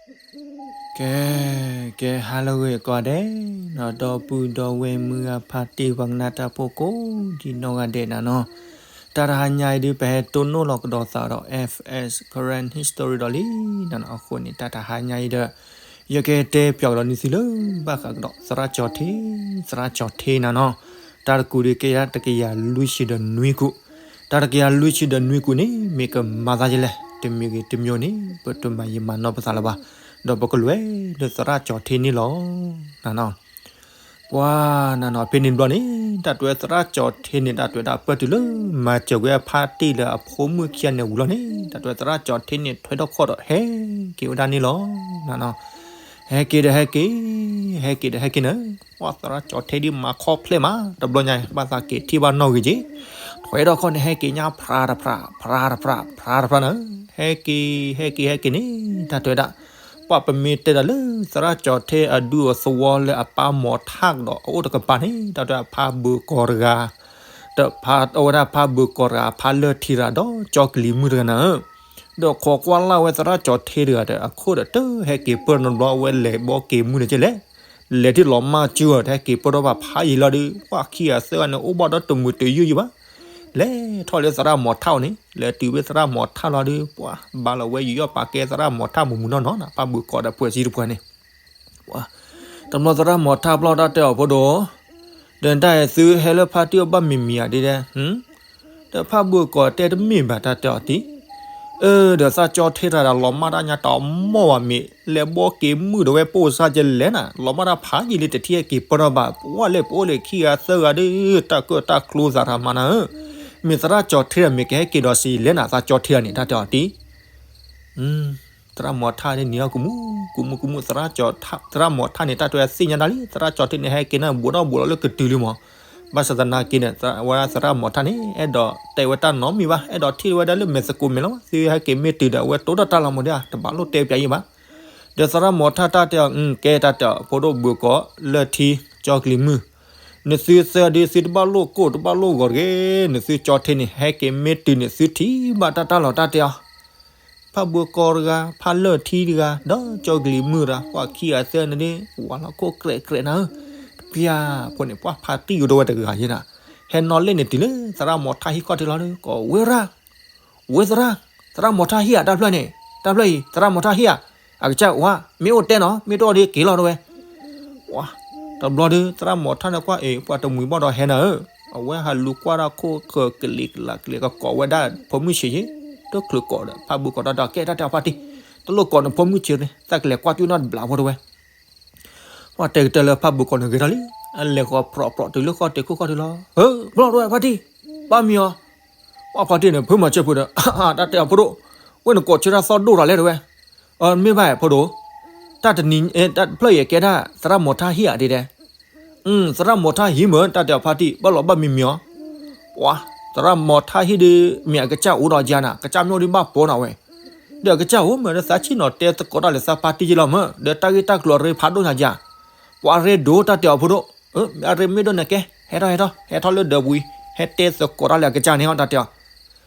ကဲ, ကဲ ဟါလၢအဂ့ၤကိးဂၤဒဲး, ဒီပုၢ်ဒီဝဲၢ်မုၢ်ဂၤဖါတံၢ်ပှၤကနၣ်တၢ်ဖိကိးဒံနီၢ်ဂၤဒဲးနၤနီၤ, တၢ်တဟါညါအံၤဒုး ပဟဲတိၢ်နီၣ်လီၤကဒီးသးဒီး F S Karen History ဒီးလံနၤနီၤ, အဃိန့ၣ် တၢ်တဟါညါအံၤဒီး ယကတဲပၠးကဒီးနသုလၢဘၣ်ဃးကဒီး သရၣ်ကၠီၤထ့, သရၣ်ကၠီၤထ့နၤနီၤ, တၢ်တကူးဒုးကဲယၤတကယၤလွံၢ်ဆံဒီးနွံကူး, တၢ်တကယၤလွံၢ်ဆံဒီးနွံကူးန့ၣ် မ့ၢ်ကမၤသးဒ်လဲၣ်, တမံၤဂ့ၤတမံၤန့ၣ် ပတမၤယံာ်မၤနီၢ်ပသးလၢၤဘၣ်, ဒီးပကလဲၤလၢသရၣ်ကၠီၤထ့န့ၣ်လီၤနၤနီၤ. ပှၤနၤနီၤ ဖဲန့ၣ်တဘျီန့ၣ် တၢ်တဲသရၣ်ကၠီၤထ့န့ၣ် တၢ်တဲဝဲဒၣ်ပၢၢ်တုၤလၢမၤစၢၤကွံာ်အဖါတံၢ်လၢအဖိမုၣ်ခံဂၤန့ၣ်ဝံၤလီၤန့ၣ် တၢ်တဲသရၣ်ကၠီၤထ့န့ၣ် ထွဲထီၣ်ခီၣ်ဒီးဟဲက့ၤဝဲဒၣ်န့ၣ်လီၤနၤနီၤ. ဟဲက့ၤဒီးဟဲက့ၤ, ဟဲက့ၤဒီးဟဲက့ၤန့ၣ်, ပှၤသရၣ်ကၠီၤထ့ဒ်မၤခီဖျိမး တဘျီညါ ဘၣ်သးက့ၤထံၣ်ဘၣ်နီၣ်ဂ့ၤက့ၤ, ထွဲထီၣ်ခီၣ်န့ၣ် ဟဲက့ၤညါဖြးတဖြး ဖြးတဖြး ဖြးတဖြးန့ၣ်, ဟဲက့ၤ ဟဲက့ၤ ဟဲက့ၤန့ၣ် တၢ်တဲဝဲဒၣ် ပှၤပမ့ၢ်တဲဒီးလၢသရၣ်ကၠီၤထ့အဒူအသဝီလၢအပၢ်မီၤထၣ်ကဒီးအအိၣ်တကပၤန့ၣ် တၢ်တဲအဖါဘုးကီၤတဂၤ, ဒီးဖါ အဝဲဒၣ်ဖါဘုးကီၤတဂၤအဖါလၢၢ်ထံတဂၤဒီးကၠီကလံၤမုၢ်တဂၤနၤဧၢ, ဒီးခိးကွၢ်လၢ်ဝဲသရၣ်ကၠီၤထ့တဂၤဒီး အခိၣ်ဒီးတဟဲက့ၤပၢၢ်နီတဘျီ အဝဲလဲၤဘီက့ၤမုၢ်န့ၣ်ကလဲၣ်, လဲၤထံၣ်လီၤမၢ်ကၠူၢ် တဟဲက့ၤပၢၢ်ထီၣ်ဘၣ်ဖးယံာ်လီၤဒီး ပှၤခံဂၤသၢဂၤန့ၣ် အိၣ်ဘၣ်ဒီးတမုာ်တယုၢ်ယံာ်ဘၣ် လဲၤထီၣ်လၢသရၣ်မီၤထၣ်အအိၣ်န့ၣ် လဲၤတုၤဝဲသရၣ်မီၤထၣ်လီၤဒီး ပှၤဘၣ်လီၤဝဲယူးယီၣ်ပာ်ကဲသရၣ်မီၤထၣ်မုၢ်မုၢ်နီၢ်နီၢ်နၤ ဖါဘုးကီၤဒီးဖှဲးစံတပှၤန့ၣ်, တဘျီသရၣ်မီၤထၣ်ပျီၢ်တၢ်တဲအီၤဖိဒိၣ်, ဒီးတၢ်အဲၣ်သုဟဲလၢဖါတံၢ်အဘၣ်မံၤမံၤဧါဒ်လဲၣ်, ဒီးဖါဘုးကီၤတဲတမ့ၢ်ဘၣ်တၢ်တဲအီၤတံၢ် အၢ ဒီးသရၣ်ကၠီၤထ့တဂၤဒီးလီၤမၢ်တၢ်ညါတမီၢ်ဘၣ်မ့ၢ် လဲၤဘီက့ၤမုၢ်ဒီးဝဲပိၢ်စၢ်ကလဲၣ်နၤ လီၤမၢ်တၢ်ဖးယံာ်လံ တထံၣ်ဟဲက့ၤပၢၢ်ထီၣ်ဘၣ် ပှၤလဲၤပအိၣ်လၢခံဂၤသၢဂၤဒီး တၢ်ကၢၣ်တၢ်ကျိသးတမၤနၤဧၢ, မ့ၢ်သရၣ်ကၠီၤထ့ဒီးမ့ၢ်ကဟဲက့ၤဒီးစံးလဲၣ်နၤ သရၣ်ကၠီၤထ့တဂၤန့ၣ် တၢ်တဲအီၤတံၢ် သရၣ်မီၤထၣ်န့ၣ်နံၤအီၤကမူၣ် ကမူၣ်ကမူၣ် သရၣ်မီၤထၣ်န့ၣ် တၢ်တဲသ့ၣ်ညါတၢ်လံ သရၣ်ကၠီၤထ့န့ၣ် ဟဲက့ၤန့ၣ် ဘူးထီၣ်ဘူးလီၤလၢကတုၤလံမး, ဘၣ်ဆၣ်သနာ်က့န့ၣ် ဝဲဒၣ်သရၣ်မီၤထၣ်န့ၣ် အဲၣ်ဒိးတဲဝဲတၢ်နီတမံၤဘၣ် အဲၣ်ဒိးထံၣ်ဝဲဒၣ်လၢမဲာ်သကိးမဲာ်လီၤ သုဟဲက့ၤမ့ၢ်တုၤဒီး အဝဲတိၢ်တၢ်တၢ်လီၤမးဒၣ် တဘၣ်လိၣ်တဲပၠးယံာ်ဘၣ်, ဒီးသရၣ်မီၤထၣ်တၢ်တဲအီၤ ကဲတၢ်တဲအီၤ ဖိဒိၣ်ဘုးကီၤ လၢၢ်ထံ ကၠီကလံၤမုၢ်, နသုသၢဒုးသုတဘၣ်လိၣ်ကိၢ်တဘၣ်လိၣ်ဂီၤတဂ့ၤ, နသုကၠီၤထ့န့ၣ် ဟဲက့ၤမ့ၢ်တုၤန့ၣ် သုထံၣ်ဘၣ်တၢ်တၢ်လီၤတၢ်တဲအီၤ ဖါဘုးကီၤတဂၤ ဖါလၢၢ်ထံတဂၤ ဒီးကၠီကလံၤမုၢ်တဂၤ ပှၤခံဂၤသၢန့ၣ်ဒ် ဝၤလီၤခိၣ်ကြဲးကြဲးနၤဧၢ, တပျၢ်ဖိန့ၣ် ပှၤဖါတံၢ်ယိၤဒိဝဲတဂၤယဲနၤ, ဟဲနီၣ်လဲၣ်န့ၣ်တုၤလၢသရၣ်မီၤထၣ်ဟံၣ်ခီၣ်ထံးလီၤဒီး ကီးဝဲရၣ် ဝဲသရၣ်, သရၣ်မီၤထၣ်ဟံၣ်ဧါ တၢ်ဖျၢၣ်န့ၣ် တၢ်ဖျၢၣ်အံၤ သရၣ်မီၤထၣ်ဟံၣ်ဧါ, အကစၢ်ဝါ မ့ၢ်အိၣ်တဲနီၤ မ့ၢ်တအိၣ်ဒီးက့ၤလီၤတဝဲ တဘျီဒီး သရၣ်မီၤထၣ်န့ၣ်ကွၢ်အံၤ ပှၤတမှံၤဘၣ်ဒီးဟဲနၤဧၢ, အဝဲဟးလူၤကွၢ်တၢ်ခိၣ်ဃၢၤကလံၤကလၤကလံၤ ကကိးဝဲဒၣ်ဖိမုၣ်ဆံးယ့ၣ်, တချုးကိးဒီး ဖါဘုးကိးတၢ်ဒီး ကဲတၢ်တဲအီၤဖါတံၢ်, တလိၣ်ကိးန့ၣ်ဖိမုၣ်ဆံးန့ၣ် သးကလဲၤကွၢ်ကၠူၣ်နီၢ်တဘျီဖိတဝဲ ပှၤတဲကတၢၢ်လၢဖါဘုးကိးန့ၣ်ဂ့ၤထီၣ်လံ, အလဲၤဃီၤပြီးပြီးတုၤလၢဃီၣ်တဲာ်ခိၣ်ခီၣ်ထံးလီၤ, ဟၢ ဘျီတဝဲဖါတံၢ်, ဘၣ်မံၤအီၤ, ပှၤဖါတံၢ်န့ၣ် ဖုမၤစၢၤဖိဒီး တၢ်တဲအီၤဖိဒိၣ်, ဝဲနကိးဆၢတၢ်သီၣ်ဒိၣ်တၢ်လဲၣ်တဝဲ, မ့ၢ်ဘၣ်ဖိဒိၣ်, တၢ်တနံၤ တၢ်ဖျၢၣ်အံၤကဲဒၣ် သရၣ်မီၤထၣ်ဟံၣ်ဧါဒ်လဲၣ် သရၣ်မီၤထၣ်ဟံၣ်မ့ၢ် တၢ်တဲအီၤဖါတံၢ် ဘၣ်လီၤဘၣ်မံၤမံၤအီၤ, ပှၤ သရၣ်မီၤထၣ်ဟံၣ်ဒီး မ့ၢ်အကစၢ်အိၣ်ဒီးယၤနၤ ကစၢ်မ့ၢ်အိၣ်ဒီးဘၣ်ပိာ်နၤဝဲ, ဒီးအကစၢ်အိၣ်မ့ၢ်ဒီး သးဆ့ၣ်နီၤတဲသကိးတၢ်လၢသးဖါတံၢ်ယ့ၣ်လီၤမ့ၢ် ဒီးတၢ်ဂ့ၢ်တၢ်ကျိၤအရ့ဖးဒိၣ်ညါယၤ, ပှၤအရ့ဒိၣ်တၢ်တဲအီၤဖိဒိၣ်, အရ့မ့ၢ်ဒိၣ်န့ၣ်ကဲ ဟဲထီၣ်ဟဲထီၣ် ဟဲထီၣ်လၢဒၢးပူၤအံၤ ဟဲတဲသကိးတၢ်လၢအကစၢ်န့ၣ်ဟီ တၢ်တဲအီၤ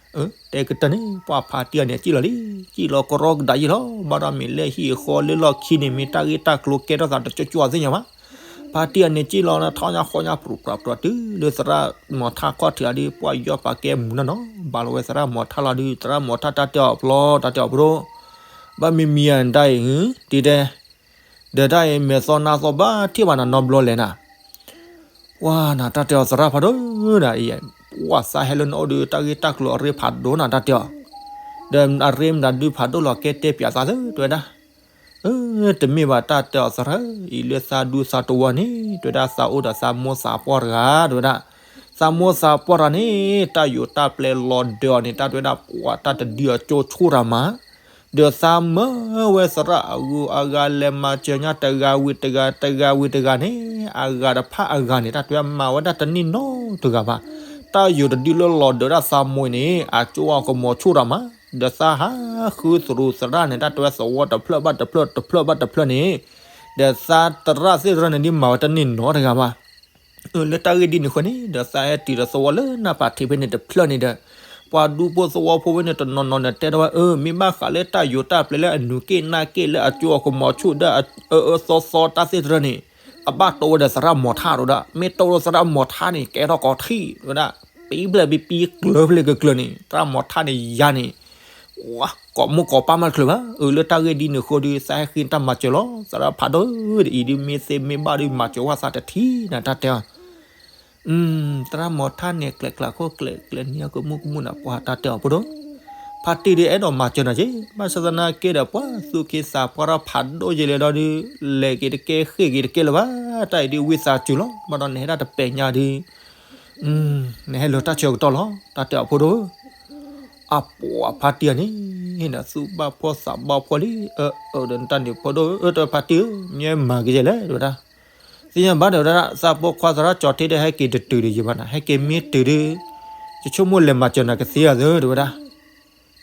တဲကတၢၢ်န့ၣ် ပှၤဖါတံၢ်အန့ၣ်စံၣ်လီၤလံ, စံၣ်လီၤကရီကဒးယ့ၣ်လီၤ, ဘၣ်ဒီးမ့ၢ်လၢဟံၣ်အဃီလၢလီၢ်ခံန့ၣ် မ့ၢ်တၢ်ဂ့ၢ်တၢ်ကျိၤကဲထီၣ်သးတကၠိကၠိသ့ၣ်ညါဘၣ်, ဖါတံၢ်အန့ၣ်စံၣ်လီၤ ထီၣ်ညါဃီညါပြူးပြးပြးတုၤလၢသရၣ်မီၤထၣ်ခီၣ်ထံးအီၤဒီး ပှၤယူးယီၣ်ပာ်ကဲမုၢ်နီၢ်နီၢ် ဘၣ်လီၤဝဲသရၣ်မီၤထၣ်လီၤဒီး သရၣ်မီၤထၣ်တၢ်တဲအီၤပျီ တၢ်တဲအီၤပဒိၣ်, ဘၣ်မံၤမံၤဧါဒၣ်အံၤ တံၤတဲ ဒီးတၢ်အံၤမဲာ်သီနါသီဘၣ်ထံၣ်ဘၣ်နၤနီတဘျီလဲၣ်နၤ, ပှၤနၤတၢ်တဲအီၤသရၣ်ဖးဒိၣ်နၤအံၤ, ပှၤသးဟဲလၢနအိၣ်ဒီးတၢ်ဂ့ၢ်တၢ်ကျိၤအရ့ဖးဒိၣ်နၤတၢ်တဲအီၤ, ဒီးအရ့မနုၤဒုးဖးဒိၣ်လီၤကဲတဲပၠးသးသၢတဲဝဲဒၣ်, တမ့ၢ်ဘၣ်တၢ်တဲအီၤသရၣ်အံၤလၢသးဒူသးတဝီန့ၣ် တဲဝဲဒၣ်သးအိၣ်ဒီးသးမိၢ်သးပှၢ်တဂၤတဲဝဲဒၣ်, သးမိၢ်သးပှၢ်တဂၤန့ၣ် တၢ်ယိးတၢ်ပျဲလီၤဒၢးအီၤန့ၣ် တၢ်တဲဝဲဒၣ်ပှၤတၢ်တဒုအကၠိဆိၣ်တၢ်မး ဒီးသးမၢဝဲသရၣ်အဂုၤအဂၤလဲၤမၤစၢၤညါတဂၤဝံၤတဂၤ တဂၤဝံၤတဂၤန့ၣ် အဂၤတဖၣ်အဂၤန့ၣ် တၢ်တဲဝဲမၤဝဲဒၣ်တန့ၢ်နီတဂၤဘၣ်. တၢ်ယိးတဒုလၢလီၤဒၢးဒၣ်သးမိၢ်အံၤန့ၣ် အကၠိအကမီၤဆိၣ်တၢ်မး ဒီးသးဟးဃုသရူးသရၣ်န့ၣ် တၢ်တဲဝဲသဝီတဖျၢၣ်ဘၣ်တဖျၢၣ် တဖျၢၣ်ဘၣ်တဖျၢၣ်န့ၣ် ဒီးသးသရၣ်သ့ၣ်တဖၣ်န့ၣ်ဒ်မၤဝဲတန့ၢ်နီတဂၤဘၣ်. လၢတၢ်ဂ့ၢ်ဒ်န့ၣ်အဃိန့ၣ် ဒီးသးဟဲတုၤဒီးသဝီလၢနၢ်ပၤထံးဖဲန့ၣ်တဖျၢၣ်န့ၣ်ဒီး ပှၤဒူဖိသဝီဖိဝဲန့ၣ်တနီၤနီၤန့ၣ် တဲထီၣ်ဝဲ အၢ မ့ၢ်ဘၣ်ဃးလၢတၢ်ယိၤတၢ်ပျဲလၢအနုာ်က့ၣ်နၢ်က့ၣ်လၢအကၠိအကမီၤဆူၣ်ဒီးအအၢအၢသီသီတၢ်သ့ၣ်တဖၣ်န့ၣ် ကဘၣ်တိဝဲဒီးသရၣ်မီၤထၣ်တဲဝဲဒၣ်, မ့ၢ်တိဒီးသရၣ်မီၤထၣ်န့ၣ် ကဲထီၣ်ကီးထံၣ်တဲဝဲဒၣ်, ပံဖျဲၣ်ပံပံကျၢၤဖျဲၣ်ကကျၢၤန့ၣ် သရၣ်မီၤထၣ်န့ၣ်ယၤန့ၣ် ကိးမိၢ်ကိးပၢ်မးတချုးဘၣ်, အၢ လၢတၢ်ဂ့ၢ်ဒ်န့ၣ်အဃိဒီး သးဟဲဃ့တၢ်မၤစၢၤလီၤ, သရၣ်ဖးဒိၣ်ဒီးအံၤဒုး မ့ၢ်သ့မ့ၢ်ဘၣ်ဒီး မၤစၢၤဝဲသးတထံၣ်နၤ တၢ်တဲအီၤ သရၣ်မီၤထၣ်န့ၣ် ကျဲးကျဲးခိၣ်ကျဲးကျဲးန့ၢ်အီၤ ကမူၣ်ကမူၣ်နၤ ပှၤတၢ်တဲအီၤဖိဒိၣ်, ဖါတံၢ်ဒုးအဲၣ်ဒိးမၤစၢၤနၤက့, ဘၣ်ဆၣ်သနာ်က့ဒီး ပှၤသူၣ်က့သးပှၢ်ထီၣ်ဖးဒိၣ်ယဲလဲၣ်ဒီးဒုး လဲၤက့ၤတကဲဃ့ၢ်က့ၤတကဲလၢၤဘၣ်, တၢ်အံၤဒုးဝံသးစူၤလီၤ, ဘၣ်ဒီးနဟဲဒၣ်တပဲာ်ညါဒုး နဟဲလၢတၢ်ဆၢကတီၢ်လီၤ တၢ်တဲအီၤဖိဒိၣ်ဧၢ, အပှၤဖါတံၢ်အန့ၣ် ဟ့ၣ်နၤသူၣ်ဘၣ်ဖှီၣ်သးဘၣ်ဖှီၣ်လံ, အၢ အၢ ဒီးနတၢ်န့ၣ်ဖိဒိၣ်ဧၢ, တၢ်ဖါတံၢ်ဧၢ, မ့ၢ်မၤက့ၤယဲလဲၣ် တဲဝဲဒၣ်, သ့ၣ်ညါဘၣ်ဒီးဝဲဒၣ် သးပိာ်ခွါသရၣ်ကၠီၤထ့ဒီး ဟဲက့ၤတတုၤဒီးယဘၣ်နၤ, ဟဲက့ၤမ့ၢ်တုၤဒီး ယဆိကမိၣ်လဲၤမၤစၢၤနၤကသ့ဧါသၢ တဲဝဲဒၣ်,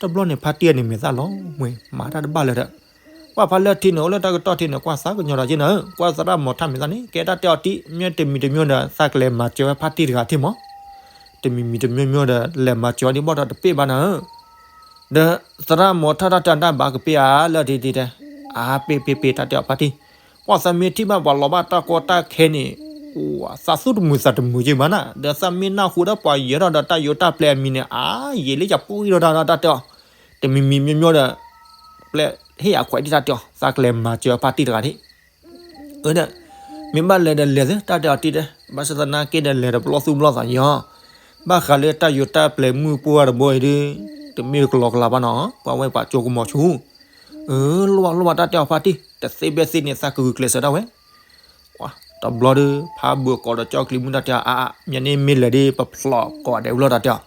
တဘျီန့ၣ် ဖါတံၢ်အန့ၣ်မ့ၢ်သၣ်လီၤ, မ့ၢ်မၤတၢ်တဘၣ်လၢၤဒီး ပှၤဖါလၢထံန့ၣ် အိၣ်လၢတၢ်ကတီၢ်ထံန့ၣ် ကွၢ်သးကညီၤဒီးက့နၤဧၢ, ကွၢ်သရၣ်မီၤထၣ်မ့ၢ်သၣ်န့ၣ် ကဲတၢ်တဲအီၤတံၢ် မ့ၢ်တမံၤတမံၤဒီး သးကလဲၤမၤစၢၤဝဲဖါတံၢ်တဂၤထံမး, တမံၤမံၤတမံၤမံၤဒီး လဲၤမၤစၢၤအီၤဒံးဘၣ်ဒီးတပ့ၢ်ဘၣ်နၤဧၢ ဒီးသရၣ်မီၤထၣ်တၢ်တဲအီၤ တၢ်ဘၣ်ကပ့ၢ်ဧါလၢဒ်ဒ်တဲ, အါ ပ့ၢ်ပ့ၢ်ပ့ၢ် တၢ်တဲအီၤဖါတံၢ်, ပှၤသးမ့ၢ်ထံၣ်ဘၣ်ပှၤလီၤဘၣ်တၢ်ကီတၢ်ခဲန့ၣ် သးသူၣ်တမုာ်သးတမုာ်က့ဘၣ်နၤ, ဒီးသးမ့ၢ်နၢ်ဟူဒီးပှၤယဲၤထီၣ်ဒီးတၢ်ယိၤတၢ်ပျဲအမံၤန့ၣ် အါ ယံာ်လၢယပှံၢ်ထီၣ်တၢ် တၢ်တဲအီၤ, တမံၤမံၤမံၤမံၤဒီး ပျဲဟ့ၣ်အခွဲးဒံး တၢ်တဲအီၤ သးကလဲၤမၤစၢၤဖါတံၢ်တဂၤဒံး အၢ ဒီး မ့ၢ်ဘၣ်လဲၤဒီးလဲၤသ့ တၢ်တဲအီၤတံၢ်တဲ, ဘၣ်ဆၣ်သနာ်က့ဒီး လဲၤဒီးပလီၢ်သူၣ်ပလီၢ်သးယီၤ, ဘၣ်ဃးလၢတၢ်ယိၤတၢ်ပျဲမုၢ်ပှၢ်တဘိအံၤဒုး တမ့ၢ်ကလီကလီဘၣ်နီၤ, ပှၤဝဲပှၤကၠိကမီၤဆူၣ်, အၢ လိၣ်ဘၣ်လိၣ်ဘၣ် တၢ်တဲအီၤဖါတံၢ်, တသ့ဘၣ်သ့န့ၣ် သးကဂုာ်ကျဲးစၢးဒၣ်ဝဲ တဘျီဒီး ဖးဘၢၣ်ကီးဒီးကၠီကလံၤမုၢ် တၢ်တဲအီၤ အါ အါ မ့ၢ်န့ၣ်မ့ၢ်လဲၤဒ်ပဖျိးကိးဂၤဒဲးဝံၤလီၤ တၢ်တဲအီၤ,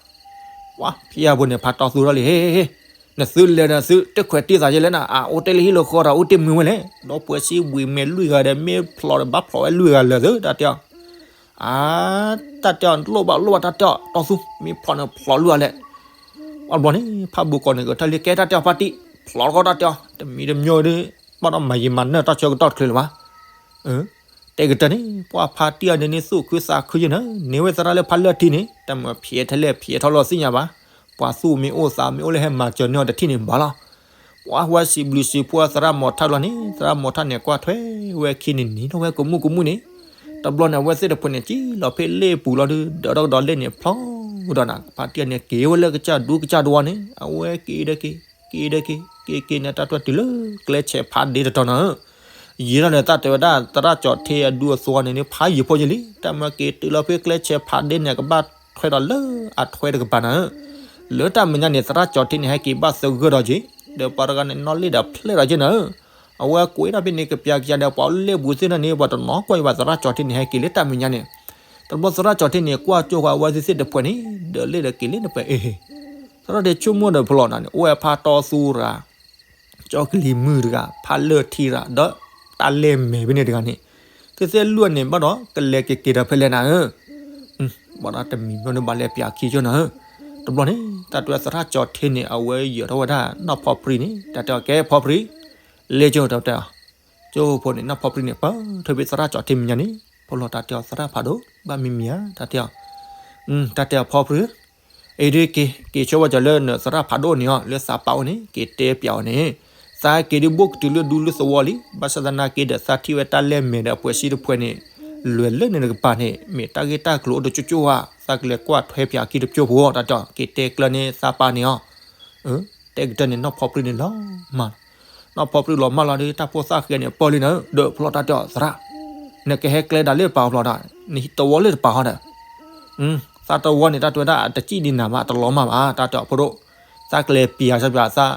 ပှၤဖံးအပူၤန့ၣ် ဖးတီသူထီၣ်လံ ဟ့ ဟ့ ဟ့ နသုလဲၤဒီးသုတခွဲးတံၢ်သးယဲလဲၣ်နၤ, အအိၣ်တ့ၢ်လၢဟံၣ်လၢဃီဒီး အိၣ်တ့ၢ်မုာ်ဝဲလဲၣ်, ဒီပုၢ်ဝဲၢ်စံးဘှံးမဲာ်လွံၢ်ဂၤဒီး မ့ၢ်ဖျိးဒီးဘၣ်ဖျိးဝဲလွံၢ်ဂၤလၢာ်သု တၢ်တဲအီၤ, အါ တၢ်တဲအီၤ လိၣ်ဘၣ်လိၣ်ဘၣ် တၢ်တဲအီၤ တီသူ မ့ၢ်ဖျိးန့ၣ်ဖျိးလွံၢ်ဂၤလဲၣ်, အဘျီန့ၣ် ဖးဘၢၣ်ကီးန့ၣ် ကထၢၣ်လံ ကဲတၢ်တဲအီၤဖါတံၢ်, ဖျိးတခီ တၢ်တဲအီၤ တမံၤတမံၤဒီး ဘၣ်ဒီးမၤယံာ်မၤနၢၤတၢ်ဆၢကတီၢ်တချုးလၢၤဘၣ် တဲကတၢၢ်န့ၣ် ပှၤဖါတံၢ်အီၤန့ၣ်န့ၣ် သူၣ်ခုသးခုယဲၢ်နၤ, န့ၢ်ဝဲသရၣ်လၢဖးလၢထံန့ၣ် တၢ်မၤဖံးထဲလဲၣ်ဖံးထဲလီၤသ့ၣ်ညါဘၣ်, ပှၤသူၣ်မ့ၢ်အိၣ်သးမ့ၢ်အိၣ်လၢဟဲမၤစၢၤန့ၢ်အီၤတထံၣ်န့ၣ်ဘၣ်လီၤ, ပှၤဝဲစံးဘျုးစံးဖှိၣ်သရၣ်မီၤထၣ်လီၤန့ၣ် သရၣ်မီၤထၣ်န့ၣ် ကွၢ်ထွဲဝဲခံန့ၣ် နံၤထီၣ်ဝဲကမူၣ်ကမူၣ်န့ၣ်, တဘျီန့ၣ် အဝဲသ့ၣ်တဖၣ်န့ၣ် ကံလီၤဖဲလ့ၣ်ပူၤလီၤဒီး ဒၢးထီၣ်ကဒီးလ့ၣ်န့ၣ် ဖျီဒီးနၤ ဖါတံၢ်အီၤန့ၣ် က့ၤဝဲလၢကစၢ်ဒူကစၢ်ဒဝီန့ၣ် အဝဲက့ၤဒီးက့ၤ က့ၤဒီးက့ၤ က့ၤက့ၤန့ၣ် တၢ်တွဲတုၤလၢကျဲဆဲးဖးဒ့တတီၤနၤဧၢ, ယံာ်ထီၣ်န့ၣ် တၢ်တဲဝဲဒၣ် သရၣ်ကၠီၤထ့အဒူအသဝီန့ၣ်န့ၣ် ဖးယံာ်ဖိယဲၢ်လံ, တၢ်မၤက့ၤတုၤလီၤဖဲကျဲဆဲးဖးဒ့န့ၣ် ကဘၣ်ထွဲဒီးလၢအထွဲတကပၤနၤဧၢ, လၢတၢ်မဲာ်ညါန့ၣ် သရၣ်ကၠီၤထ့န့ၣ် ဟဲက့ၤဘၣ်သဂၢၢ်ဒီးက့ၤ, ဒီးပှၤတဂၤန့ၣ် နီၣ်လ့ၣ်ဒီးဖျဲၣ်ဒီးက့ၤနၤဧၢ, အဝဲကွဲးဒၣ်ဖဲန့ၣ် ကပျးကယၤဒီး ပှၤလ့ၣ်ပူၤသ့ၣ်န့ၣ်န့ၣ် ပှၤတနီၤကွၢ်ယဘၣ် သရၣ်ကၠီၤထ့န့ၣ် ဟဲက့ၤလၢတၢ်မဲာ်ညါန့ၣ်, တဘျီသရၣ်ကၠီၤထ့န့ၣ် ကွၢ်ကၠိဃာ်အဝဲသ့ၣ်တဖၣ်န့ၣ် ဒီးလ့ၣ်ဒီးက့ၤလ့ၣ်န့ၣ်ပှဲၤအ့ၣ် သရၣ်ထ့ဆိကမိၣ်ဒီးဖျီးနၤန့ၣ် အိၣ်ဝဲဖးတီသူတဂၤ, ကၠီကလံၤမုၢ်တဂၤ, ဖးလၢထံတဂၤ, ဒီးတၢ်လဲၢ်မဲာ်ဖဲန့ၣ်တဂၤန့ၣ်, သ့ၣ်သ့ၣ်လွံၢ်န့ၣ် ဘၣ်ဒီးကလဲၤက့ၤက့ၤဒီးဖဲလဲၣ်နၤဧၢ, ဘၣ်ဒီးတမံၤမီၢ်န့ၣ် ဘၣ်လဲၤပျးခံကၠိနၤဧၢ, တဘျီန့ၣ် တၢ်တဲသရၣ်ကၠီၤထ့န့ၣ် အဝဲယၢၤထီၣ်ဝဲဒၣ်နီၢ်ဖီပြံန့ၣ် တၢ်တဲအီၤ ကဲဖီပြံ, လ့ၣ်ကၠိ တၢ်တဲအီၤ, ကၠိဖိန့ၣ် နီၢ်ဖီပြံန့ၣ် ပၢၢ်ထွဲဖဲသရၣ်ကၠီၤထ့မဲာ်ညါန့ၣ်, ဖီလီၤတၢ်တဲအီၤ သရၣ်ဖးဒိၣ် ဘၣ်မံၤမံၤဧါ တၢ်တဲအီၤ, တၢ်တဲအီၤဖီပြံ အံၤဒုးက့ၤ က့ၤဆိဝဲကၠီၤလၢနသရၣ်ဖးဒိၣ်န့ၣ်အီၤ လၢသးပာ်အိၣ်န့ၣ် က့ၤတဲပျးအီၤန့ၣ်, သးက့ၤဒုးဘိၣ်ကတုၤလၢဒူလၢသဝီလံ, ဘၣ်ဆၣ်သနာ်က့ဒီး သးထံၣ်ဝဲတၢ်လဲၢ်မဲာ်ဒီးအပှဲၤစံတဖှဲးန့ၣ်, လွဲၢ်လၢန့ၣ်တကပၤန့ၣ် မ့ၢ်တၢ်ဂ့ၢ်တၢ်ကျိၤအိၣ်တကၠိကၠိဧါ, သးကလဲၤကွၢ်ထွဲပျးခံတကၠိဖိ တၢ်တဲအီၤ က့ၤတဲကျၢၤန့ၣ်သးပာ်န့ၣ်အီၤ, တဲကတၢၢ်န့ၣ် နီၢ်ဖီပြံန့ၣ်လီၤမၢ် နီၢ်ဖီပြံလီၤမၢ်လီၤဒီး တၢ်ဖိသၣ်ဃဲန့ၣ် ပၢၢ်လံနၤဧၢ, ဒီးဖျီးတၢ်တဲအီၤ သရၣ်, နကဟဲကျဲဒၣ်လၢပာ်ဖျီးတၢ်, နဟံးသဝီလၢတပာ်ဟီဒီး, သးသဝီန့ၣ် တၢ်တဲဝဲဒၣ် အတစံၣ်ဒံးနၤဘၣ် တလီၤမၢ်ဘၣ် တၢ်တဲအီၤဖိဒိၣ်, သးကလဲၤပျးစၢ်ပျးသး,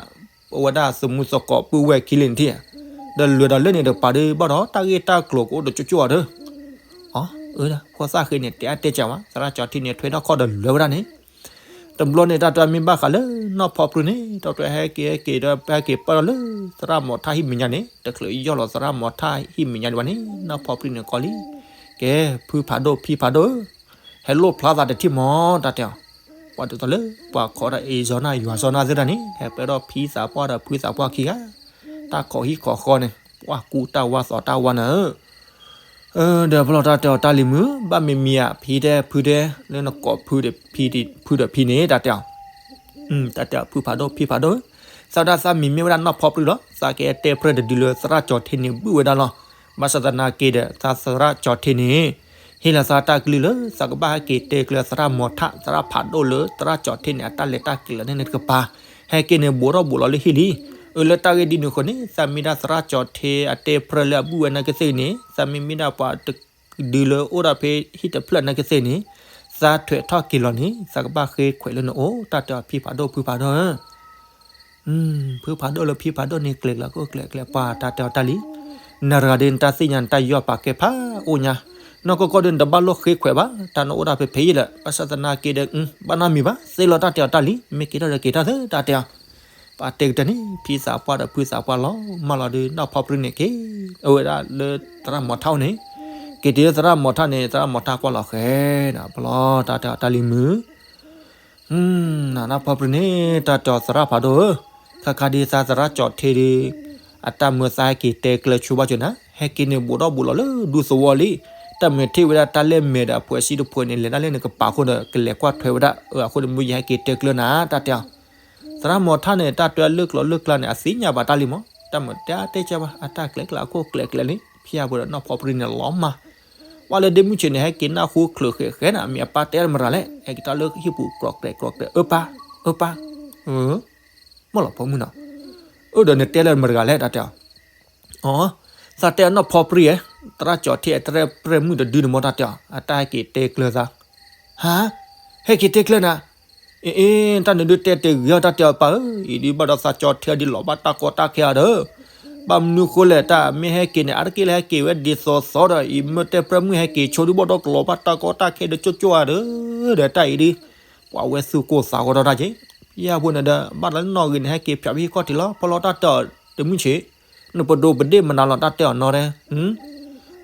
ပဝဲဒၣ်သမူသကိးပုၢ်ဝဲၢ်ခံလ့ၣ်နထံၣ်, ဒီးလွဲၢ်ဒီးလၢန့ၣ်တကပၤဒီး ဘၣ်ဒီးတၢ်ဂ့ၢ်တၢ်ကျိၤကအိၣ်တကၠိကၠိဧါဒီး, အၢ ဖိသၣ်ဃဲန့ၣ် တဲအါတဲကၢ်ဝဲ သရၣ်ကၠီၤထ့န့ၣ် ထွဲထီၣ်ခီၣ်ဒီးလွဲၢ်ဝဲဒၣ်န့ၣ် တဘျီန့ၣ် တၢ်တဲမ့ၢ်ဘၣ်ဃးလၢ နီၢ်ဖီပြံန့ၣ် တၢ်တဲဟဲက့ၤဟဲက့ၤဒီး ဟဲက့ၤပၢၢ်ထီၣ်လၢ သရၣ်မီၤထၣ်ဟံၣ်မဲာ်ညါန့ၣ် တချုးယီၢ်လီၤသရၣ်မီၤထၣ်ဟံၣ်မဲာ်ညါဒံးဘၣ်န့ၣ် နီၢ်ဖီပြံန့ၣ်ကိးလံ, ကဲ ဖုဖးဒိၣ်ဖံဖးဒိၣ်ဧၢ, ဟဲလိၣ်ဖျါသးတထံၣ်မီၤ တၢ်တဲအီၤ, ပှၤဒ်သိးလၢ ပှၤခိးဒီးအ့ၣ်စီၤနၢ်ယွၤစီၤနၢ်သ့ၣ်တဖၣ်န့ၣ် ဟဲပၢၢ်ထီၣ်ဖံသးပှၢ်ဒီးဖုသးပှၢ်ခံဂၤ, တၢ်ခိးဟံၣ်ခိးဃီန့ၣ် ပှၤကူတၢ်ဝါသိးတၢ်ဝါနၤဧၢ ဒီးဖျီးတၢ်တဲအီၤ တၢ်လံၤမုၣ် ဘၣ်မံၤမံၤဧါ ဖံတဲဖုတဲ လၢနကိးဖုဒီးဖံဒီးဖုဒီးဖံန့ၣ် တၢ်တဲအီၤ, တၢ်တဲအီၤဖုဖးဒိၣ်ဖံဖးဒိၣ်ဧၢ, သးဝဲဒၣ်သးမံၤမ့ၢ်ဝဲဒၣ်နီၢ်ဖီပြံလီၤ, သးကတဲပြၢတဒုလၢသရၣ်ကၠီၤထ့န့ၣ်ဘုၣ်ဝဲဒၣ်လီၤ. ဘၣ်ဆၣ်သနာ်က့ဒီး သးသရၣ်ကၠီၤထ့န့ၣ် ဟ့ၣ်လီၤသးတၢ်ကလုၢ်လၢ သးကဘၣ်ဟဲက့ၤတဲကျၢၤသရၣ်မီၤထၣ် သရၣ်ဖးဒိၣ်လၢသရၣ်ကၠီၤထ့န့ၣ် အတၢ်လဲၤတၢ်က့ၤလီၤန့ၣ်တကပၤ, ဟဲက့ၤန့ၣ်ဘူးထီၣ်ဘူးလီၤလၢဟံၣ်လံ. အၢ လၢတၢ်ဂ့ၢ်ဒ်န့ၣ်အဃိန့ၣ် သးမ့ၢ်ဒၣ်သရၣ်ကၠီၤထ့အတဲပြၢလၢအဘုၣ်ဝဲနာ်က့သ့ၣ်န့ၣ် သးမ့မ့ၢ်ဒၣ်ပှၤတ ဒုလၢအိၣ်ဒီးဖဲဟံၣ်တဖျၢၣ်နာ်က့သ့ၣ်န့ၣ် သးထွဲးထီၣ်က့ၤလီၤန့ၣ် သးကဘၣ်ဃ့ခွဲးလၢနအိၣ် တၢ်တဲအီၤဖံဖးဒိၣ်ဖုဖးဒိၣ်ဧၢ. ဖုဖးဒိၣ်လၢဖံဖးဒိၣ်န့ၣ် ကျဲၤကျဲၤကအိၣ်ကျဲၤကျဲၤပှၤတၢ်တဲအီၤတၢ်လံ. နရၤဒ်နတၢ်သ့ၣ်ညါနတၢ်ယီၣ်ပာ်ကဲဖးအိၣ်ညါ, နီၢ်ကီၢ်ကီၢ်ဒ် နတဘၣ်လိၣ်ဃ့ခွဲးဘၣ်, တၢ်နအိၣ်ဒၣ်ဖဲဖဲအံၤလၢ ဘၣ်ဆၣ်သနာ်က့ဒီး ဘၣ်နီတမံၤဘၣ်, သ့လီၤတၢ်တဲအီၤတၢ်လံ, မ့ၢ်က့ၤထီၣ်ဒီးက့ၤထီၣ်သ့တၢ်တဲအီၤ ပာ်တဲကတၢၢ်န့ၣ် ဖံသးပှၢ်ဒီးဖုသးပှၢ်လီၤ. မၢလီၤဒုး နီၢ်ဖီပြံန့ၣ်က့ၤ အဝဲဒၣ်လၢသရၣ်မီၤထၣ်အိၣ်န့ၣ်, က့ၤတုၤလၢသရၣ်မီၤထၣ်န့ၣ် သရၣ်မီၤထၣ်ကွၢ်လီၤဃဲၤဒီး ပလီၤတၢ်တဲအီၤတၢ်လံမုၢ် နီၢ်ဖီပြံန့ၣ် တၢ်တဲအီၤသရၣ်ဖးဒိၣ်ဧၢ, ခါခါဒ်သးသရၣ်ကၠီၤထ့ဒီး အတၢ်မၢသးဟဲက့ၤတဲကျၢၤဆိဘၣ်ကၠိနၤ, ဟဲက့ၤန့ၣ်ဘူးထီၣ်ဘူးလီၤလၢဒူသဝီလံ. တၢ်မ့ၢ်ထံၣ်ဝဲဒၣ်တၢ်လဲၢ်မဲာ်ဒီးအဖှဲးစံတဖှဲးန့ၣ် လဲၤဒၣ်လၢနကပၤအဃိဒီး ကလဲၤကွၢ်ထွဲဝဲဒၣ်, အဃိန့ၣ် မ့ၢ်ယဟဲက့ၤတဲကျၢၤနၤ တၢ်တဲအီၤ သရၣ်မီၤထၣ်န့ၣ် တၢ်တဲလၢကျိာ်လၢကျါန့ၣ် အသ့ၣ်ညါဘၣ်တၢ်လံမး, တၢ်မ့ၢ်တဲတဲကဲဘၣ် အတၢ်ကျဲကျဲအခိၣ်ကျဲကျဲလံ, ဖဲအပူၤဒီးနီၢ်ဖီပြံန့ၣ်လီၤမၢ်, ပှၤလၢဒ့မုၢ်ဆ့းန့ၣ် ဟဲက့ၤနၢ်ဟူချုးဃဲၤဃဲၤနၤ မ့ၢ်အပၢ်တဲတမရၤလဲၣ်, ဟဲက့ၤတၢ်လၢဟံၣ်ပူၤ ကြီၤကျဲၤကြီၤကျဲၤ အၢပၢ်, အၢပၢ်, မ့ၢ်လီၤဖိမုၣ်နီၤ, အၢဒီးနတဲလၢမတဂၤလဲၣ် တၢ်တဲအီၤ အ သးတဲအနီၢ်ဖီပြံဧၢ, သရၣ်ကၠီၤထ့အတြဲၤပြဲၢ်မုၣ်တဒုန့ၣ်မ့ၢ် တၢ်တဲအီၤ အတၢ်ဟဲက့ၤတဲကျၢၤသး, ဟါ, ဟဲက့ၤတဲကျၢၤနၤ, အ့ အ့ တၢ်နဒုးတဲတဂ့ၤအီၤ တၢ်တဲအီၤပၢ်ဧၢ, အံၤဒုးဘၣ်ဒီးသးကၠီၤထ့ဒ်လီၤဘၣ်တၢ်ကီတၢ်ခဲအီၤဒီး, ဘၣ်မနုၤဃိလဲၣ် တၢ်မ့ၢ်ဟဲက့ၤန့ၣ် အါတက့ၢ်လၢဟဲက့ၤဝဲဒ်သိးသိးဒီး အံၤမ့ၢ်တဲပြဲၢ်မုၣ်ဟဲက့ၤဆိဒုးဘၣ်ဒီးကလီၤဘၣ်တၢ်ကီတၢ်ခဲဒီးကၠိကၠိဧါဒီး, ဒီးတၢ်အံၤဒုး ပှၤဝဲသူၣ်ကိၢ်သးဂီၤဒီးတၢ်က့ၤ, ဖဲအပူၤန့ၣ်ဒီး ဘၣ်ဒီးနီၣ်ဂ့ၤန့ၣ် ဟဲက့ၤဖျိးဖဲဟံၣ်ခီၣ်ထံးလီၤ, ဖီလီၤတၢ်တဲအီၤတမုၢ်ဆ့း, နပဒိးပဒ့ၣ်မနုၤလီၤ တၢ်တဲအီၤနီၣ်ဒဲး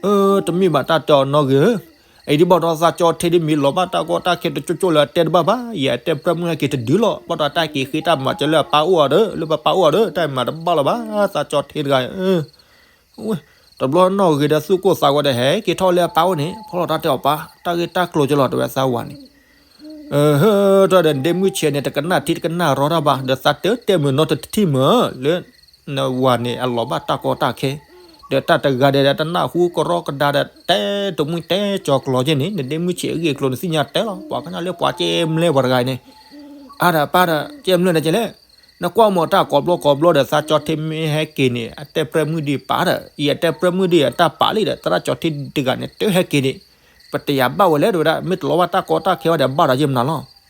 အၢ တမ့ၢ်ဘၣ်တၢ်တဲအီၤနီၣ်ဂ့ၤဧၢ, အံၤဒ်ဘၣ်ဒီးသးကၠီၤထ့ဒ်မ့ၢ်လီၤဘၣ်တၢ်ကီတၢ်ခဲတကၠိကၠိလၢအတဲတဘၣ်ဘၣ်, ယတဲပြဲၢ်မုၣ်ဟဲက့ၤတဒုလီၤ, ဘၣ်ဒီးတၢ်က့ၤဃ့တၢ်မၤစၢၤလၢအပၢ်အိၣ်အီၤဒီး လၢပပၢ်အိၣ်အီၤဒီး တၢ်မၤတဘၣ်လီၤဘၣ်, သးကၠီၤထ့တဂၤ, တဘျီနီၣ်ဂ့ၤဒီးသူၣ်ကိၢ်သးဂီၤဒီး ဟဲက့ၤထီၣ်လၢအပၢ်အိၣ်န့ၣ် ဖီလီၤတၢ်တဲအီၤပၢ်, တၢ်ဂ့ၢ်တၢ်ကျိၤကလီၤ တဲဝဲသးဝၤန့ၣ် ဟၢ တၢ်ဒီးဒ့မုၢ်ဆ့းန့ၣ် တကနၣ်ထံတကနၣ်ရီတၢ်ဘၣ်, ဒီးသးတဲတဲမုာ်နီတထံၣ်မုာ်လၢ နဝၤန့ၣ် အလီၤဘၣ်တၢ်ကီတၢ်ခဲ, ဒီးတၢ်တဂၤဒီး တနၢ်ဟူကရီကဒါဒီး တဲတမုၢ်တဲကၠီၤကျိၤက့န့ၣ် နဒ့မုၢ်ဆ့းအဂ့ၢ်အကျိၤနသ့ၣ်ညါတဲလီၤ, ပှၤကနၣ်လၢပှၤကဲမလဲပှၤတဂၤအံၤန့ၣ်, အါဒီးပၢ်ဒီး ကဲမလဲနကဲလဲၣ်, နကွၢ်မီၤတၢ်ကိးဘျီကိးဘျီဒီး သးကၠီၤထ့မ့ၢ်ဟဲက့ၤန့ၣ် အတဲပြဲၢ်မုၣ်ဒံးပၢ်ဒီး အံၤအတဲပြဲၢ်မုၣ်ဒံးအတၢ်ပာ်လံဒီး သရၣ်ကၠီၤထ့တဂၤန့ၣ် တဟဲက့ၤန့ၣ် ပတယၤဘၣ်ဝဲလဲၣ် တဲဝဲဒၣ်, မ့ၢ်တလီၤဘၣ်တၢ်ကီတၢ်ခဲဝဲဒီး ဘၣ်ဒီးယဲၢ်မနုၤလီၤ.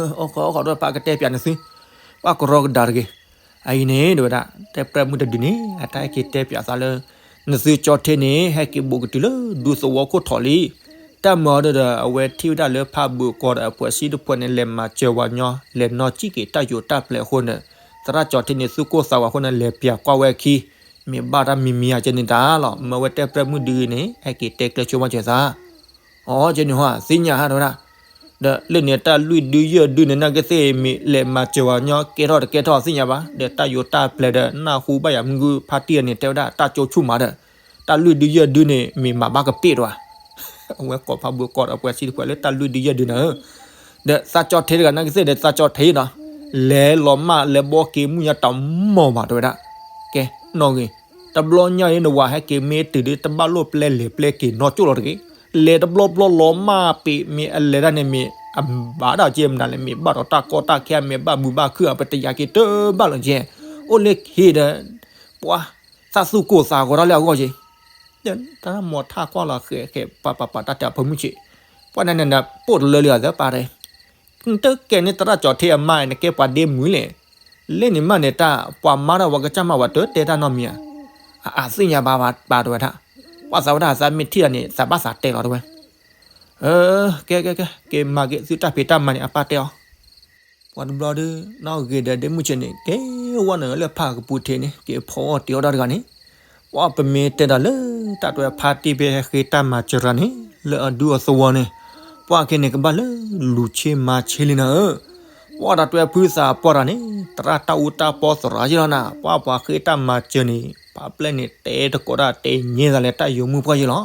အိၣ်ခိးအိၣ်ခိးဒီး ပၢ်ကတဲပၠးနသု, ပှၤကရီကဒါတဂ့ၤ, အအံၤန့ၣ် တဲဝဲဒၣ် တဲပြဲၢ်မုၣ်တဒုန့ၣ် အတၢ်ဟဲက့ၤတဲပၠးသးလၢ နသုကၠီၤထ့န့ၣ် ဟဲက့ၤဘူးကတုၤလၢဒူသဝီခိၣ်ထီၣ်လံ, တၢ်မၤအီၤဒီး အဝဲထံၣ်ဝဲဒၣ်လၢဖးဘုးကီးဒီးအပှဲၤစံတဖှဲးန့ၣ် လဲၤမၤစၢၤဝၤညီ လဲၤနီၢ်ကံၣ်က့ၤတၢ်ယိးတၢ်ပျဲၤအဃိန့ၣ် သရၣ်ကၠီၤထ့န့ၣ် သူၣ်ကိၢ်သးဝးအဃိန့ၣ် လဲၤပၠးကွၢ်ဝဲအခံ မ့ၢ်ဘၣ်တၢ်မံၤမံၤဧါကဲန့ၣ်တၢ်လီၤ. မ့ၢ်ဝဲတဲပြဲၢ်မုၣ်ဒုန့ၣ် ဟဲက့ၤတဲကျဲဆိဘၣ်စၢၤသး, အိ ကဲန့ၣ်ဟီ သ့ၣ်ညါဟးတဲဝဲဒၣ်, ဒီးလၢန့ၣ်တၢ်လွံၢ်ဒုယဲၢ်ဒုန့ၣ် နာ်က့သ့ၣ်မ့ၢ်လဲၤမၤစၢၤဝၤညီ ကဲထီၣ်တကဲထီၣ်သ့ၣ်ညါဘၣ်, ဒီးတၢ်ယိးတၢ်ပျဲၤဒီး နၢ်ဟူဘၣ်ယၤမုၢ်ဂုၢ်ဖါတံၢ်န့ၣ် တဲဝဲဒၣ်တၢ်ကၠိဆူၣ်မးဒီး တၢ်လွံၢ်ဒုယဲၢ်ဒုန့ၣ် မ့ၢ်မၤဘၣ်ကပ့ၣ်တဝဲ အဝဲကိးဖးဘုးကိးဒီးပှဲၤစံတပှဲၤလၢတၢ်လွံၢ်ဒုယဲၢ်ဒုန့ၣ်ဧၢ, ဒီးသးကၠီၤထ့တဂၤနာ်က့သ့ၣ်ဒီးသးကၠီၤထ့နီၤ, လဲၤလီၤမၢ်လဲၤဘီက့ၤမုၢ်ညါတမီၢ်ဘၣ်တဲဝဲဒၣ်, ကဲ နီၣ်ဂ့ၤ, တဘျီညါအံၤနဝၤဟဲက့ၤမ့ၢ်တုၤဒီး တဘၣ်လိၣ်ပျဲလဲၤပျဲက့ၤနီၢ်ကၠိၣ်လီၤတဂ့ၤ, လဲၤတဘျီဘျီလီၤမၢ်ပ့ၤမ့ၢ်အလဲၤဒၣ်န့ၣ်မ့ၢ် အဘၣ်ဒၣ်ကဲမနုၤလဲၣ် မ့ၢ်ဘၣ်ဒီးတၢ်ကီတၢ်ခဲ မ့ၢ်ဘၣ်မုာ်ဘၣ်ခုၣ် ပတယၤက့ၤတဘၣ်လီၤကဲ, အိၣ်လၢခံဒီး ပှၤ သးသူၣ်ကိၢ်သးဂီၤတၢ်လၢအဂီၢ်က့ၤ တၢ်မီၤထၣ်ကွၢ်လီၤဃဲၤဃဲၤပာ်ပာ်ပာ်တၢ်တဲအဖိမုၣ်ဆ့း, ပှၤန့ၣ်န့ၣ် ပိၣ်တလၢလံအသးပာ်တဲ, နတကဲန့ၣ်သရၣ်ကၠီၤထ့အမါ နကဲပှၤဒ့မုၢ်လဲၣ်, လၢန့ၣ်မးန့ၣ်တၢ် ပှၤမါတၢ်ပှၤကစၢ်မးပှၤတတဲတၢ်နီတမံၤဧါ, အသ့ၣ်ညါဘၣ်ပာ်တဲဝဲဒၣ်, ပှၤသးဝဲဒၣ်သးမ့ၢ်ထံၣ်တၢ်န့ၣ် သးဘၣ်သးတဲလီၤတဲဝဲ ကဲ ကဲ ကဲ က့ၤမၤက့ၤသုတၢ်ဖံးတၢ်မၤန့ၣ် အပၢ်တဲအီၤ, ပှၤတဘျီဒီး နီၢ်ဂ့ၤဒီးဒ့မုၢ်ဆ့းန့ၣ် က့ၤဝဲနုာ်လၢဖးကပူၤထံးန့ၣ် က့ၤဖီအီၣ်တ့ၤအီၣ်တၢ်တဂၤန့ၣ်, ပှၤပမ့ၢ်တဲဒီးလၢ တၢ်တွဲဖါတံၢ်ဖဲဟဲဃ့တၢ်မၤစၢၤတဂၤန့ၣ် လၢအဒူအသဝီန့ၣ်, ပှၤခဲန့ၣ်ကဘၣ်လၢလူၤဆ့မၤဆ့လံနၤဧၢ, ပှၤတၢ်တွဲဖုသးပှၢ်တဂၤန့ၣ် သရၣ်တၢ်အူတၢ်ပီသရၣ်ယ့လီၤနၤ, ပှၤပှၤဃ့တၢ်မၤစၢၤန့ၣ် ပှၤပျဲၢ်န့ၣ်တဲတကိးတၢ်တဲညဲသးလၢတၢ်ယိာ်မုၢ်ပှၢ်ယ့လီၤ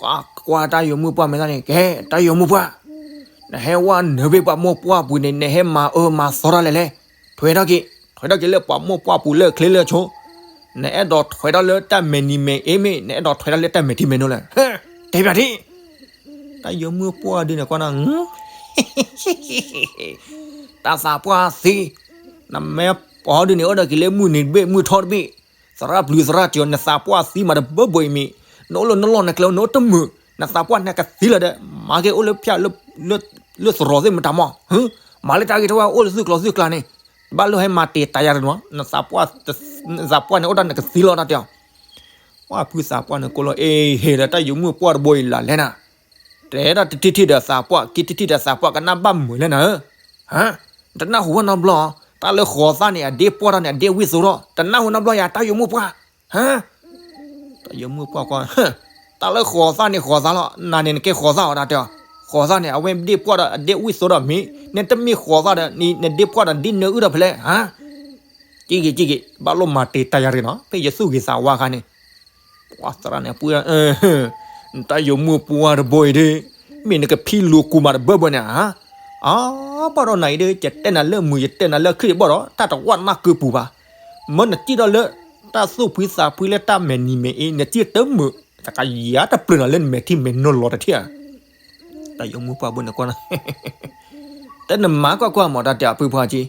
ပှၤကွၢ်တၢ်ယိာ်မုၢ်ပှၢ်မဲာ်သၣ်န့ၣ် ကဲ တၢ်ယိာ်မုၢ်ပှၢ်, နဟဲဝဲနုာ်ဘၣ်ပှၤမိၢ်ပှၢ်ပူၤန့ၣ် နဟဲမၤအၢမၤသီတၢ်လဲၣ်လဲၣ်. ထွဲထီၣ်က့ၤ, ထွဲထီၣ်က့ၤလၢပှၤမိၢ်ပှၢ်ပူၤလၢချ့လၢဆိ. နအဲၣ်ဒိးထွဲထီၣ်လၢတၢ်မဲာ်နံၤမဲာ်အ့မ့ၢ် နအဲၣ်ဒိးထွဲထီၣ်လၢတၢ်မဲာ်ထံမဲာ်နိလၢ, တဲဘၣ်ထံၣ်. တၢ်ယိၤမုၢ်ပှၢ်ဒုန့ၣ်ကွၢ်နၤ, တၢ်သးပှၢ်သံ, နမ့ၢ်ပိာ်ဒုန့ၣ် အိၣ်ဒီးက့ၤလၢမုၢ်နံၤတဘ့ၣ် မုၢ်ထီတဘ့ၣ်, သရၣ်ပျုၤသရၣ်စၢၤ နသးပှၢ်သံမးတဘၢဘၢအံၤမ့ၢ်, နအိၣ်လၢနလီၢ်နကျဲ နအိၣ်တမုာ်, နသးပှၢ်နကသံလီၤဒီး မၤက့ၤအိၣ်လၢဖၠၣ်လၢ, လၢသရိာ်သ့ၣ်မတၤမီၢ်, မၤလၢတၢ်ဂ့ၤထီၣ်ဝဲ အိၣ်လၢသုကျိၤသုကျါန့ၣ်, တဘၣ်လိၣ်ဟဲမၤတ့ၢ်တၢ်ယၤတနီၤ, နသးပှၢ်န့ၣ်အိၣ်ဒီးနကသံလီၤတၢ်တဲအီၤ. ပှၤဖုသးပှၢ်န့ၣ်ကိးလီၤ အ့ဟ့ၣ်ဒီးတၢ်ယိၤမုၢ်ပှၢ်တဘိအံၤလၢ်လဲၣ်နၤ, တဲဒၣ်တထံၣ်ထံၣ်ဒီးသးပှၢ် က့ၤထံၣ်ထံၣ်ဒီးသးပှၢ် ကနၣ်ဘၣ်မုာ်လဲၣ်နၤဧၢ, တနၢ်ဟူဘၣ်နီတဘျီ, တၢ်လၢဃိးသၣ်န့ၣ် အဒ့ပှၢ်ထီၣ်န့ၣ် အဒ့ဝံၣ်သိဒီး တနၢ်ဟူနီတဘျီယၤ တၢ်ယိၤမုၢ်ပှၢ်, ဟါ တၢ်ယိၤမုၢ်ပှၢ်ကွၢ်, တၢ်လၢဃိးသၣ်န့ၣ် ဃိးသၣ်လီၤ, နၤန့ၣ်နကဲဃိးသၣ်အီၤတၢ်တဲအီၤ, ဃိးသၣ်န့ၣ် အဝဲဒ့ပှၢ်ဒီးအဒ့ဝံၣ်သိဒီးမ့ၢ်, နတမ့ၢ်ဃိးသၣ်ဒီး နဒ့ပှၢ်ဒီးဒ့နၢအုၣ်ထီၣ်ဖဲလဲၣ်, ဟါ, က့ၤက့ၤက့ၤက့ၤ ဘၣ်လိၣ်မၤတ့ၢ်တၢ်ယၤတနီၤ ဖဲယသူၣ်ဂ့ၤသးဝါအခါန့ၣ်, ပှၤသရၣ်န့ၣ်ပှၤ, နတၢ်ယိၤမုၢ်ပှၢ်တဘိအံၤဒီး, မ့ၢ်နကဖံလူၤကူမးတဘၢဘၢန့ၣ်ဧါ, အါ ဘၣ်ဒီးနၤအံၤဒီး ယတဲနၤလၢမုာ် ယတဲနၤလၢခရံာ်ဘၣ်ဒီး တၢ်တဝၣ်နၢ်ကၢပူၤဘၣ်, မ့ၢ်နစံၣ်ထီၣ်လၢ တၢ်သူၣ်ဖှံသးဖှံလၢတၢ်မဲာ်နံၤမဲာ်အ့ နစံၣ်တမုာ်, တကယၤတပျၢၤနၤလၢနမဲာ်ထံမဲာ်နိလီၤတထံၣ်ဧါ, တၢ်ယိၤမုၢ်ပှၢ်ဘိန့ၣ်ကွၢ်နၤ, တၢ်နမၤကွၢ်ကွၢ်မးတၢ်တဲအီၤဖုပှၢ်က့ၤ,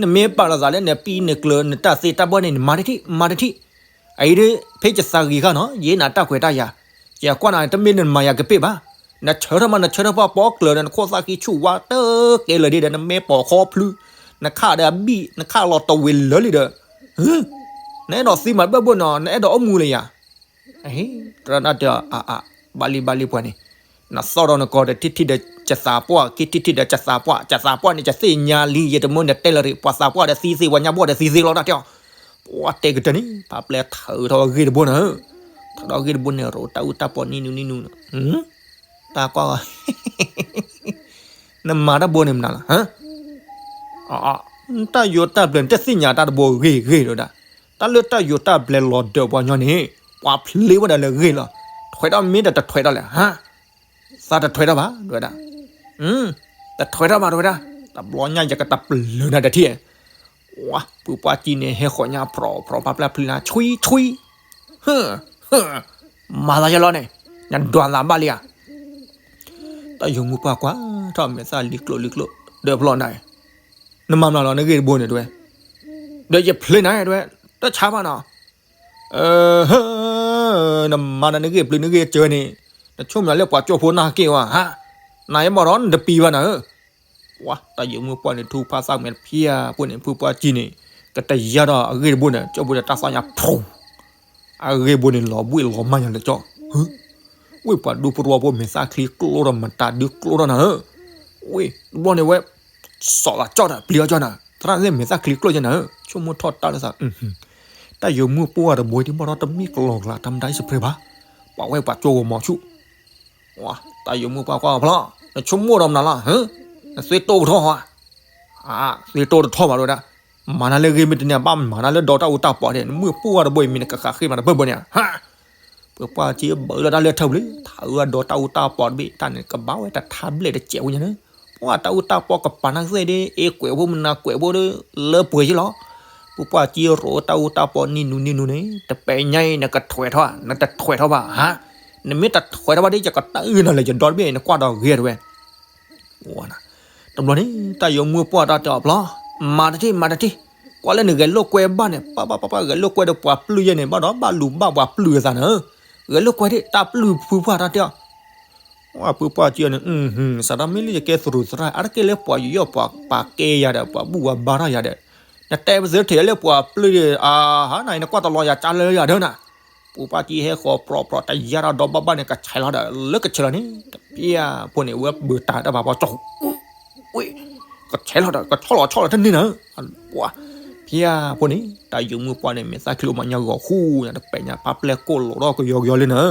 နမ့ၢ်ပာ်လီၤသးလၢနပံနကျၢၤ နတၢ်သ့တၢ်ဘီန့ၣ် နမၤတထံၣ် မၤတထံၣ်, အအံၤဒီး ဖဲယသးဂ့ၤခါနီၤ ယဟ့ၣ်နၤတၢ်ခွဲးတၢ်ယာ်, ယကွၢ်နၤ တမ့ၢ်နမၤယၤကပ့ၢ်ဘၣ်, နဆၢထၢၣ်မး နဆၢထၢၣ်ပှၢ်ပိာ်ကျၢၤဒီး နခိၣ်သၣ်ဃံဆူၣ်ဝါတကဲလၢာ်ဒ်ဒီး နမဲာ်ပိာ်ခီဖျုး, နခၣ်ဒီးအဘံၣ် နခၣ်လီၤတဝ့ၤလၢာ်လံဒီး, နအဲၣ်ဒိးသံမးဘၢဘၢနီၤ နအဲၣ်ဒိးအိၣ်မူလၢၤယၤ အဟ့ၣ် တရၣ်နၢ်တဲအီၤ အါအါ ဘၣ်လံဘၣ်လံပှၤန့ၣ်, နသီၣ်ဒီးနကီးဒီးထံၣ်ထံၣ်ဒီးကသးပှၢ် က့ၤထံၣ်ထံၣ်ဒီးကသးပှၢ် ကသးပှၢ်န့ၣ် ယသ့ၣ်ညါလံ ယတမ့ၢ်နတဲလၢၤရံၣ် ပှၤသးပှၢ်ဒီးသံသ့ ပှၤညါဘီၣ်ဒီးသံသ့လီၤတၢ်တဲအီၤ, ပှၤတဲကတၢၢ်န့ၣ် ဖးပျဲၢ်ထုးထီၣ်အဂ့ၢ်တဘိန့ၣ်, ထုးထီၣ်အဂ့ၢ်တဘိန့ၣ် ရိးတၢ်အူတၢ်ပီးနံၤနူနံၤနူ, တၢ်ကွၢ် နမၤတၢ်ဘိန့ၣ်မနုၤလီၤ တၢ်ယိၤတၢ်ဘျၢ နတသ့ၣ်ညါတၢ်တဘိဂ့ၤဂ့ၤဒီးဒၣ်, တၢ်လၢတၢ်ယိၤတၢ်ဘျၢလီၤဒၢးပှၤညီန့ၣ် ပှၤဖျ့ဝဲဒၣ်လၢဂ့ၤလီၤ, ထွဲထီၣ်မ့ၢ်တတထွဲထီၣ်လဲၣ်, သးတထွဲထီၣ်ဘၣ် ဒ်ဝဲဒၣ်, တထွဲထီၣ်ဘၣ် ဒ်ဝဲဒၣ်, တဘျီညါယကတၢ်ပျၢၤနၤတထံၣ်, ဝါ ပုၢ်ပှၢ်ကံန့ၣ် ဟဲဃီၤညါဖြီဖြီဖးပျဲၢ်ဖျ့နၤ ဆွံဆွံ, မၤသးယလီၤန့ၣ်, နဒွးသးဘၣ်လံဧါ တၢ်ယိၤမုၢ်ပှၢ်ကွၢ်ထီၣ်မဲာ်သၣ်လံကျိၣ်လံကျိၣ် ဒီးဖျီနၤ, နမၤမနုၤလီၤ နဂ့ၢ်တဘိန့ၣ်တဝဲ, ဒီးယဖျ့နၤတဝဲ, တဆါဘၣ်နီၤ, နမၤနၤနဂ့ၢ်ပျုၤနဂ့ၢ်စၢၤန့ၣ်, နဆိကမိၣ်လၢပှၤကၠိဖိနၢ်က့ၢ်ဝဲ, နၤယမီၢ်ဒီးနတပံၤဘၣ်နၤဧၢ, ပှၤတၢ်ယိၤမုၢ်ပှၢ်န့ၣ် ထူဖးသးမဲာ်ဖၠၣ်ဖိန့ၣ် ဖုပှၢ်ကံန့ၣ်, ကတယါဒီးအဂ့ၢ်တဘိန့ၣ် ကၠိဖိဒီးတၢ်သီၣ်ညါဖျိ အဂ့ၢ်ဘိန့ၣ် လီၤဘှံးလီၤမၢ်ညါလၢကၠိ, ဝ့ၢ်ပှၤဒူဖိတဝီဖိမဲာ်သၣ်ချံကျိထီၣ်မတၤဒုကျိထီၣ်နၤဧၢ, ဝ့ၢ်တဘျီန့ၣ်ဝဲ, စီၤလၤကၠီတၢ်ပျံၤအီၤကၠီနၤ သရၣ်န့ၣ်မဲာ်သၣ်ချံကျိကၠီနၤဧၢ, ဆိကမိၣ်ထီၣ်တၢ်လၢသး, တၢ်ယိၤမုၢ်ပှၢ်တဘိတဘီထီၣ်တမ့ၢ်ကလီၤကလးတၢ်မတၤအံၤစပှဲၤဘၣ်, ပှၤဝဲပှၤကၠိဂီၤမီၤဆူၣ် တၢ်ယိၤမုၢ်ပှၢ်ကွၢ်ဖျီ, နဆိကမိၣ်ဒီးမနုၤလီၤ, နသွံၣ်တိၢ်ကထီၣ်ဧါ, သွံၣ်တိၢ်တထီၣ်ဘၣ်ဒဝဲဒၣ်, မၤနၤလၢဂ့ၢ်မ့ၢ်တန့ၢ် ဘၣ်မၤနၤလၢဒီတၢ်အူတၢ်ပီးဒဲး နမုၢ်ပှၢ်တဘိအံၤမ့ၢ်နကဃးဃ့မးတဘၢဘၢန့ၣ်ဧါ, ပှၤပှၢ်ကံဘၣ်လၢတၢ်လၢထၢၣ်ဘျ့ ထးအၢအဒီတၢ်အူတၢ်ပီးတဘ့ၣ် တၢ်န့ၣ်ကဘၣ်ဝဲတထါဘျဲၣ်တစဲးဝဲညါန့ၣ်, ပှၤတၢ်အူတၢ်ပီးကပၤနၢ်သ့ၣ်ဒ် အ့ကွဲးဖိမနၤကွဲးဖိဒီး လၢပှဲၤယ့လီၤ ပှၤပှၢ်ကံရိးတၢ်အူတၢ်ပီးနံၤနူနံၤနူန့ၣ် တပဲာ်ညါအံၤ နကထွဲထီၣ် နတထွဲထီၣ်ဘၣ်ဧါ, နမ့ၢ်တထွဲထီၣ်ဘၣ်ဒီး ယကတၢၢ်နၤလၢယဒီတဘ့ၣ် နကွၢ်ဒီးဂ့ၤတဝဲ, တဘျီန့ၣ် တၢ်ယိၤမုၢ်ပှၢ်တၢ်တဲအီၤဖျီ, မၤတထံၣ် မၤတထံၣ်, ကွၢ်လၢနဂဲၤလိာ်ကွဲဘၣ်န့ၣ် ပၢ်ပၢ်ပၢ်ပၢ် ဂဲၤလိာ်ကွဲဒီးပှၤပျုၢ်ယဲန့ၣ် ဘၣ်ဒီးဘၣ်လူၤဘၣ်ပှၤပျုၢ်အသးန့ၣ်, ဂဲၤလိာ်ကွဲဒ်တၢ်ပျုၢ်ဖုပှၢ်တၢ်တဲအီၤ ပှၤပှၢ်ကံန့ၣ်, စးထီၣ်မ့ၢ်လၢယကဲသရူးသရၣ် အါတက့ၢ်လၢပှၤယူးယီၣ်ပှၤပာ်ကဲယၤဒီး ပှၤဘူၣ်ပှၤဘါထီၣ်ယၤဒီး, နတဲပသ့ထဲလၢပှၤပျုၢ်ဒီး အဟါနၤအံၤ နကွၢ်တလီၤယၤကၢ်လၢယၤဒၢနၤ, ပှၤပှၢ်ကံဟဲဃီၤပြီပြီ တယါထီၣ်ဒီဘၣ်ဘၣ်န့ၣ် ကဆဲးလီၤဒီး လၢကဆဲးလီၤန့ၣ် တပျၢ်ဖိန့ၣ် ဝဲဘုးတၢ်တၢ်ပာ်ပှၤကၠီ ဝ့ၢ် ကဆဲးလီၤဒီး ကဆီၣ်လီၤဆီၣ်လီၤတန့ၢ်နၤ, ပှၤ ဖျါဖိန့ၣ် တၢ်ယိၤမုၢ်ပှၢ်န့ၣ် မဲာ်သၣ်ချံအိၣ်မးညါဂီၤဃူညါ တပဲာ်ညါ ပၢ်ပျဲၢ်ကိၢ်လိာ်ထီၣ်ကယီကယီလံနၤ,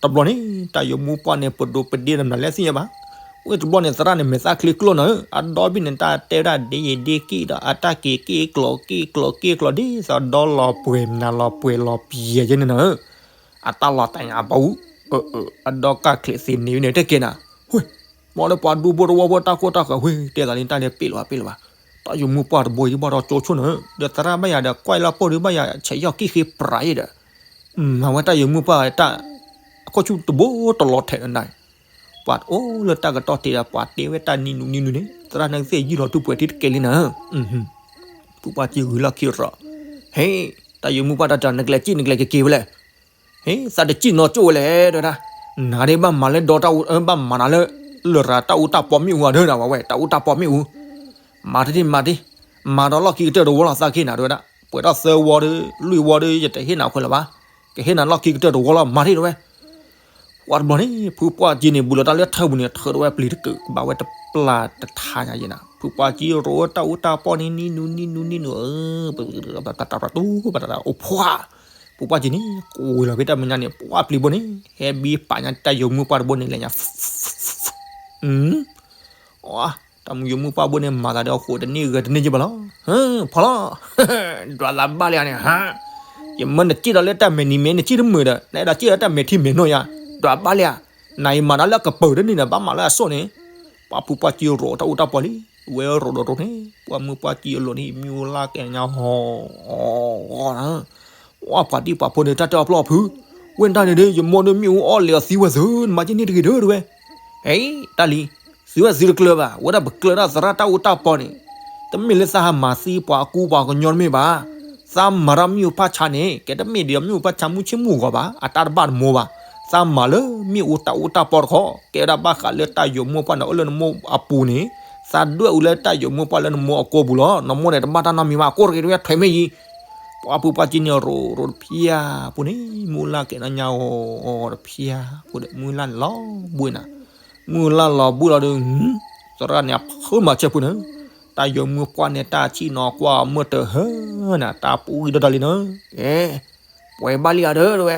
တဘျီန့ၣ် တၢ်ယိၤမုၢ်ပှၢ်န့ၣ် ပဒိးပဒ့တမနုၤလဲၣ်သ့ၣ်ညါဘၣ်, ဝ့ၢ်တဘျီန့ၣ် သရၣ်န့ၣ် မဲာ်သၣ်ချံကျိၣ်နၤဧၢ, အဒီဘ့ၣ်န့ၣ် တၢ်တဲဝဲဒၣ်ဒ့ယံၤဒ့ကံၣ်ဒီး အတၢ်က့ၤက့ၣ်ကျီၤက့ၣ်ကျီၤက့ၣ်ကျီၤဒ်သိးဒီလီၤပှဲၤမနုၤလီၤပှဲၤလီၤပျဲၤယဲန့ၣ်နၤဧၢ, အတၢ်လီၤတၢ်ညါအပူၤ, အဒီကၢ်ချံးသ့န့ၣ်ဝဲန့ၣ် တက့ၢ်နၤ, ဝ့ၢ် မ်လၢပှၤဒူဖိသဝီဖိတၢ်ကိၢ်တၢ်ဂီၤဝဲ တဲသးလံ တၢ်ဒဲးပ့ၣ်လီၤပ့ၣ်လီၤဘၣ်. တၢ်ယိၤမုၢ်ပှၢ်တဘိအံၤဘၣ်ဒီးကၠိဆိၣ်န့ၣ် ဒီးသရၣ်ဘၣ်ယၤဒီးကွၢ်လီၤပိၢ်ဒီးဘၣ်ယၤ ဆဲးယီၢ်ကံၣ်ဃ့ပြးယဲဒီး မၤဝဲတၢ်ယိၤမုၢ်ပှၢ်တၢ် အခိၣ်ဆူၣ်တဘိတလီၤထဲးနၤ ပှၤအိၣ်လၢတၢ်ကတီၢ်တ့ၢ်ဒီး ပှၤတဲဝဲတၢ်နံၤနူၤနံၤနူၤန့ၣ် သရၣ်န့ၣ်ကသ့ၣ်ယုၢ်လီၤတူၢ်ပှဲၤထံတကဲလံနၤ. ဖုပှၢ်ကံဂုၤလီၢ်ခံရီၤ, ဟ့, တၢ်ယိၤမုၢ်ပှၢ်တၢ်တၢ် နကလဲၤစံၣ်နကလဲၤက့ၤက့ၤဝဲလဲၣ်. ဟ့, သးတစံၣ်နီၤကၠိၣ်ဝဲလဲၣ် တဲဝဲဒၣ်, နၤဒ်ဘၣ်မၤလၢဒီတၢ်အူ ဘၣ်မၤနၤလၢ လရာ်တၢ်အူတၢ်ပီမ့ၣ်အူအဒၢနၤဝဲဝဲ တၢ်အူတၢ်ပီမ့ၣ်အူ မၤတထံၣ်မၤတထံၣ်, မၤဒီးလီၢ်ခံကတၢၢ်တဝီလီၤသးခ့နၤ တဲဝဲဒၣ်, ပှဲၤထီၣ်သၢဝီဒီး လွံၢ်ဝီဒီး ယတဟ့ၣ်နၤခွဲးလၢၤဘၣ်, ကဟ့ၣ်နၤလီၢ်ခံကတၢၢ်တဝီလီၤ မၤတထံၣ်တဝဲ. ပှၤတဘျီန့ၣ် ဖုပှၢ်ကံန့ၣ် ဘူးလီၤတၢ်လၢထၢပူၤန့ၣ် ထၢတဝဲပျံၤတကုာ် ကဘၣ်ဝဲတပျၢ်တထါညါယဲနၤ, ဖုပှၢ်ကံရိၤဝဲတၢ်အူတၢ်ပီန့ၣ် နံၤနူၤနံၤနူၤနံၤနူၤ ပတၢ်ပတူၢ်ပတၢ်အိၣ်ဖှၣ်, ဖုပှၢ်ကံန့ၣ် ကွံာ်လီၤဖဲတၢ်မဲာ်ညါန့ၣ် ပှၢ်ပျံၤဘိန့ၣ် ဟဲဘံပာ်ညါတၢ်ယိၤမုၢ်ပှၢ်တဘိန့ၣ်လဲၤညါ တၢ်မုၢ်ယိၤမုၢ်ပှၢ်ဘိန့ၣ် မၤသးဒီးအဃိတန့ၢ်ဂဲၤတန့ၢ်က့ဘၣ်လီၤ. ဖီလီၤ, ဒွးသးဘၣ်လံဧါန့ၣ်, ယမၢနစံၣ်ဒီးလၢတၢ်မဲာ်နံၤမဲာ် နစံၣ်တမုာ်ဒီး နအဲၣ်ဒိးစံၣ်ဒီးတၢ်မဲာ်ထံမဲာ်နိယါ, ဒွးဘၣ်လံဧါ, နအံၤမၤဒီးလၢကပၢၤတန့ၢ်ဒီး ဘၣ်မၤလၢအစိၣ်န့ၣ်, ပှၤဖုပှၢ်ကံရိၤတၢ်အူတၢ်ပီလံ, ဝဲရိၤဒီးရိၤန့ၣ် ပှၢ်မုၢ်ပှၢ်ကံအလိၤန့ၣ် မ့ၣ်အူလၢကဲညါဟီ, အီ, ပှၤဒံပှၤဖိန့ၣ် တၢ်တဲအီၤဖျီအဖု, ဝဲဒၣ်န့ၣ်ဒီး ယမၢဒီးမ့ၣ်အူအီၣ်လဲၤအီၤသံဝဲသု, နမၤက့န့ၣ်တဂ့ၤဒီးတဝဲ ဟဲ, တၢ်လံ, သုဝဲသုတကျၢၤဘၣ်, ဝဲဒၣ်ပကျၢၤဒၣ်သရၣ်တၢ်အူတၢ်ပီန့ၣ်, တမ့ၢ်လၢသးဟးမၤသံပှၤအကူပှၤကညီတမ့ၢ်ဘၣ်, သးမၤတၢ်မ့ၣ်အူဖးဆါန့ၣ် ကဲတမ့ၢ်ဒီးမ့ၣ်အူဖးဆါမုၢ်ဆ့ၣ်မုၢ်ဂီၤဘၣ်, အတၢ်တဘၣ်တမိၢ်ဘၣ်, သးမၤလၢမ့ၣ်အူတၢ်အူတၢ်ပီတခီ, ကဲဝဲဒၣ်ဘၣ်ဃးလၢတၢ်ယိၤမုၢ်ပှၢ်န့ၣ် အိၣ်လၢနမိၢ်အပူၤန့ၣ်, သးဒွဲၣ်အူလၢတၢ်ယိၤမုၢ်ပှၢ်လၢနမိၢ်အကိာ်ပူၤလီၤ, နမိၢ်န့ၣ် တဘၣ်တၢ်နီတမံၤဘၣ်, ကိၢ်တဂ့ၤတဝဲထွဲမ့ၢ်ယံၤ ပှၤဖုပှၢ်ကံန့ၣ် ရိၤရိၤတဖၠၣ်ပူၤန့ၣ် မုၢ်လၢ်ကဲနီၣ်ညါအီၤတဖၠၣ်ပူၤဒီး မုၢ်လၢ်န့ၣ်လီၤဘှံးနၤ, မုၢ်လၢ်လီၤဘှံးလီၤဒီး, သရၣ်န့ၣ်အဖုမၤဆၢပူၤန့ၣ်, တၢ်ယိၤမုၢ်ပှၢ်န့ၣ် တၢ်ဆံၣ်နီၤကွၢ်မုၢ်တဟၢနၤ တၢ်ပူၤဂံၢ်ဒီတၢ်လံန့ၣ်, ကဲ, ပှဲၤဘၣ်လံဧါဒီးတဝဲ,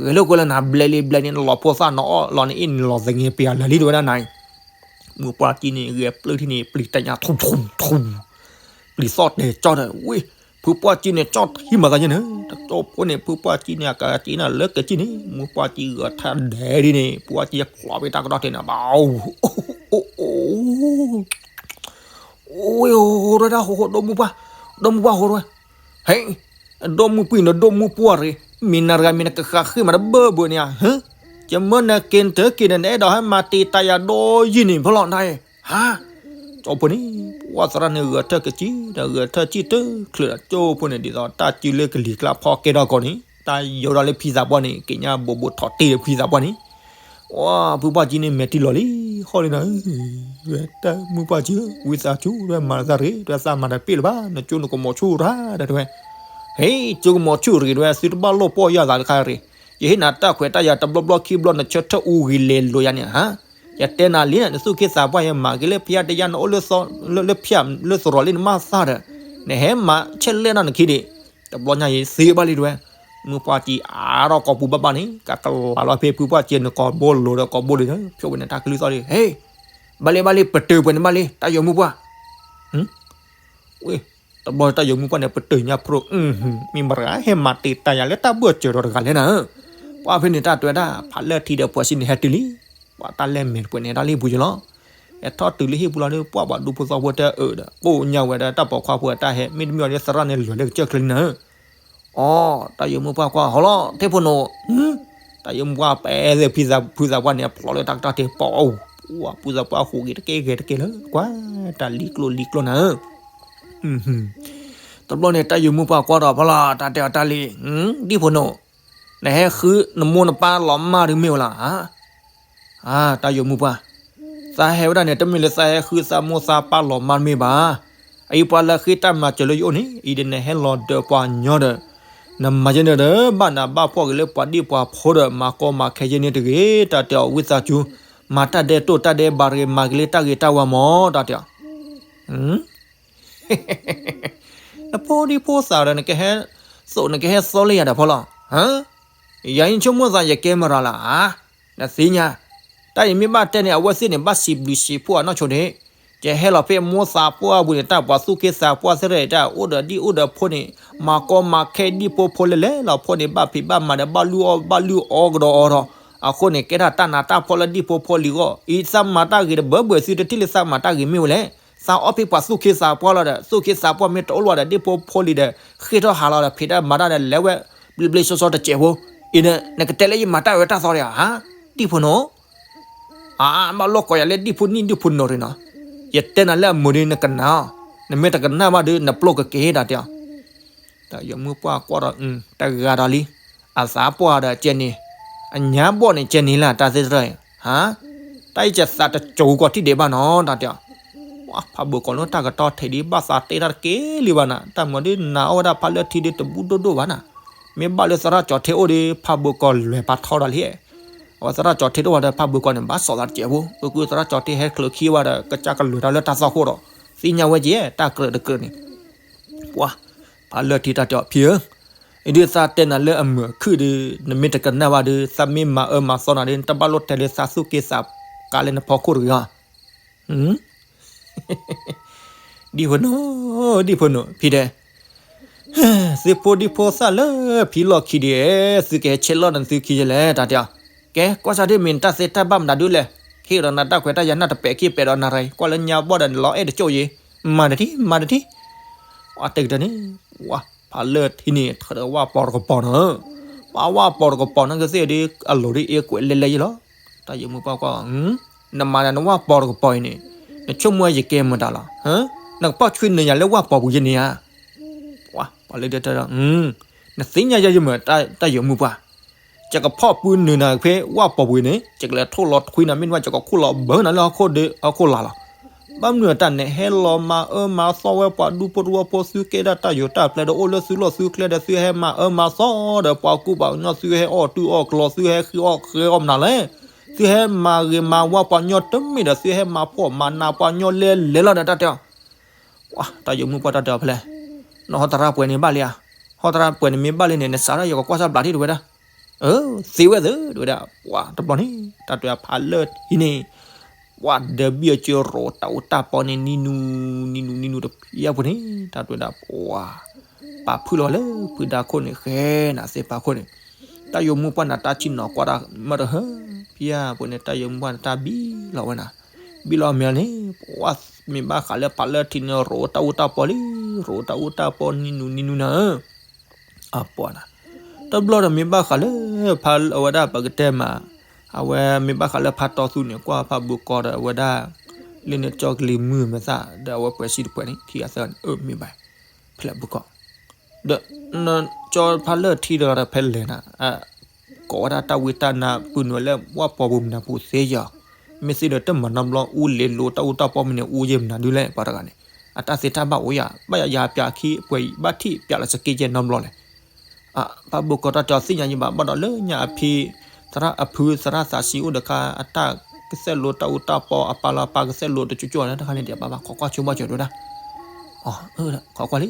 ဂဲၤလိာ်ကွဲလၢနၤဘျဲလံဘျဲန့ၣ် နလီၤဖိသၣ်နအီၣ်လီၤနအ့ၣ်နလီၤသင့ၤပယၤလၢာ်လံတဝဲဒၣ်နၤ မုၢ်ပှၢ်ကံန့ၣ် ဂဲၤပျုၢ်ထံၣ်န့ၣ် ပျံၤတၢ်ညါထူထူထူ, ပျံၤသီၣ်တဲာ်ကၠီဒီး ဝ့ၢ်, ဖုပှၢ်ကံန့ၣ် ကၠီထံမၤသးယဲန့ၣ်, တကၠီဖိန့ၣ် ဖုပှၢ်ကံန့ၣ် အကက့ၤနၤလၢကကံန့ၣ် မုၢ်ပှၢ်ကံဂဲၤထၢၣ်ဒဲးဒ်န့ၣ် ဖုပှၢ်ကံဖျိးဖဲတၢ်ကတီၢ်ထဲန့ၣ် ဘၣ်, အိၣ်, အိၣ်, အိၣ်, အိၣ်, အိၣ်ဒၣ်ဟိဟိ ဒီမုၢ်ပှၢ်, ဒီမုၢ်ပှၢ်ဟိဝဲ, ဟဲ, ဒီမုၢ်ပှၢ်နဒီမုၢ်ပှၢ်ရ့ၣ်, မ့ၢ်နၤတဂၤမ့ၢ်နကဃးဃ့မးတဘၢဘၢန့ၣ်ဧါ, ဟၢ, ယမၢနက့ၤတၢ်က့ၤန့ၣ် နအဲၣ်ဒိးဟဲမၤတ့ၢ်တၢ်ယၤဒီးယံၤန့ၣ် ဖီလီၤနၤ, ဟါ, ကၠီဖိန့ၣ်, ပှၢ်သရၣ်န့ၣ်ဂဲၤထၢၣ်ကကံဒီး ဂဲၤထၢၣ်ကံၣ်တချုးဒီး ကၠီဖိန့ၣ် ဒ်သိးတၢ်စုလၢကလံၤကျါဖီကဲထီၣ်ကီးန့ၣ် တၢ်ယိၤဒီးလၢဖံသးပှၢ်န့ၣ် က့ၤညါဘိးဘိးထီၣ်တ့ၢ်ဒီးဖံသးပှၢ်န့ၣ် ဝဲ, ဖုပှၢ်ကံန့ၣ် မဲာ်ထံလီၤလံ, ဟီၣ်လံနၤ, ဝဲတၢ်မုၢ်ပှၢ်ကံဧၢ, ဝံသးစူၤ တဝဲမၤသးရ့ၣ်, တဝဲသးမၤတပ့ၣ်လၢၤဘၣ်, နကၠိနကမီၤဆူၣ်ရၤဒီးတဝဲ, ဟဲ, ကၠိကမီၤဆူၣ်ရ့ၣ်တဝဲ သုတဘၣ်လိာ်ပီၢ်ယၢ်သးတခါရ့ၣ်, ယဟ့ၣ်နၤတၢ်ခွဲးတၢ်ယာ်တဘျီဘျီခံဘျီ နဆၢထၢၣ်အူဂ့ၤလဲၤလိာ်ယၤန့ၣ်ဧါ, ယတဲနၤလံ, နသူၣ်က့သးပှၢ်ယဲမၤက့ၤလၢဖံးတယၢ် နအိၣ်လၢ လၢဖၠၣ်လၢသရိာ်လံနမၤသၣ်ဒီး, နဟဲမၤဆဲးလဲၣ်နီၢ်နခံဒံး, တဘျီညါအံၤသ့ဘၣ်လံတဝဲ, မုၢ်ပှၢ်ကံအါထီၣ်ကိာ်ပူၤဘၣ်ဘၣ်န့ၣ် ကကလးလီၤဖဲဖုပှၢ်ကံန့ၣ် ကိာ်ဘိလိၤဒီးကိာ်ဘိလိၤန့ၣ် ဖျိဝဲန့ၣ်တၢ်ကလုၢ်သီၣ်လံ, ဟဲ, ဘၣ်လံဘၣ်လံ ပတုာ်ပှဲၤန့ၣ်ဘၣ်လံ တၢ်ယိၤမုၢ်ပှၢ်, ဝဲ, တဘျီတၢ်ယိၤမုၢ်ပှၢ်န့ၣ် ပတုာ်ညါဖျိ, မ့ၢ်မတၤဟဲမၤတ့ၢ်တၢ်ယၤလၢတၢ်ဘၢၣ်စၢၤဒီးတဂၤလဲၣ်နၤ, ပှၢ်ဖဲန့ၣ်တၢ်တဲဝဲဒၣ် ဖးလၢထံဒီးပှၤစံးန့ၣ်ဟဲတုၤလံ, ပှၤတၢ်လဲၤမဲာ်တပှဲၤန့ၣ်တၢ်လံပူၤယလီၤ, ဟဲထီၣ်တုၤလၢဟံၣ်ပူၤလီၤဒီး ပှၢ်ပှၤဒူဖိသဝီဖိတၢ်အၢၣ်ဒီး ကိးညါဝဲဒၣ်တၢ်ပိာ်ခွါဖိအတၢ်ဟဲ မ့တမ့ၢ်အီၤဒီးသရၣ်န့ၣ်လဲၤလၢကစၢၢ်ချ့လံနၤ အီ, တၢ်ယိၤမုၢ်ပှၢ်ကွၢ်ဟီလီၤ ထ့ၣ်ဖိနိး, တၢ်ယိၤမုၢ်ပှၢ်ပဲသ့ၣ်ဖံသးပှၢ်န့ၣ် ဖျိးလၢတၢ်ကတီၢ်ထံးပိာ်အူ, ပှၢ်ဖံသးပှၢ်ဟူးဂ့ၤတက့ၢ်ဂဲၤတက့ၢ်လၢ ကွၢ်တၢ်လံကျိၣ်လံကျိၣ်နၤဧၢ, တဘျီန့ၣ် တၢ်ယိၤမုၢ်ပှၢ်ကွၢ်ဒီးဖီလီၤ တၢ်တဲအီၤတၢ်လံ, ဒံၣ်ဖိနိး, နဟဲဃုနမိၢ်နပၢ်လီၤမၢ်တမ့ၢ်ဝဲလီၤဧါ အါ, တၢ်ယိၤမုၢ်ပှၢ်, သးဟဲဝဲဒၣ်န့ၣ် တမ့ၢ်လၢသးဟဲဃုသးမိၢ်သးပၢ်လီၤမၢ်တမ့ၢ်ဘၣ်. အအံၤပှၤလၢဃ့တၢ်မၤစၢၤလၢယအိၣ်န့ၣ် အံၤဒ်နဟဲလီၤဒၢးပှၤကညီဒီး နမၤယဲန့ၣ်ဒီး ဘၣ်နးဘၣ်ဖှီၣ်ဂ့ၤလၢပှၤဒံၣ်ပှၤဖိဒီး မၤကီမၤခဲယဲန့ၣ်တဂ့ၤ. တၢ်တဲအီၤဝံသးစူၤ, မၤတၢ်ဒဲးတိၢ်တၢ်ဒဲးဘးတဂ့ၤ, မၤက့ၤလၢတၢ်ဂ့ၤတၢ်ဝါမၢ် တၢ်တဲအီၤ နဖိဒံဖိသၣ်ဒီး နကဟဲသိးနကဟဲသီလၢယၤဒီးဖီလီၤ. ယၤယဆိကမိၣ်သးယကဲမရၤလၢ်ဧါ, နသ့ၣ်ညါ, တၢ်အံၤမ့ၢ်ဘၣ်တဲန့ၣ် အဝဲသ့ၣ်န့ၣ် ဘၣ်စံးဘျုးစံးဖှိၣ်အနီၢ်ဆိန့ၣ်, ယဟဲလီၤဖဲမိၢ်သးပှၢ်အပူၤန့ၣ် တၢ်ပှၤသူၣ်က့သးပှၢ်သ့ၣ်တဖၣ် အိၣ်ဒီးဒံၣ်အိၣ်ဒီးဖိန့ၣ်, မၤကီမၤခဲဒံၣ်ဖိဖိလဲၣ်လဲၣ်လီၤ. ဖိန့ၣ် ဘၣ်ဖံးဘၣ်မၤဒီး ဘၣ်လုၢ်အီၣ်ဘၣ်လုၢ်အီကဒီးအီဒီး, အဃိန့ၣ် ကဲထီၣ်တၢ်နးတၢ်ဖှီၣ်လၢဒံၣ်ဖိဖိလံၤအဂီၢ်, အံၤသးမၤတၢ်ဂ့ၤတဘၢဘၢ သုတထံၣ်လၢသးမၤတၢ်ဂ့ၤမ့ၢ်ဝဲလဲၣ်. သးအီၣ်ဖဲပှၤသူၣ်က့သးပှၢ်လီၤဒီး သူၣ်က့သးပှၢ်မ့ၢ်တအိၣ်လီၤဒီး ဒံၣ်ဖိဖိလံၤဒီး ဃ့ၢ်ထီၣ်ဟးလီၤဒီး ဖံးတၢ်မၤတၢ်ဒီး လဲၤဝဲ ဘျ့ဘျ့ဆှီဆှီတစဲးဖိ, အံၤန့ၣ် နကတဲလၢယမၤတၢ်ဝဲတၢ်သီဒံးဧါ, ဒံၣ်ဖိနီၤ အါ ဘၣ်လိာ်ကိးယၤလၢဒံၣ်ဖိနံၣ်ဒံၣ်ဖိနီၤရ့နီၤ, ယတဲနၤလၢအမုာ်ဒီးနကနၣ်အီၤ, နမ့ၢ်တကနၣ်ဘၣ်ဒီး နပျိၢ်ကက့ၤတၢ်တဲအီၤ. တၢ်ယိာ်မုၢ်ပှၢ်ကွၢ်ဒီး တဂၤဒီးလံ, အသးပှၢ်ဒီးကဲန့ၣ်, အညါဘီၣ်န့ၣ်ကဲန့ၣ်လၢတၢ်သ့ၣ်တဖၣ်, ဟါ, တၢ်အံၤကသးတကၠိၤကီးထံၣ်ဒံးဘၣ်နီၤ တၢ်တဲအီၤ. ပှၤဖးဘၢၤကီးလၢတၢ်ကတီၢ်ထံးဒံး ဘၣ်သးတဲတၢ်တက့ၢ်လံဘၣ်နၤ, တၢ်မၤဒ်နၤအီၣ်ဝဲဒၣ်ဖးလၢထံဒ်တဘူးဒိၣ်ဒိၣ်ဘၣ်နၤ, မ့ၢ်ဘၣ်လၢသရၣ်ကၠီၤထ့အိၣ်ဒီး ဖးဘၢၤကီးလဲၤပာ်ထီဒီးလံ, အဝဲသရၣ်ကၠီၤထ့တအိၣ်ဘၣ်ဒီး ဖးဘၢၤကီးန့ၣ် ဘၣ်စီၣ်သးတစဲးဖိ, အုကသရၣ်ကၠီၤထ့ဟဲချုးခံဝဲဒီး ကစၢ်ကလုၢ်တၢ်လၢတၢ်သီၣ်ခိၣ်ဒီး သ့ၣ်ညါဝဲက့ၤ တၢ်ကြၢးတကြၢးန့ၣ် ပှၤဖးလၢထံတၢ်တဲအီၤ ဖံဧၢ, အံၤဒ်သးတဲနၤလၢအမုာ်အခုၣ်ဒီး နမ့ၢ်တကနၣ်ဘၣ်ဒီး သးမ့ၢ်မၤအၢမၤသီနၤဒီး နတဘၣ်လိၣ်တဲလၢသးသူၣ်က့သးကါလၢနဖီခိၣ်တဂ့ၤဧါ. ဒံၣ်ဖိနီၤ, ဒံၣ်ဖိနီၤ, ဖံတဲ, သုဖိဒံၣ်ဖိသၣ်လၢဖံလီၢ်ခံဒံး, သုကဟဲဆဲးလီၤနသုခံယလဲၣ် တၢ်တဲအီၤ. ကဲ ကွၢ်စၢ်ဒ်မ့ၢ်နတၢ်သ့တၢ်ဘၣ်မနုၤဒုလဲၣ်, ဟ့ၣ်ဒီးနၤတၢ်ခွဲးတၢ်ယာ်နၢ်တပဲာ်ခံပဲာ်ဒီးနၤရၤ, ကွၢ်လၢညါဘီၣ်ဒီးနလီၤအဲၣ်တကၠိၣ်ယံၤ, မၤတထံၣ် မၤတထံၣ်. အတဲကတၢၢ်န့ၣ်, ဝဲဖးလၢထံန့ၣ် ထၢဒီးဝၣ်ပီၤတကပီၤနီၤ, ပှၤဝၣ်ပီၤတကပီၤနီၤကသ့ၣ်ဒီး အလိၤဒ်အ့ကွဲးလဲၤလဲၤယံၤလီၤ. တၢ်ယိာ်မုၢ်ပှၢ်ကွၢ်, နမၤနၤနဝၣ်ပီၤတကပီၤအံၤန့ၣ်, နဆိကမိၣ်ယကဲမတၤလီၤ, နကပီၢ်ဆွံနုာ်ယၤလၢဝၣ်ပီၤပူၤယဲန့ၣ်ဧါ. ပှၤလၢဒ်တဲဒီး, နသ့ၣ်ညါယဲယမုာ် တၢ်ယိာ်မုၢ်ပှၢ်, ယကဖီၣ်ပုၢ်နုာ်နၤဖဲဝၣ်ပီၤပူၤန့ၣ် ယကလဲၤထိၣ်လီၤထွံနၤ မ့ၢ်တဘၣ် ယကခိၣ်လီၤဘၢနၤလၢဟီၣ်ခိၣ်ဒီးဟီၣ်ခိၣ်လာ်လီၤ. ဘၣ်မနုၤအတၢ်န့ၣ် ဟဲလီၤမၤအၢမၤသီဝဲပှၤဒူဖိတဝီဖိ သုကဲဒၣ်တၢ်ယိာ်တၢ်ပျဲၢ်ဒီး အိၣ်လၢသုလီၢ်သုကျဲဒီး သုဟဲမၤအၢမၤသီဒီးပှၤကူပှၤကညီ သုဟဲအီၣ်တူၢ်အီၣ်ကျီ သုဟဲဃ့အီၣ်ဃဲအီၣ်မနုၤလဲၣ်, သုဟဲမၤဂ့ၤမၤဝါပှၤကညီတမ့ၢ်ဒီး သုဟဲမၤဖှီၣ်မၤနးပှၤကညီလဲၤလဲၤလီၤဒီး တၢ်တဲအီၤ. ပှၤတၢ်ယိာ်မုၢ်ပှၢ်တၢ်တဲအီၤဖဲလဲၣ်, နဟီၣ်သရၣ်ပှဲၤန့ၣ်ဘၣ်လံဧါ, ဟီၣ်သရၣ်ပှဲၤန့ၣ်မ့ၢ်ဘၣ်လံန့ၣ် နစးထီၣ်ယကကွၢ်စၢ်ဘျးထံၣ်တဝဲဒၣ်. အၢ သ့ဝဲသ့ၣ်တဝဲဒၣ်, ပှၤတဘျီန့ၣ် တၢ်တဲအီၤဖးလၢထံန့ၣ် ပှၤဒၢးဘံၣ်အစၢၤရိးတၢ်အူတၢ်ပီန့ၣ် နံၤနူၤ နံၤနူၤ နံၤနူၤတဖျၢၣ်ဖိန့ၣ် တၢ်တဲဝဲဒၣ် ပှၤ ပာ်ဖုၣ်လီၤဝဲလၢဖုဒါခိၣ်န့ၣ် ဃဲနၤသ့ၣ်ဖးခိၣ်န့ၣ်, တၢ်ယိာ်မုၢ်ပှၢ်န့ၣ်တၢ်ဆံၣ်နီၤကွၢ်တၢ်မၢတဟၢ ဖံဧၢ အဖိန့ၣ် တၢ်ယိာ်မုၢ်ပှၢ်န့ၣ်တၢ်ဘံၣ်လီၤဝဲနၤ, ဘံၣ်လီၤမ့ၢ်န့ၣ် ပှၤမ့ၢ်ဘၣ်ဃးလၢဖးလၢထံန့ၣ် ရိးတၢ်အူတၢ်ပီလံ, ရိးတၢ်အူတၢ်ပီ နံၤနူၤ နံၤနူၤ နၤဧၢ အပှၤနၤ, တဘျီဒီးမ့ၢ်ဘၣ်ဃးလၢ ဖးအဝဲဒၣ်ပကတဲမး, အဝဲမ့ၢ်ဘၣ်ဃးလၢဖးတီသူန့ၣ် ကွၢ်ဖးဘုးကီးဒီးအဝဲဒၣ် လၢန့ၣ်ကၠီကလံၤမုၢ်မဲာ်သၣ် ဒီးအဝဲပှဲၤစံတပှဲၤန့ၣ် ခံဂၤသၢဂၤန့ၣ် အၢ မ့ၢ်ဘၣ်, ဖဲလဲၣ်ဘုးကီး, ဒီး ကၠီဖးလၢထံတဂၤဒီးဖဲလဲၣ်နၤ, ကိးဝဲဒၣ်တၢ်ဝံတၢ်နါပုၢ်နုာ်လၢဝၣ်ပီၤပူၤမနုၤပူၤသ့ယီၤ, မ့ၢ်သ့ဒီးတမၤနီတဘျီ အူလ့ၤလိၤတၢ်အူတၢ်ပီမ့ၢ်န့ၣ် အူယဲၢ်မနုၤဒုလဲၣ် ပှၤတဂၤန့ၣ်, အတၢ်သ့တၢ်ဘၣ်အိၣ်ယၤ ဘၣ်ယၤယၤပၠးခံ ပှဲၤဘၣ်ထံၣ်ပၠးလီၤစက့ယဲၢ်နီတဘျီလဲၣ်. ဖးဘုးကီးတၢ်တဲအီၤသ့ၣ်ညါယံၤဘၣ် ဘၣ်ဒီးလၢညါအဖံ သရၣ်အဖုသရၣ်သးဆံးအိၣ်ဒီးခါ အတၢ်ကစဲးလိၤတၢ်အူတၢ်ပီ အပာ်လီၤပာ်ကစဲးလိၤတကၠိကၠိန့ၣ် တခါန့ၣ် တဲဘၣ်ဘၣ် ခိးကွၢ်ဆိဘၣ်စၢၤဒိၣ်ဒၣ်, အၢ ခိးကွၢ်လံ,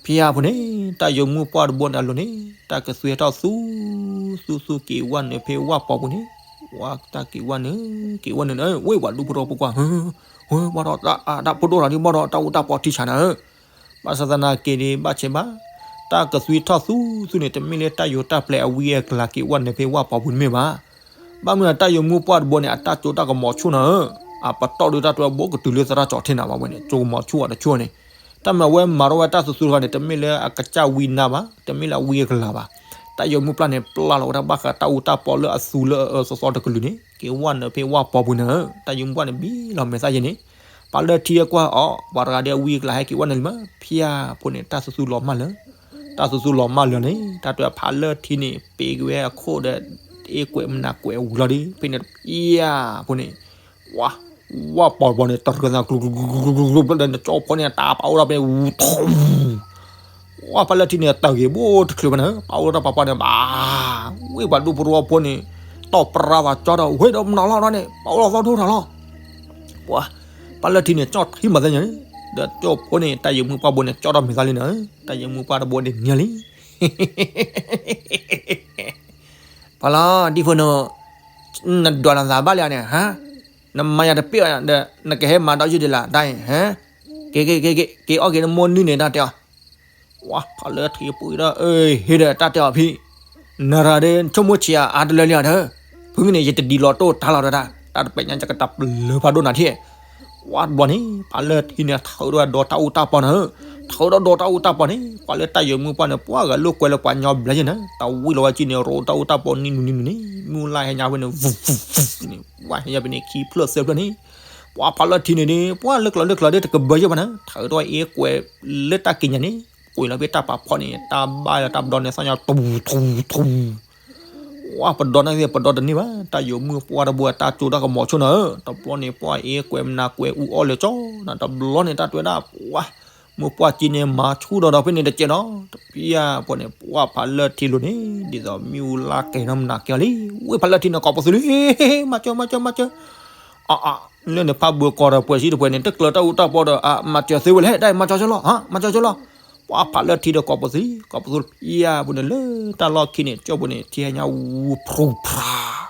ဖံဧၢအဖိန့ၣ် တၢ်ယိာ်မုၢ်ပှၢ်တဘိန့ၣ်အလိၤန့ၣ် တၢ်ကသွံထီၣ်သူ သူသူက့ၤဝၣ်နုာ်ဖဲ ဝၣ်ပီၤပူၤန့ၣ်, ဝၣ်တၢ်က့ၤဝၣ်နုာ် က့ၤဝၣ်နုာ်န့ၣ် ဝ့ၢ်ပှၤဒူဖိတဝီဖိကွၢ် ဝဲဘၣ်ဒီး တၢ်ဖိဒိၣ်ထီၣ်ဒံးဘၣ်ဒီး တၢ်အူတၢ်ပီထံဆးနၤဧၢ, ဘၣ်ဆၣ်သနာ်က့ဒီး ဘၣ်ဆဲးဘၣ်, တၢ်ကသွံထီၣ်သူသူန့ၣ် တမ့ၢ်လၢတၢ်ယိာ်တၢ်ပျဲၢ်အဝံအကလၤက့ၤဝၣ်နုာ်ဖဲဝၣ်ပီၤပူၤတမ့ၢ်ဘၣ်. ဘၣ်မနုၤတၢ်ယိာ်မုၢ်ပှၢ်တဘိန့ၣ် အတၢ်ကၠိတၢ်ကမီၤဆူၣ်နၤဧၢ, အပတီၢ်ဒုးတၢ်တဲဘိကတုၤလၢသရၣ်ကၠီၤထ့နၤဘၣ်ဝဲန့ၣ် ကၠိကမီၤဆူၣ်အီၤတဆူၣ်န့ၣ်, တၢ်မၤဝဲမၤထီၣ်ဝဲတၢ်သူသူတခါန့ၣ် တမ့ၢ်လၢအကစၢ်ဝံနါဘၣ်, တမ့ၢ်လၢအဝံအကလၤဘၣ်. တၢ်ယိာ်မုၢ်ပှၢ်န့ၣ် ပျၢ်လီၤဝဲဒၣ်ဘၣ်ဃးတၢ်အူတၢ်ပီလၢအသူလၢအအၢအၢသီသီတကလုာ်န့ၣ် က့ၤဝၣ်နုာ်ဖဲဝၣ်ပီၤပူၤနၤဧၢ, တၢ်ယိာ်မုၢ်ပှၢ်န့ၣ် ဘံၣ်လီၤမဲာ်သၣ်ယဲၢ်န့ၣ်, ပှၤလၢထံကွၢ်အီၤ ပှၤတဂၤဒီးအဝံအကလၤဟဲက့ၤဝၣ်နုာ်လံမး, ဖံဧၢအဖိန့ၣ် တၢ်သူသူလီၤမၢ်လၢ တၢ်သူသူလီၤမၢ်လၢာ်န့ၣ် တၢ်တဲဖးလၢထံန့ၣ် ပ့ၤက့ၤဝဲအခိၣ်ဒီး အ့ကွဲးမနၤကွဲးဝံၤလီၤဒီး ဖဲန့ၣ် ဖံဧၢအဖိန့ၣ်, ဝၣ်, ဝၣ်ပီၤတဘိန့ၣ် တရၢသးကျူကျူကျူကျူကျူကျူ ဒီးနကၠီဖိန့ၣ် တၢ်ပာ်အိၣ်ထီၣ်ဖဲန့ၣ် ဝူထီၣ် ဝၣ်ဖးလၢထံန့ၣ် တၢ်ဂ့ၤဘိတချုးဘၣ်န့ၣ် ပာ်အိၣ်ထီၣ်တၢ်ပာ်ပှၢ်န့ၣ် ဘၣ်, ဝ့ၢ်ပှၤဒူဖိတဝီဖိန့ၣ် တီၢ်ပြၢဝဲကၠီဒီး ဝ့ၢ်ဒီးမနုၤလီၤဒီးန့ၣ် ပာ်အိၣ်လီၤသီထိၣ်ထီၣ်လီၤ. ပှၤ, ဖးလၢထံန့ၣ် ကၠီထံမၤသးညါန့ၣ်, ဒီးကၠီဖိန့ၣ် တၢ်ယိာ်မုၢ်ပှၢ်ဘိန့ၣ် ကၠီထီၣ်မဲာ်သၣ်လံန့ၣ်, တၢ်ယိာ်မုၢ်ပှၢ်တဘိန့ၣ် ညါလံ ပှၤလီၤ ဒံဖိန, နဒွးနသးဘၣ်လံဧါန့ၣ်, ဟါ, နမၤယၤတပ့ၢ်အီၤဒီး နကဟဲမၤဒီးယုၢ်ဒံးလၢ်ဒၣ်အံၤ, ဟါ, က့ၤက့ၤက့ၤက့ၤ က့ၤအီၣ်က့ၤနမိၢ်နုၢ်န့ၣ် တၢ်တဲအီၤ, ဝါဖးလၢထံပူၤဒီး အၢ ဟ့ၣ်ဒီးတၢ်တဲအီၤဖံ, နရၤဒီး နဆိကမိၣ်ဆံးအါတလၢလံဧါဒီး, ဖုန့ၣ် ယတဒံးလီၤတိၢ်တၢ်လီၤဒၣ်, တၢ်တပဲာ်ညါယကတၢ်ပျၢၤဖးဒိၣ်နၤထံၣ်. ဝါတဘျီန့ၣ် ဖးလၢထံန့ၣ် ထုးဒီးဒီးတၢ်အူတၢ်ပီန့ၣ်, ထုးဒီးဒီးတၢ်အူတၢ်ပီန့ၣ် ပှၤလၢတၢ်ယိာ်မုၣ်ပှၢ်န့ၣ် ပှၤဂၤလိာ်ကွဲလၢပှၤညီဘျါယဲၢ်န့ၣ် တၢ်ဝံၣ်လီၤဝဲကံန့ၣ် ရိးတၢ်အူတၢ်ပီနံၤနုၤနံၤနုၤန့ၣ် မုၢ်လါဟဲညါဖဲန့ၣ် ဝူးဝူးဝူးန့ၣ် ဝါဟဲညါဖဲန့ၣ် ခံဖျၢၣ်သၢဖျၢၣ်န့ၣ် ပှၤဖးလၢထံန့ၣ် ပှၤလၢကျီၤလၢကျီၤဒ်တကဘၢယဲၢ်ဘၣ်န့ၣ် ထုးဒီးအ့ကွဲးလၢတၢ်ကံးညာ်န့ၣ် ကွံာ်လီၤဖဲတၢ်ပာ်ဖီန့ၣ် တၢ်ဘၣ်လီၤတၢ်ပဒီန့ၣ် သၣ်ညါထူထူထူ ဝါပဒီန့ၣ်သ့ၣ် ပဒီတန့ၢ်ဘၣ်, တၢ်ယိာ်မုၣ်ပှၢ်တဘိတၢ်ကၠိတၢ်ကမီၤဆိၣ်နၤဧၢ, တဘျီန့ၣ် ပှၤအ့ကွဲးမနၤကွဲးအူအီၣ်လၢာ်ကၠီနၤ, တဘျီန့ၣ် တၢ်တဲဝဲဒၣ် ပှၤ မုၣ်ပှၢ်ကံန့ၣ် မၤဆူၣ်ဒီးဒီးဖဲန့ၣ်တကဲးဒီး တပျၢ်ဖိန့ၣ် ပှၤဖးလၢထံလိၤန့ၣ် ဒ်သိးမ့ၣ်အူလါကဲၤနီၢ်မနၤကဲၤအီၤလံ, ဝ့ၢ်ဖးလၢထံန့ၣ် ကိးပသူလံ, မၤစၢၤ မၤစၢၤ မၤစၢၤ, အ အ လၢန့ၣ် ဖးဘၢၣ်ကီၤဒီးပှဲၤစံတပှဲၤန့ၣ် တကျၢၤတၢ်အူတၢ်ပီဒီး အ မၤစၢၤသ့ဝဲလဲၣ်, တၢ်မၤစၢၤဆိလီၤ, မၤစၢၤဆိလီၤ, ပှၤဖးလၢထံဒီးကိးပသူလံ, ကိးပသူလံ ပျၢ်ဖိန့ၣ် လၢတၢ်လီၢ်ခံန့ၣ် ကၠိဖိန့ၣ် ထံဟဲညါဝူၤဖရူဖရၣ်,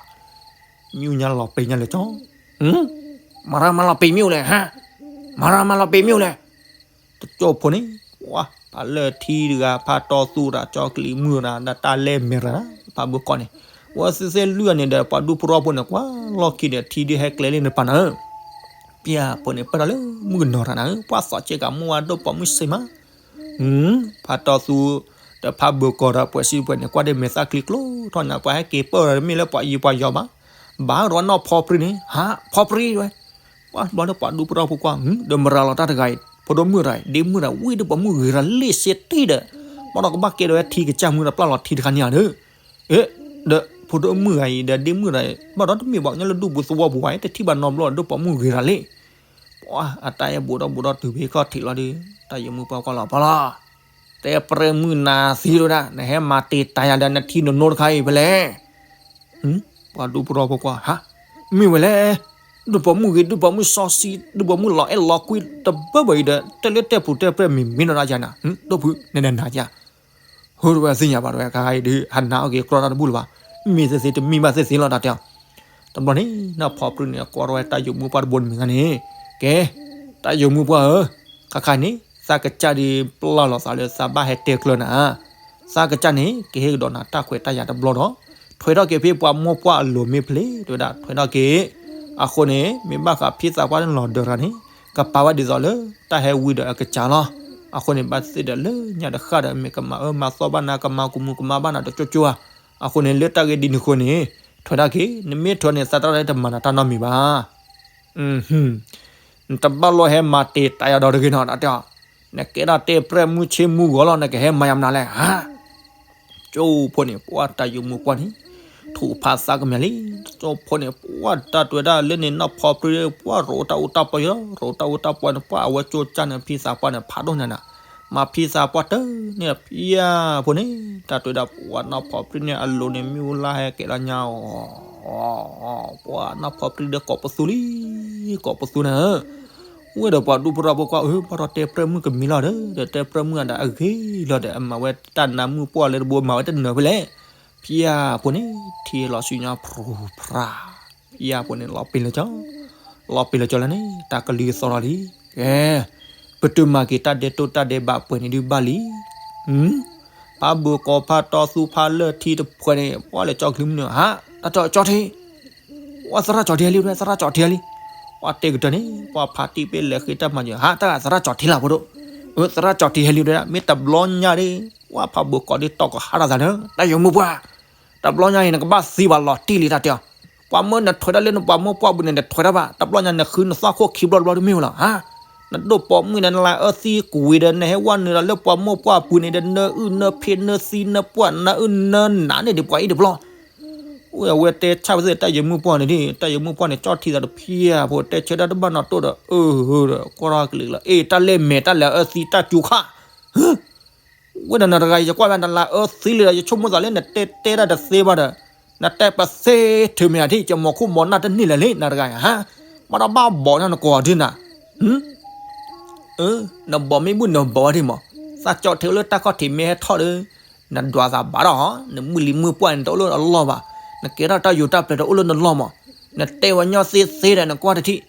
မ့ၣ်အူညါလီၤပ့ၤညါလၢာ်ကၠီ, မၤရၢမၤလီၤပ့ၤမ့ၣ်အူလဲၣ်, မၤရၢမၤလီၤပ့ၤမ့ၣ်အူလဲၣ်, တကၠိဖိန့ၣ် ပှၤဖးလၢထံတဂၤ ဖးတီသူတၢ် ကၠီကလံၤမုၢ်တၢ် ဒီးတၢ်လဲမဲာ်ရၢ်တၢ် ဖးဘၢၣ်ကီၤန့ၣ် ဝဲသ့ၣ်သ့ၣ်လွံၢ်ဂၤန့ၣ်ဒီး ပှၤဒူဖိထီဖိန့ၣ် ကွၢ်လီၢ်ခံဒီး ထံဒုးဟဲကျဲလံနပၤနၤဧၢ, ပျၢ်ဖိန့ၣ် ပၢၢ်ထီၣ်လၢမုၣ်ကနီၤတၢ်နၤဧၢ, ပှၤသီၣ်ဆ့ကၤမိၢ်ဝါဒိၣ်ပိာ်မုၣ်စ့မး ဖးတီသူ ဒီးဖးဘၢၣ်ကီၤဒီးပှဲၤစံပှဲၤန့ၣ် ကွၢ်ဒ်မဲာ်သၣ်ချံကျိထီၣ်ညါ ပှၤဟဲက့ၤပၢၢ်ဒီးတမ့ၢ်လၢပှၤအံၤပှၤယီၤဘၣ်, ဘၣ်ဒီးနီၢ်ဖီပြံန့ၣ် ဟး ဖီပြံဝဲ, ပှၤဘျီဒီးပှၤဒူဖိထီဖိကွၢ် ဒီးမရၤလီၤတၢ်တဂၤအံၤ ဖိဒိၣ်မုၣ်တဂၤအံၤ ဒ့မုၣ်တဂၤ ဝံၣ်ဒုးပိာ်မုၣ်ဂ့ၤရၤလ့ၣ်စ့တ့ၢ်ဒီး ဘၣ်ဒီးကဘၣ်ကဲဒီးဝဲထံကစၢ်မုၢ်ဒီးပျၢ်လီၤထံတခါန့ၣ်ဧါဒီး အ့ ဒီးဖိဒိၣ်မုၣ်ဂၤအံၤဒီးဒ့မုၣ်တဂၤအံၤ ဘၣ်ဒီးတမ့ၢ်ဘၣ် ညါလၢဒူပူၤသဝီပူၤဝဲ တထံၣ်ဘၣ်နီတဘျီဒီးပိာ်မုၣ်ဂ့ၤရၤလ့ၣ် ပှၤအတၢ်အဲၣ်ဘူးဒီးဘူးဒီးတုၤဖဲခီၣ်ထံးလီၤဒီး တၢ်ယိာ်မုၣ်ပှၢ်ကွၢ်လီၤပီလီၤ, တဲပြဲၢ်မုၣ်နၤသံဒိၣ်ဒၣ် နဟဲမၤတ့ၢ်တၢ်ယၤဒီးနထံနနိတခါအံၤဖဲလဲၣ်, ပှၤဒူဖိထီဖိကွၢ် ဟး မ့ၢ်ဝဲလဲၣ်, ဒူပိာ်မုၣ်ဂ့ၤ ဒူပိာ်မုၣ်စီဆှံ ဒူပိာ်မုၣ်လီၤအဲၣ်လီၤကွံတဘၢဘၢအံၤဒီး တဲလၢတဲပူၤတဲပြဲၢ်မံၤမံၤနီၢ်ဒၣ်ယၤနၤ, ဒိၣ်ဖု နနနၤယၤ ဟိဝဲသ့ၣ်ညါဘၣ်တဝဲခါအံၤဒုး ဟးနၤအီၣ်က့ၤကြီတၢ်တဘူၣ်လၢၤဘၣ်, မ့ၢ်သ့သ့တမံဘၣ်သ့သ့လီၤတၢ်တဲအီၤ, တဘျီန့ၣ် နီၢ်ဖီပြံန့ၣ် ကွၢ်ထီၣ်ဝဲတၢ်ယိာ်မုၣ်ပှၢ်တဘိန့ၣ်မ့ၢ်ဂ့ၤန့ၣ်, ကဲ တၢ်ယိာ်မုၣ်ပှၢ်ဧၢ, ခါခါန့ၣ် သးကစၢ်ဒုးပျၢ်လီၤသးလၢသးဘၣ်ဟဲတဲကျၢၤနၤ, သးကစၢ်န့ၣ် ကဟ့ၣ်ကဒီးနၤတၢ်ခွဲးတၢ်ယာ်တဘျီဒီး ထွဲထီၣ်က့ၤဖဲပှၤမိၢ်ပှၢ်အလိၤမ့ၢ်ဖျ့ တဲဝဲဒၣ်ထွဲထီၣ်က့ၤ, အဃိန့ၣ် မ့ၢ်ဘၣ်ဃးဖံသးပှၢ်န့ၣ်လီၤဒၢးတဂၤန့ၣ် ကပာ်ဝဲဒ်သိးလၢ တၢ်ဟဲဝံဒီးအကစၢ်လီၤ, အဃိန့ၣ် ဘၣ်သ့ၣ်ဒီးလၢညါတဃၣ်ဒီး မ့ၢ်ကမၤအၢမၤသီဘၣ်နၤ ကမၤကူၣ်မူကူၣ်မးဘၣ်နၤတကၠိကၠိဧါ, အဃိန့ၣ် လၢတၢ်ဂ့ၢ်ဒ်န့ၣ်အဃိန့ၣ် ထွဲထီၣ်က့ၤ, နမ့ၢ်ထွဲန့ၣ် သးတၢ်လၢတမၤနၤတၢ်နီတမံၤဘၣ် နတဘၣ်လိၣ်ဟဲမၤတ့ၢ်တၢ်ယၤဒီးတဂ့ၤနီၤ တၢ်တဲအီၤ, နကဲဒၣ်တဲပြဲၢ်မုၣ်ဆ့မုၣ်ဂီၤလီၤ နကဟဲမၤယၤမနုၤလဲၣ်, ဟါ, ကၠိဖိန့ၣ် ပှၤတၢ်ယိာ်မုၣ်ပှၢ်န့ၣ် ထူးဖးသးကမဲာ်လံ, ကၠိဖိန့ၣ် ပှၤတၢ်တဲဝဲဒၣ်လၢန့ၣ် နီၢ်ဖီပြံ ပှၤရိးတၢ်အူတၢ်ပီယီၤ ရိးတၢ်အူတၢ်ပီန့ၣ် ပှၤအဝဲကၠိကၢ်န့ၣ် ဖံသးပှၢ်န့ၣ် ဖးဒိၣ်ညါနၤ, မၤဖံသးပှၢ်တန့ၢ် ပျၢ်ဖိန့ၣ် တၢ်တဲဝဲဒၣ် ပှၤနီၢ်ဖီပြံန့ၣ် အလိၤန့ၣ် မ့ၣ်အူလါဟဲကဲလီၤညါအီၤ ပှၤနီၢ်ဖီပြံဒီးကိးပသူလံ, ကိးပသူနၤဧၢ, ဝဲဒီးပှၤဒူဖိထီဖိကွၢ် အၢ ဘၣ်ဒီးတဲပြဲၢ်မုၣ်ကမံၤလီၤဒီး ဒီးတဲပြဲၢ်မုၣ်အဒၣ်အဂ့ၤလီၤဒီး အမၤဝဲတၢ်နါမုၣ်ပှၢ်လၢတဘိ မၤဝဲတနၢၤဖဲလဲၣ်, ဖံဧၢဖိန့ၣ် ထံလီၤဆူညါဖြူဖြါ, ဖံဧၢဖိန့ၣ် လီၤပ့ၤလၢကၠီ လီၤပ့ၤလၢကၠီလၢန့ၣ် တၢ်ကလုၢ်သီထီၣ်လံ, ကဲ ပတုာ်မၤက့ၤတၢ်ဒဲးတိၢ်တၢ်ဒဲးဘးပှဲၤန့ၣ်ဒုးဘၣ်လံ ဖးဘၢၣ်ကီၤဖးတီသူဖးလၢၢ်ထံတဖှဲးန့ၣ် ပှၤလဲၤကၠီကလုၢ်မနုၤ ဟါ တၢ်ကၠီထံ ပှၤသရၣ်ကၠီထံဟဲလံ သရၣ်ကၠီထံဟဲလံ, ပှၤတဲကတၢၢ်န့ၣ် ပှၤဖးတံၢ်ပ့ၣ်လဲၤဃ့တၢ်မၤယၢၤ ဟါ တၢ်သရၣ်ကၠီထံလၢဖိဒိၣ်, သရၣ်ကၠီထံဟဲလံဒီး မ့ၢ်တဘျီညါဒီး ပှၤဖးဘၢၣ်ကီၤဒုးတီၢ်ကဟါထီၣ်သးလၢ တၢ်ယိာ်မုၣ်ပှၢ်, တဘျီညါအံၤ နကဘၣ်သံဘၣ်လီၤတံၢ်လံတၢ်တဲအီၤ, ပှၤမၢနထွဲဒၣ်လၢနပှၤမိၢ်ပှၢ်ပူၤန့ၣ် နထွဲတၢ်ဘၣ်, တဘျီညါနဃုနသီၣ်ခိၣ်ခံဘျီတဘျီတမ့ၢ်ဝဲလီၤ, ဟါ နဒိၣ်ပိာ်မုၣ်ဒီးနလၢအၢသံကွံာ်ဒီး နဟဲဝဲနုာ်ဒီးလၢပှၤမိၢ်ပှၢ်ပူၤန့ၣ်ဒီး နအုၣ်နဖံးနသံနပှၢ်နအုၣ်နနးန့ၣ်ဒံးပှၤအံၤတဘျီ, အဝဲတဲဆၣ်ဝဲသ့ၣ်တၢ်ယိာ်မုၣ်ပှၢ်န့ၣ်ဒ် တၢ်ယိာ်မုၣ်ပှၢ်န့ၣ် ကၠီထံသးတဖံဧါဖိ တဲဆၢတၢ်တဘၣ်နီၢ်တိၢ်ဒီး အၢ ဒီးကွၢ်ထီၣ်ကလုာ်လီၤ အ့ၣ် တၢ်လဲၣ်မဲာ်တၢ်လဲၤအၢသံတၢ်စူၤခါ ဝဲဒီးနတဂၤ ယကွၢ်ဝဲနလၢအၢသံလံဒီး ယဆိကမိၣ်သးလၢနတဲတဲတၢ်တသ့ဘၣ်ဒီး နတဲပသ့ထုးမ့ၢ်ဧါထံၣ် ကမီၤခိၣ်မီၤနၢ်တန့ၢ်လၢၤလံ နတဂၤ ဟါ ဘၣ်ဒီးဘၣ်ဘီၣ်ညါနကိးဒ်နၤ နဘီၣ်မ့ၢ်ဘူၣ်နဘီၣ်ဝဲဒ်မး သးကၠီၣ်ထဲအိၣ်လၢတၢ်ခီၣ်ထံးမ့ၢ်ဟဲထီၣ်ဒီး နဒွးသးဘၣ်ဒီး နမုၢ်လံမုၢ်ပှၢ်န့ၣ် တအိၣ်လၢအလီၢ်ဘၣ် နကဲထီၣ်တၢ်ယိာ်တၢ်ပျဲၤတအိၣ်လၢနလီၢ်မး နတဲဝဲညီသ့သ့ဒီး နကွၢ်တထံၣ်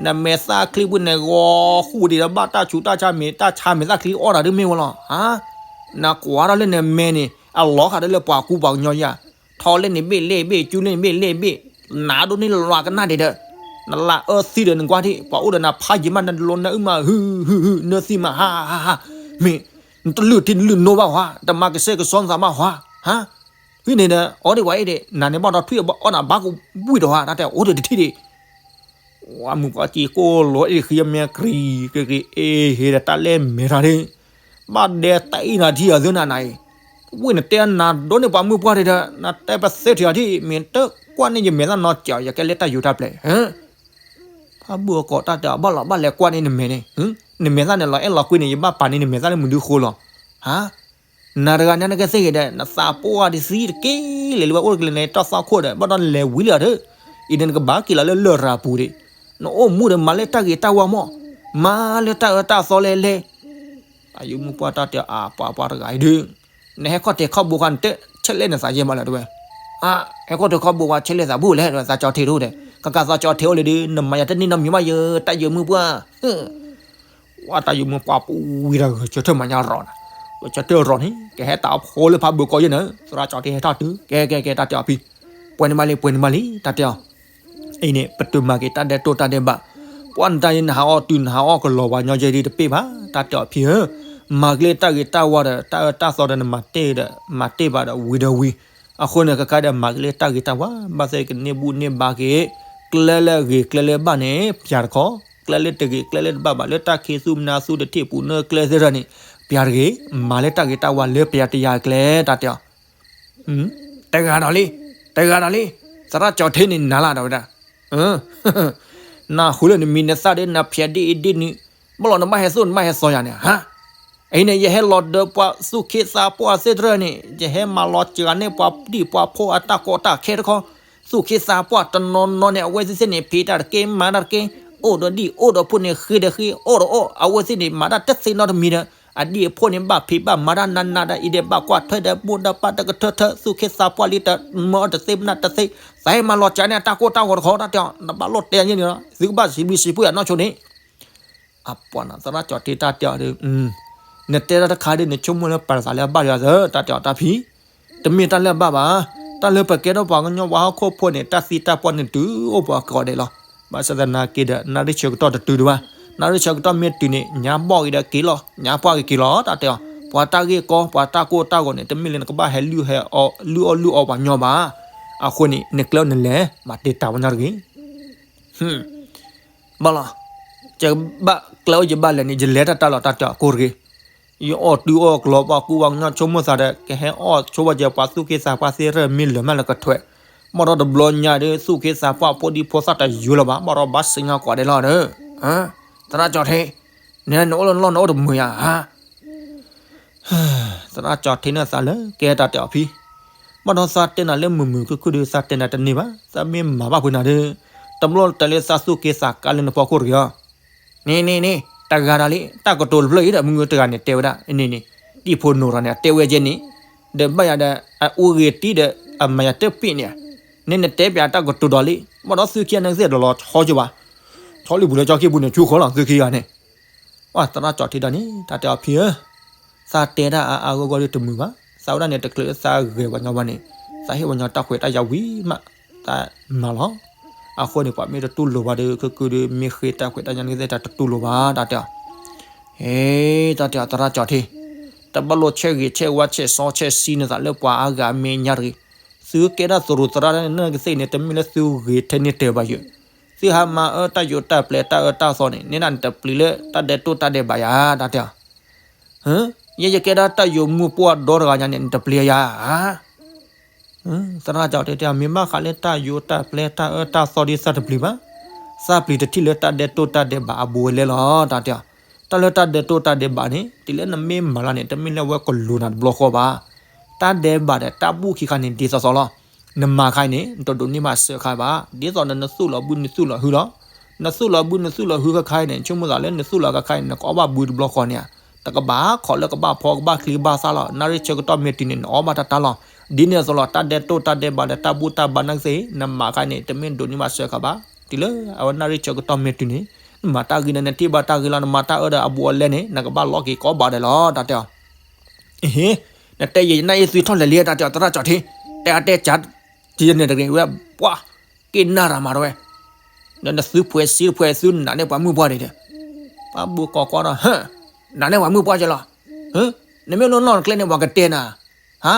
နမဲာ်သၣ်ချံပူၤန့ၣ် ဂီၤဃူဒံးဒီး ဘၣ်တၢ်ဆူးတၢ်ဆါမ့ၤ တၢ်ဆါမဲာ်သၣ်ချံအီၣ်တၢ်ဒ်မ့ၢ်ဝဲလီၤ ဟါ နကွၢ်ထီၣ်လၢနမဲာ်န့ၣ် အလီၤဃာ်ဒီးလၢပှၤကူပှၤကညီယၤ ထီၣ်လၢန့ၣ်ဘ့ၣ်လဲၣ်ဘ့ၣ် ကၠူလၢန့ၣ်ဘ့ၣ်လဲၣ်ဘ့ၣ်, နၤဒိၣ်န့ၢ်လီၤကနၣ်ဒံးဒီး, နလၢအၢသံဒီးနကွၢ်ထံၣ် ပှၤအိၣ်ဒီးနၤဖးယံာ်မး နလိနအုၣ်မး ဟု ဟု ဟု နၢသံမး ဟါ ဟါ ဟါ မ့ၢ် နတလုၢ်ထံနလုၢ်နိဘၣ်ဟါ, တမၤကစဲကစီနသးဘၣ်ဟါ, ဟါ, ဟံးန့ၣ်ဒီး အီဒံးပှၤအ့ၣ်ဒံး နၤန့ၣ်ဘၣ်ဒီးထွံၣ်အီၣ်နၤဘၣ်ကဘှံးဒီးဟါ တၢ်တဲအိၣ်ဒီးတထံၣ်ဒံး ဝဲမုၢ်ပှၢ်စံးကိၢ်လီၤအ့ၣ်ဃံအမဲာ်ကြံၤ က့ၤက့ၤအ့ၣ်ဟ့ဒီးတၢ်လဲၣ်မဲာ်ထီၣ်ဒံး, ဘၣ်ဒဲတၢ်အံၤနၤထံၣ်အသုနၤနၤအံၤ, ဝ့ၢ်နတဲနၤဒိၣ်န့ၢ်ပှၤမုၢ်ပှၢ်ဒံးဒီး နတဲပသ့ထံၣ်အီၤဒံး မ့ၢ်တကွၢ်န့ၢ်ယမဲာ်သၣ်နီၢ်ကၠီ ယကဲလၢတၢ်ယိၤတၢ်ပျဲၢ်, ဖးဘုၣ်အကိးတၢ်တဲအီၤ ဘၣ်လီၤဘၣ်လဲၤကွၢ်န့ၢ်နမဲာ်န့ၣ်, နမဲာ်သၣ်န့ၣ်လီၤအဲၣ်လီၤကွံန့ၣ် ယဘၣ်ပာ်န့ၢ်နမဲာ်သၣ်လၢမနုၤဃိလီၤ, ဟါ နၤတဂၤန့ၣ်နကသ့ၣ်ဂ့ၤဒီး နသးပှၢ်ဒံးသံတက့ၢ် လဲၤလၢဝဲအိၣ်တကလဲၤန့ၣ် တၢ်သီခိၣ်ဒီး ဘၣ်ဒီးလဲၤဝံၤလံအီၤဒီး, အံၤဒီးနကဘၣ်က့ၤလီၤလၢလရာ်ပူၤဒံး, နအိၣ်မူဒီးမၤလၢတၢ်ဂ့ၤတၢ်ဝါမီၢ်, မၤလၢတၢ်အၢတၢ်သီလဲၣ်လဲၣ်, တၢ်ယိၤမုၢ်ပှၢ်တၢ်တဲအီၤ အပှၤပှၤတဂၤအံၤဒုး, နဟဲခီၣ်ထံးခီၣ်ဘိခါ နတဲဆဲးလဲၣ်နသးယဲၢ်မးလၢတဝဲ, အါ, ဟဲခီၣ်ထံးခီၣ်ဘိခါ ဆဲးလဲၣ်သးဘူၣ်လဲၣ် တဝဲသးကၠီထံးတအိၣ်ဒီး ကကသးကၠီထံးအိၣ်လံဒုး နမၤယၤတန့ၢ်နီတမံၤဘၣ်ယဲၢ် တၢ်ယိၤမုၢ်ပှၢ် ဝဲတၢ်ယိၤမုၢ်ပှၢ်ပူၤဝံၤဒီး ဂဲၤဆၢထၢၣ်မၤညါရီၤနၤ, ဂဲၤဆၢထၢၣ်ရီၤန့ၣ် ကဟဲတၢ်အီၣ်ဖိလၢဖးဘၢကီးယဲၢ်န့ၣ် သရၣ်ကၠီထံးဟဲထီၣ်တုၤ ကဲကဲကဲ တၢ်တဲအီၤဖံ, ပှဲၤန့ၣ်မးလံ ပှဲၤန့ၣ်မးလံ တၢ်တဲအီၤ, အံၤန့ၣ် ပတုာ်မၤက့ၤတၢ်ဒဲးတိၢ်တၢ်ဒဲးဘး, ပှၤနတၢ်အံၤ နဟးအီၣ်တုၤ နဟးအီၣ်ကလီၤဝဲညီယဲၢ်ဒ်တပ့ၢ်ဘၣ် တၢ်တဲအီၤဖံဧၢ, မၤက့ၤလၢတၢ်ဂ့ၤတၢ်ဝါဒီး တၢ်အၢတၢ်သီဒီး နမၤတ့ၢ်ဒီး မၤတ့ၢ်ဘၣ်ဒီးဝံၤဒီးဝံၤ, အဃိန့ၣ် ကကါဒီးမၤက့ၤလၢတၢ်ဂ့ၤတၢ်ဝါ ဘၣ်သ့ၣ်ကန့ၢ်ဘူၣ်န့ၢ်ဘါက့ၤ, ကျဲလၢအဂ့ၤကျဲလၢအဘၣ်န့ၣ် ပျၤတခီ, ကျဲလၢတဂ့ၤကျဲလၢတဘၣ်ဘၣ် လၢတၢ်ခ့သူၣ်မနၤသူတထံၣ်ပူၤနၢကျဲသ့ၣ်တဖၣ်န့ၣ် ပျၤတဂ့ၤ, မၤလၢတၢ်ဂ့ၤတၢ်ဝါလၢပျၤတယၤကျဲ တၢ်တဲအီၤ တဂၤဒီးလံ, တဂၤဒီးလံ, သရၣ်ကၠီထံးန့ၣ်နၤလၢ်ဒီးဝဲဒၣ်, နဃုလၢနမံၤနသၣ်ဒီး နဖျဲးဒ်အံၤဒ်နုၤ, ဘၣ်လီၤနဘၣ်ဟဲသိၣ်နဘၣ်ဟဲသီယၤန့ၣ်, ဟါ, အံၤန့ၣ် ယဟဲလီၤဒၢပှၤသူၣ်က့သးပှၢ်သ့ၣ်တဖၣ်န့ၣ် ယဟဲမၤလီၤစှၤန့ၢ်ပှၤဒံၣ်ပှၤဖိအတၢ်ကီတၢ်ခဲတခီ, သူၣ်က့သးပှၢ်တနီၤနီၤန့ၣ် အဝဲသ့ၣ်န့ၣ် ဖံးတၢ်တက့ၢ် မၤတၢ်တက့ၢ်, အိၣ်ဒီးဒံၣ်အိၣ်ဒီးဖိန့ၣ် ဃ့ဒီးဃ့ အီၣ်ဒီးအီၣ်, အဝဲသ့ၣ်န့ၣ် မၤတၢ်တသ့နီတမံၤဒီး အဒံၣ်အဖိန့ၣ် ဘၣ်ဖံးဘၣ်မၤတၢ်နးနးဒီး အံၤဒီးဘၣ်ကွၢ်ထွဲဒီးမိၢ်ဒီးပၢ်တကထၢထၢ သူၣ်က့သးပှၢ်လံတမၢတသ့မနၢ်တသ့, သးဟဲမၤလီၤစှၤန့ၢ်အတၢ်ကီတၢ်ခဲတခီ တၢ်တဲအီၤ နဘၣ်လိၣ်တဲယဲၢ်န့ၣ်လီၤ, သုကဘၣ်စံးဘျုးစံးဖှိၣ်ယၤနီၢ်ဆိန့ၣ် အပှၤနသရၣ်ကၠီထံးတၢ်တဲအီၤဒီး, နတဲတၢ်တခါဒီး နဆိကမိၣ်လၢပာ်သးလၢအဘၣ်ယွၤသၢ တၢ်တဲအီၤတၢ်ဖံ, တမ့ၢ်တၢ်လၢအဘၣ်ဘၣ်, တၢ်လၢပကဲထီၣ်ပှၤကညီပှၤဟီၣ်ခိၣ်ဖိန့ၣ် တၢ်သံတၢ်ပှၢ်န့ၣ်တုၤအိၣ်ပှၤကိးဂၤဒဲးလီၤ, ဘၣ်ဆၣ်သနာ်က့ဒီး နၣ်ရံၣ်ဆၢကတီၢ်တတုၤဒံးဘၣ်, နၣ်ရံၣ်ဆၢကတီၢ်မ့ၢ်တုၤန့ၣ် ညါဘီၣ်က့ၤဒီးက့ၤလီၤ, ညါပှၢ်က့ၤက့ၤလီၤ တၢ်တဲအီၤ, ပှၤတၢ်ဂ့ၢ်ကီ ပှၤတၢ်ကိၢ်တၢ်ဂီၤန့ၣ် တမ့ၢ်လၢနကဘၣ်ဟဲလုၢ်ဟဲအီ လုၢ်အီၣ်လုၢ်အီပှၤညီဘၣ်, အဃိန့ၣ် နကျဲအိၣ်နလဲၤ မၤတ့ၢ်တၢ်ပှၤညီတဂ့ၤ ဘၣ်လီၤ, ယဘၣ်ကျဲအိၣ်ယဘၣ်လဲၤန့ၣ် ယလဲၤတၢ်တၢ်လီၤတၢ်တဲအီၤကိၢ်တဂ့ၤ, ယအီၣ်တုၤအီၣ်ကလီပှၤကူပှၤကညီဆိကမိၣ်သးဒီး ကဟဲအီၣ်ဆိပှၤယဲၢ်ပှၤသူၣ်က့သးပှၢ်သ့ၣ်တဖၣ်မ့ၢ်လၢာ်မးလၢကထွဲး, ဘၣ်ဒီးတဘျီညါဒီး သူၣ်က့သးပှၢ်ဖိဒံဖိသၣ်တယိၤလၢၤဘၣ် ဘၣ်ဒီးဘၣ်စံၣ်ညီၣ်ကွၢ်ဒဲးလီၤဒီး, သရၣ်ကၠီထံး, နနအိၣ်လၢလီၢ်နအိၣ်တမုာ်ယၤဧါ သရၣ်ကၠီထံးန့ၣ်သးလၢကဲတၢ်တဲအီၤဖံ, ဘၣ်ဒီးသးတဲနၤလၢမုာ်မုာ်ခုၣ်ခုၣ်ဒီး သးတဲနၤတန့ၢ်ဘၣ်, သးမ့ၢ်မၤဘၣ်ဖုးနၤဒီး, တဘျီတဲလၢသးသူၣ်က့သးကါလၢနဖီခိၣ်တဂ့ၤအီၤ, န့ၣ်န့ၣ်န့ၣ် တဂၤဒီးလံ တၢ်ကတိၤတဖျၢၣ်အံၤဒီး မုၢ်တဂၤန့ၣ်တဲဝဲဒၣ်န့ၣ်န့ၣ်, တံၢ်ဖိနိၤထီၣ်န့ၣ် အတဲဝဲကဲန့ၣ်, ဒီးဘၣ်ယၤဒီး အအူဂ့ၤတံၢ်ဒီး အမၤယၤတပ့ၣ်န့ၣ်, န့ၣ်နတဲပၠးတၢ်ကတိၤဒီးလံ, ဘၣ်ဒီးသုခံဂၤန့ၣ်သ့ၣ်ဒီးလီၤဆီကၠိဘၣ်, ဆီလံပူၤလၢကၠီခံပူၤန့ၣ် ဆူဃီလီၤ သုခံဂၤန့ၣ် ပှၤသရၣ်ကၠီထံးတၢ်န့ၣ် တၢ်တဲအီၤဖံဧၢ, သးတဲဒၣ်အါအါဂီၢ်ဂီၢ်ဒီးတမုာ်ဘၣ်, သးဝဲဒၣ်န့ၣ် တချုးလၢသးဂဲၤပှၤညီဘၣ်န့ၣ်, သးဟ့ၣ်ပှၤညီတၢ်ခွဲးတၢ်ယာ်ဝံၤမး, သးမၤလီၤ, အဃိန့ၣ် ပှၤမ့ၢ်တတူၢ်လိာ်ဘၣ်ဒီး ခုၣ်ခုၣ်ဒီး မ့ၢ်ဃ့တၢ်ခွဲးတၢ်ယာ်န့ၣ်သ့ၣ်တၢ်တတူၢ်လိာ်ဘၣ် တၢ်တဲအီၤ, ဟ့ တၢ်တဲအီၤသရၣ်ကၠီထံး, တဘၣ်လိာ်ဆဲးဂ့ၤဆဲးဝါဆဲးစီဆဲးဆှံနသးလၢပှၤအါဂၤအမဲာ်ညါတဂ့ၤ, သုကဲဒၣ်သရူးသရၣ်န့ၣ် နကသ့ၣ်န့ၣ် တမ့ၢ်လၢသုဂ့ၤထဲန့ၢ်တၢၤဘၣ်ယိာ် သုဟးမၤအၢတၢ်ယိာ်တၢ်ပျဲတၢ်အၢတၢ်သီန့ၣ် န့ၢ်ဒၣ်နတပျံၤလၢတၢ်ဒဲးတိၢ်တၢ်ဒဲးဘးယၤ တၢ်တဲအီၤ, ယဲယကဲဒၣ်တၢ်ယိာ်မုၢ်ပှၢ်ဒီတဂၤညါန့ၣ် နတပျံၤယၤဧါ, သရၣ်ကၠီတဲတဲ မ့ၢ်ဘၣ်ဃးလၢတၢ်ယိာ်တၢ်ပျဲတၢ်အၢတၢ်သီဒ်သးတပျံၤဘၣ်, သးပျံၤတထံၣ်လၢတၢ်ဒဲးတိၢ်တၢ်ဒဲးဘးအဘူးအလဲလီၤ တၢ်တဲအီၤ, တၢ်လၢတၢ်ဒဲးတိၢ်တၢ်ဒဲးဘးန့ၣ် တုၤလၢနမ့ၢ်မၤလၢန့ၣ် တမ့ၢ်လၢအဝဲကလူၤနၤတဘျီဃီဘၣ် တၢ်ဒဲးဘးဒီးတၢ်ဘူၣ်ခံခါန့ၣ် ဒ်သိးသိးလီၤ. နမၤခါအံၤန့ၣ် နတဒိးန့ၢ်ဘၣ်စၢခါဘၣ်. ဒ်သိးနသူၣ်လီၤဘုနသူၣ်လီၤဟုလီၤ. နသူၣ်လီၤဘုနသူၣ်လီၤဟုခါခါအံၤန့ၣ် ဆိကမိၣ်သးလၢနသူၣ်လီၤခါခါအံၤန့ၣ် နကအီၣ်ဘၣ်ဘုတဘျီဃီန့ၣ်ဧါ. တကဘၣ်ခိးလၢကဘၣ်ဖီကဘၣ်ချံကဘၣ်သၣ်လီၤ. နၣ်ရံၣ်ဆၢကတီၢ်မ့ၢ်တုၤန့ၣ် နအီၣ်ဘၣ်တၢ်တၢ်လီၤ. ဒ်န့ၣ်အသိးလီၤ တၢ်ဒဲးတိၢ်တၢ်ဒဲးဘးဒီးတၢ်ဘူၣ်တၢ်ဘါနာ်က့သ့ၣ် နမၤခါအံၤန့ၣ် တမ့ၢ်ဒိးန့ၢ်ဘၣ်စၢခါဘၣ်. တုၤလၢအဝဲနၣ်ရံၣ်ဆၢကတီၢ်မ့ၢ်တုၤန့ၣ် နမၤတၢ်ဂ့ၤန့ၣ် နထံၣ်ဘၣ်တၢ်ဂ့ၤလီၤ. နမၤတၢ်အၢဒီးအဘူးအလဲန့ၣ် နကဘၣ်လီၤက့ၤကိးဘးဒဲးလီၤ တၢ်တဲအီၤ. အဟ့, နတဲယဲယနၢ်အံၤသွံထီၣ်လဲၤလံ တၢ်တဲအီၤ သရၣ်ကၠီထံ တဲအါတဲကၢ ထံန့ၣ်တဂ့ၤဝဲ ပှၤ က့ၤနၢ်ရၤမးတဝဲ, ဒီးနသုဖှဲးစံတဖှဲးသုနာ်န့ၢ်ပှၤမုၣ်ပှၢ်န့ၣ်ဒီး, ပှၤဘုကီၢ်ကွၢ်ဒီး ဟၢ, နာ်န့ၢ်ပှၤမုၣ်ပှၢ်ကဲလီၤ, ဟၢ, နမ့ၢ်လီၤနီၢ်ကျဲန့ၣ် ပှၤကတဲနၤ, ဟါ,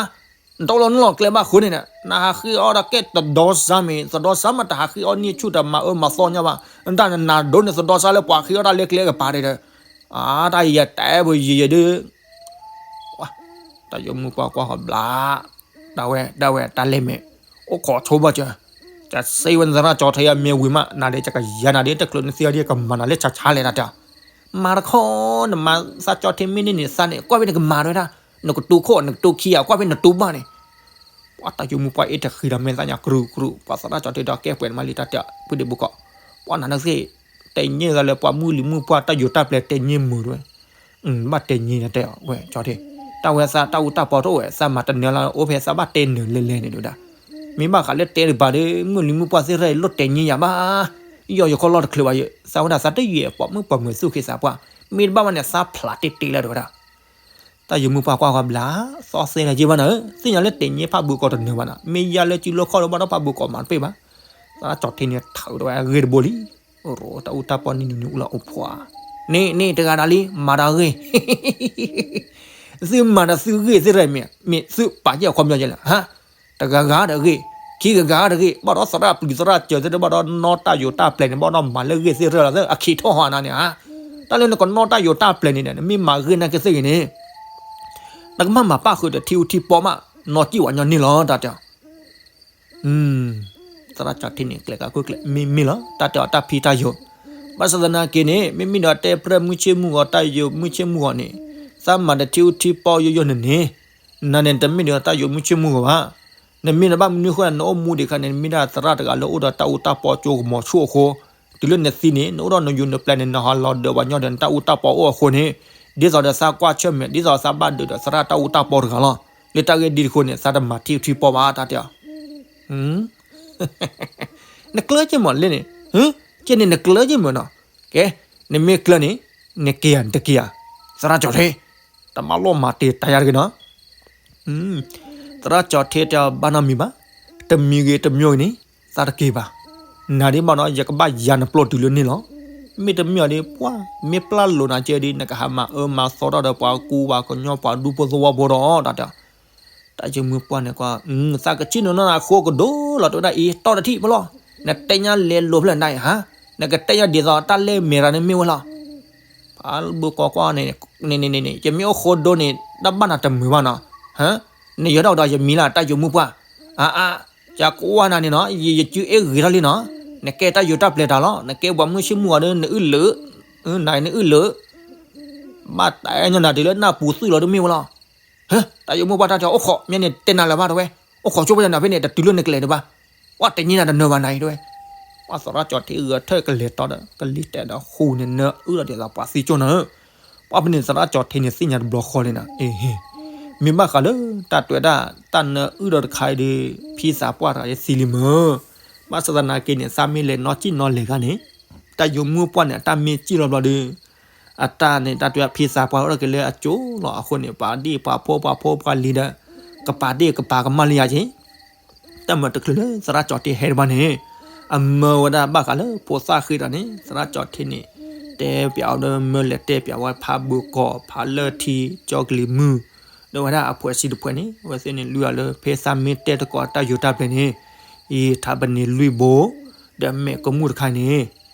နတအိၣ်လီၤနီၢ်ကျဲဘၣ်ဃိန့ၣ် နဟးဃ့အီၣ်ဒၣ်ကဲတဒီစါမ့ၢ် တဒီစါမး တဟးဃ့အီၣ်န့ၢ်ဆူၣ်တမၤအၢမၤသီညါဘၣ်, နတၢ်နနၤဒိးန့ၢ်တဒီစါလၢပှၤဃ့အီၣ်တၢ်လၢကျဲကပၤန့ၣ်ဒီး, အါ တၢ်ယတဲပယယဒု တၢ်ယိၤမုၣ်ပှၢ်ကွၢ်ဃီဘျါ, ဒၣ်ဝဲ ဒၣ်ဝဲ တၢ်လဲၤမ့ၢ် အိၣ်ခိးဆိဘၣ်စၢၤ, ကစ့ဝဲနသရၣ်ကၠီထ့အမ့ၢ်ဝံၤမး နၤဒီးကကယၤနၤဒီး တချုးနသံအီၤဒ်ကမၤနၤလၢဆါဆါလဲၣ်တၢ်တဲ, မၤတခီ နမၤသးကၠီထ့မ့ၢ်န့ၢ်န့ၢ်သးန့ၣ် ကွၢ်ဖဲနကမၤတဝဲဒၣ်, နကတိၤခိၣ် နကတိၤခံဂၤ ကွၢ်ဖဲနတိၤဘၣ်န့ၣ် ပှၤတၢ်ယိၤမုၣ်ပှၢ်အ့ၣ်တဃံဒီးမဲာ်သၣ်ညါကရူၢ်ကရူၢ် ပှၤသရၣ်ကၠီထ့ဒီးကဲပှဲၤနမါလံတၢ်တဲ ဖုဒံးဘုကီၢ်, ပှၤနၤနသ့ၣ် တဲည့သးလၢပှၤမုၢ်လံၤမုၢ်ပှၢ်တၢ်ယိၤတၢ်ပျဲၤတဲည့မုာ်တဝဲ, ဘၣ်တဲည့နတဲအီၤဝဲကၠီထ့, တၢ်ဝဲသးတၢ်အူတၢ်ပီတအိၣ်ဝဲ သးမၤတနၢၤလၢအိၣ်ဖဲ သးဘၣ်တဲနၢၤလဲၤလဲၤန့ၣ်တဝဲဒၣ်, မ့ၢ်ဘၣ်ဃးလၢတဲတပၤဒီး မုၢ်လံၤမုၢ်ပှၢ်သ့ၣ်ရၢၣ်လိၣ်တဲည့ယၤဘၣ်, ယီၤယခီလီၢ်တချုးဘၣ်ယ သးဝဲဒၣ်သးတယဲၢ်ပှၤမုၣ်ပှၢ်မုၢ်သူၣ်ခ့သးပှၢ်, မ့ၢ်တဘၣ်ဘၣ်န့ၣ် သးဖျးတ့ၢ်တ့ၢ်လၢတဝဲဒၣ် တၢ်ယိၤမုၣ်ပှၢ်ကွၢ်ဃီဘျါ, သီသဲလၢက့ဘၣ်နၤဧၢ, သ့ၣ်ညါလၢတဲာ်ညါဖးဘုကီၢ်တနၢၤဘၣ်နၤ, မ့ၢ်ယါလၢစုလိခီၣ်လၢဘၣ်ဒီးဖးဘုကီၢ်မၤတပ့ၢ်ဘၣ်, သရၣ်ကၠီထ့န့ၣ်ထးဝဲဒၣ်အဂ့ၢ်တဘိလံ, ရိတၢ်အူတၢ်ပီနံၤနံၤနံၤအူလီၤအိၣ်ဖှိၣ်, န့ၣ်န့ၣ်တဂၤဒၣ်လံ မၤတၢ်ဂ့ၢ် သုမၤဒီးသုဂ့ၢ်သ့ၣ်တဖၣ်မ့ၢ် မ့ၢ်သုပာ်ကဲအခီပညီကဲလဲၣ်, ဟါ, တဂၤဂၤဒီးဂ့ၢ်, ခံဂၤဂၤဒီးဂ့ၢ်, ဘၣ်ဒီးသရၣ်ပျုၤသရၣ်စၢၤသ့ၣ်တဖၣ်ဘၣ်ဒီးနီၣ်တၢ်ယိၤတၢ်ပျဲၤန့ၣ် ဘၣ်ဒီးမၤလၢဂ့ၢ်သ့ၣ်ရၢၣ်လီၤသ့ၣ် အခ့ထီၣ်ဟီနၤန့ၣ်ဧါ, တၢ်လၢနကနီၣ်တၢ်ယိၤတၢ်ပျဲၤန့ၣ်ဒီး နမ့ၢ်မၤဂ့ၢ်နာ်က့သ့ၣ်ဂ့ၤန့ၣ် နကမၤမၤပၣ်ဃုာ်ဒီးထံအူထံပီမး နီၣ်စံၣ်ဝဲညီန့ၣ်လီၤ တၢ်တဲအီၤ သရၣ်ကၠီထ့န့ၣ် ကျဲၤကးခိၣ်ကျဲၤ မ့ၢ်မ့ၢ်လီၤ တၢ်တဲအီၤတၢ်ဖံးတၢ်ယိာ်, ဘၣ်ဆၣ်သနာ်က့န့ၣ် မ့မ့ၢ်ဒီးတဲပြၢမုၢ်ဆ့ၣ်မုၢ်ဂီၤ တၢ်ယိာ်မုၢ်ဆ့ၣ်မုၢ်ဂီၤန့ၣ် သးမၤဒီးထံအူထံပီယိယိန့ၣ်န့ၣ်, နၤန့ၣ်တမ့ၢ်ဒီးတၢ်ယိာ်မုၢ်ဆ့ၣ်မုၢ်ဂီၤဘၣ်, နမ့ၢ်နဘၣ်မနုၤဃိ နအိၣ်မူဒံးခါန့ၣ် နမ့ၢ်ဒၣ်သရၣ်တဂၤလၢအိၣ်ဒီးတၢ်အူတၢ်ပီကၠိကမီၤဆူၣ်အဃိ, တုၤလၢနသံန့ၣ် နအိၣ်ဒီးနယိာ်နပျဲၤန့ၣ် နဟးလီၤဒၢးပှၤညီဒီးနတၢ်အူတၢ်ပီအိၣ်အဃိန့ၣ်, ဒ်သိးဒီးသးကွၢ်ဆၢၣ်မဲာ် ဒ်သိးသးဘၣ်ဒုးဒီးသရၣ်တၢ်အူတၢ်ပီတဂၤလီၤ, လၢတၢ်ဂ့ၢ်ဒ်တဃိန့ၣ် သးတမၤထံအူထံပီဘၣ် တၢ်တဲအီၤ နကျၢၢ်က့မးလဲၣ်န့ၣ်, ကဲန့ၣ်နကျၢၢ်က့မးနီၤ, ကဲ, နမ့ၢ်ကျၢၢ်န့ၣ်, နက့ၤဧါ နတက့ၤဧါ, သရၣ်ကၠီထ့, တမၤလိၣ်မၤတ့ၢ်တၢ်ယါတဂ့ၤနီၤ, သရၣ်ကၠီထ့တဲအီၤဘၣ်နီတမံၤဘၣ်, တမံၤဂ့ၤတမံၤဂ့ၤန့ၣ်, သးတက့ၤဘၣ်, နၤဒ်ဘၣ်နီၤ ယကဘၣ်ယၤနပျီတုၤလၢန့ၣ်လီၤ, မ့ၢ်တမံၤအီၤဒ်ပှၢ်, မ့ၢ်ပျၢ်လိာ်နၤကဲဒ် နကဟးမၤအၢမၤသီထီၣ်ဒီးပှၤကူပှၤကညီပှၤဒူဖိသဝီဖိဒီး တၢ်တဲ တၢ်ယိၤမုၣ်ပှၢ်န့ၣ်ကွၢ်, သးကစံၣ်နုာ်နီၢ်နၤအဃိကဒိၣ်လီၤ တဲဝဲဒၣ်အံၤ တီၢ်တထံၣ်မးလီၤ, နတဲညါလဲၤလိာ်ဖျၢၣ်နၤအံၤဟါ, နကတဲညါဒ်သိးတၢ်လဲၢ်မဲာ်ရၤန့ၣ်မ့ၢ်ဝဲလီၤ, ဖးဘုကီၢ်ကွၢ်န့ၣ်, န့ၣ်န့ၣ်န့ၣ် ယမ့ၢ်အိၣ်ဃိဒိန့ၣ် တၢ်ဘၣ်နၤတမုာ်ဘၣ်နီၤ, ဟါ, နယီၤဒၣ်ဒီးယမံၤလၢ တၢ်ယိၤမုၣ်ပှၢ်, အါအါ, ယကွၢ်နၤန့ၣ်နီၤ ယစုအ့ၣ်ဂ့ၤထီၣ်လံနီၤ, နကဲတၢ်ယိၤတၢ်ပျဲၤတၢ်လီၤ, နကဲပှၤမုၢ်ဆ့ၣ်မုၢ်ဂီၤဒီး နအုၣ်လၢာ်, နအုၣ်လၢာ် ဘၣ်တဲညါနၤတုၤလၢနၢ်ပူၤသွံၣ်လီၤတမ့ၢ်ဝဲလီၤ, ဟၢ, တၢ်ယိၤမုၣ်ပှၢ်တၢ်တဲအီၤ အိၣ်ခိး မ့ၢ်န့ၣ်တဲနၤလၢၤဘၣ်တဝဲ, အိၣ်ခိးဆိပၢ်ယနၤဖဲန့ၣ် တတုၤလၢနကျဲၤဒံးဘၣ်, ပှၤတဲညါနၤတနၢၤဘၣ်နၤအံၤတဝဲ, ပှၤသရၣ်ကၠီထ့ဂဲၤထၢၣ်ကလဲၤတီဒီး ကလံၤတဲာ်ဒီးဃူန့ၣ် နၢအုၣ်ဒီးဒ်သိးပှၤသံကၠိနၤဧၢ, ပှၤဖဲန့ၣ်သရၣ်ကၠီထ့န့ၣ်သ့ၣ်ညါတဘျီဃီလံနီၤ, အ့ဟ့, မ့ၢ်ဘၣ်ဃးလၢ တၢ်တဲဝဲဒၣ် တၢ်နၢအုၣ်ဒီးတခါအံၤဒီး ဖံသးပှၢ်တဂၤယသံလံမၢ်, ဘၣ်ဆၣ်သနာ်က့န့ၣ် သးမ့ၢ်လဲၤနီၢ်စံၣ်နီၢ်လဲၤဂၤန့ၣ်, တၢ်ယိၤမုၣ်ပှၢ်န့ၣ် အတၢ်မ့ၢ်စံၣ်လီၤဘျီဒီး အတၢ်န့ၣ် တၢ်တဲဝဲဖံသးပှၢ်အိၣ်တက့ၤလၢအကၠိလီၤအဃိန့ၣ် ပာ်ဒ့ၣ်ပာ်ဖိပှၤဖိပှၤလံၤဒီး ကပာ်ဒ့ၣ်ကပာ်ကမၣ်လံယၤက့ၤ, တၢ်မၤတချုးလၢသရၣ်ကၠီထ့ဟဲတဘၣ်န့ၣ်, အမၢဝဲဒၣ်ဘၣ်ဃးလၢဖိသၣ်ဃံတၢ်န့ၣ် သရၣ်ကၠီထ့န့ၣ် တဲပၠးအီၤဒီးမၢလဲၤတဲပၠးဝဲဖးဘုကီၢ် ဖးလၢထံ ကၠီကလံၤမုၢ်, ဒီးဝဲဒၣ်အဖှဲးဆံတဖှဲးန့ၣ် အဝဲသ့ၣ်န့ၣ်လွံၢ်ဂၤလၢ ဖဲသးမ့ၢ်တဲတကိးတၢ်ယိၤတၢ်ပျဲၤန့ၣ်, ယထးပန့ၢ်လွံၢ်ဘိ, ဒီးမဲာ်ကမူၣ်တခါန့ၣ်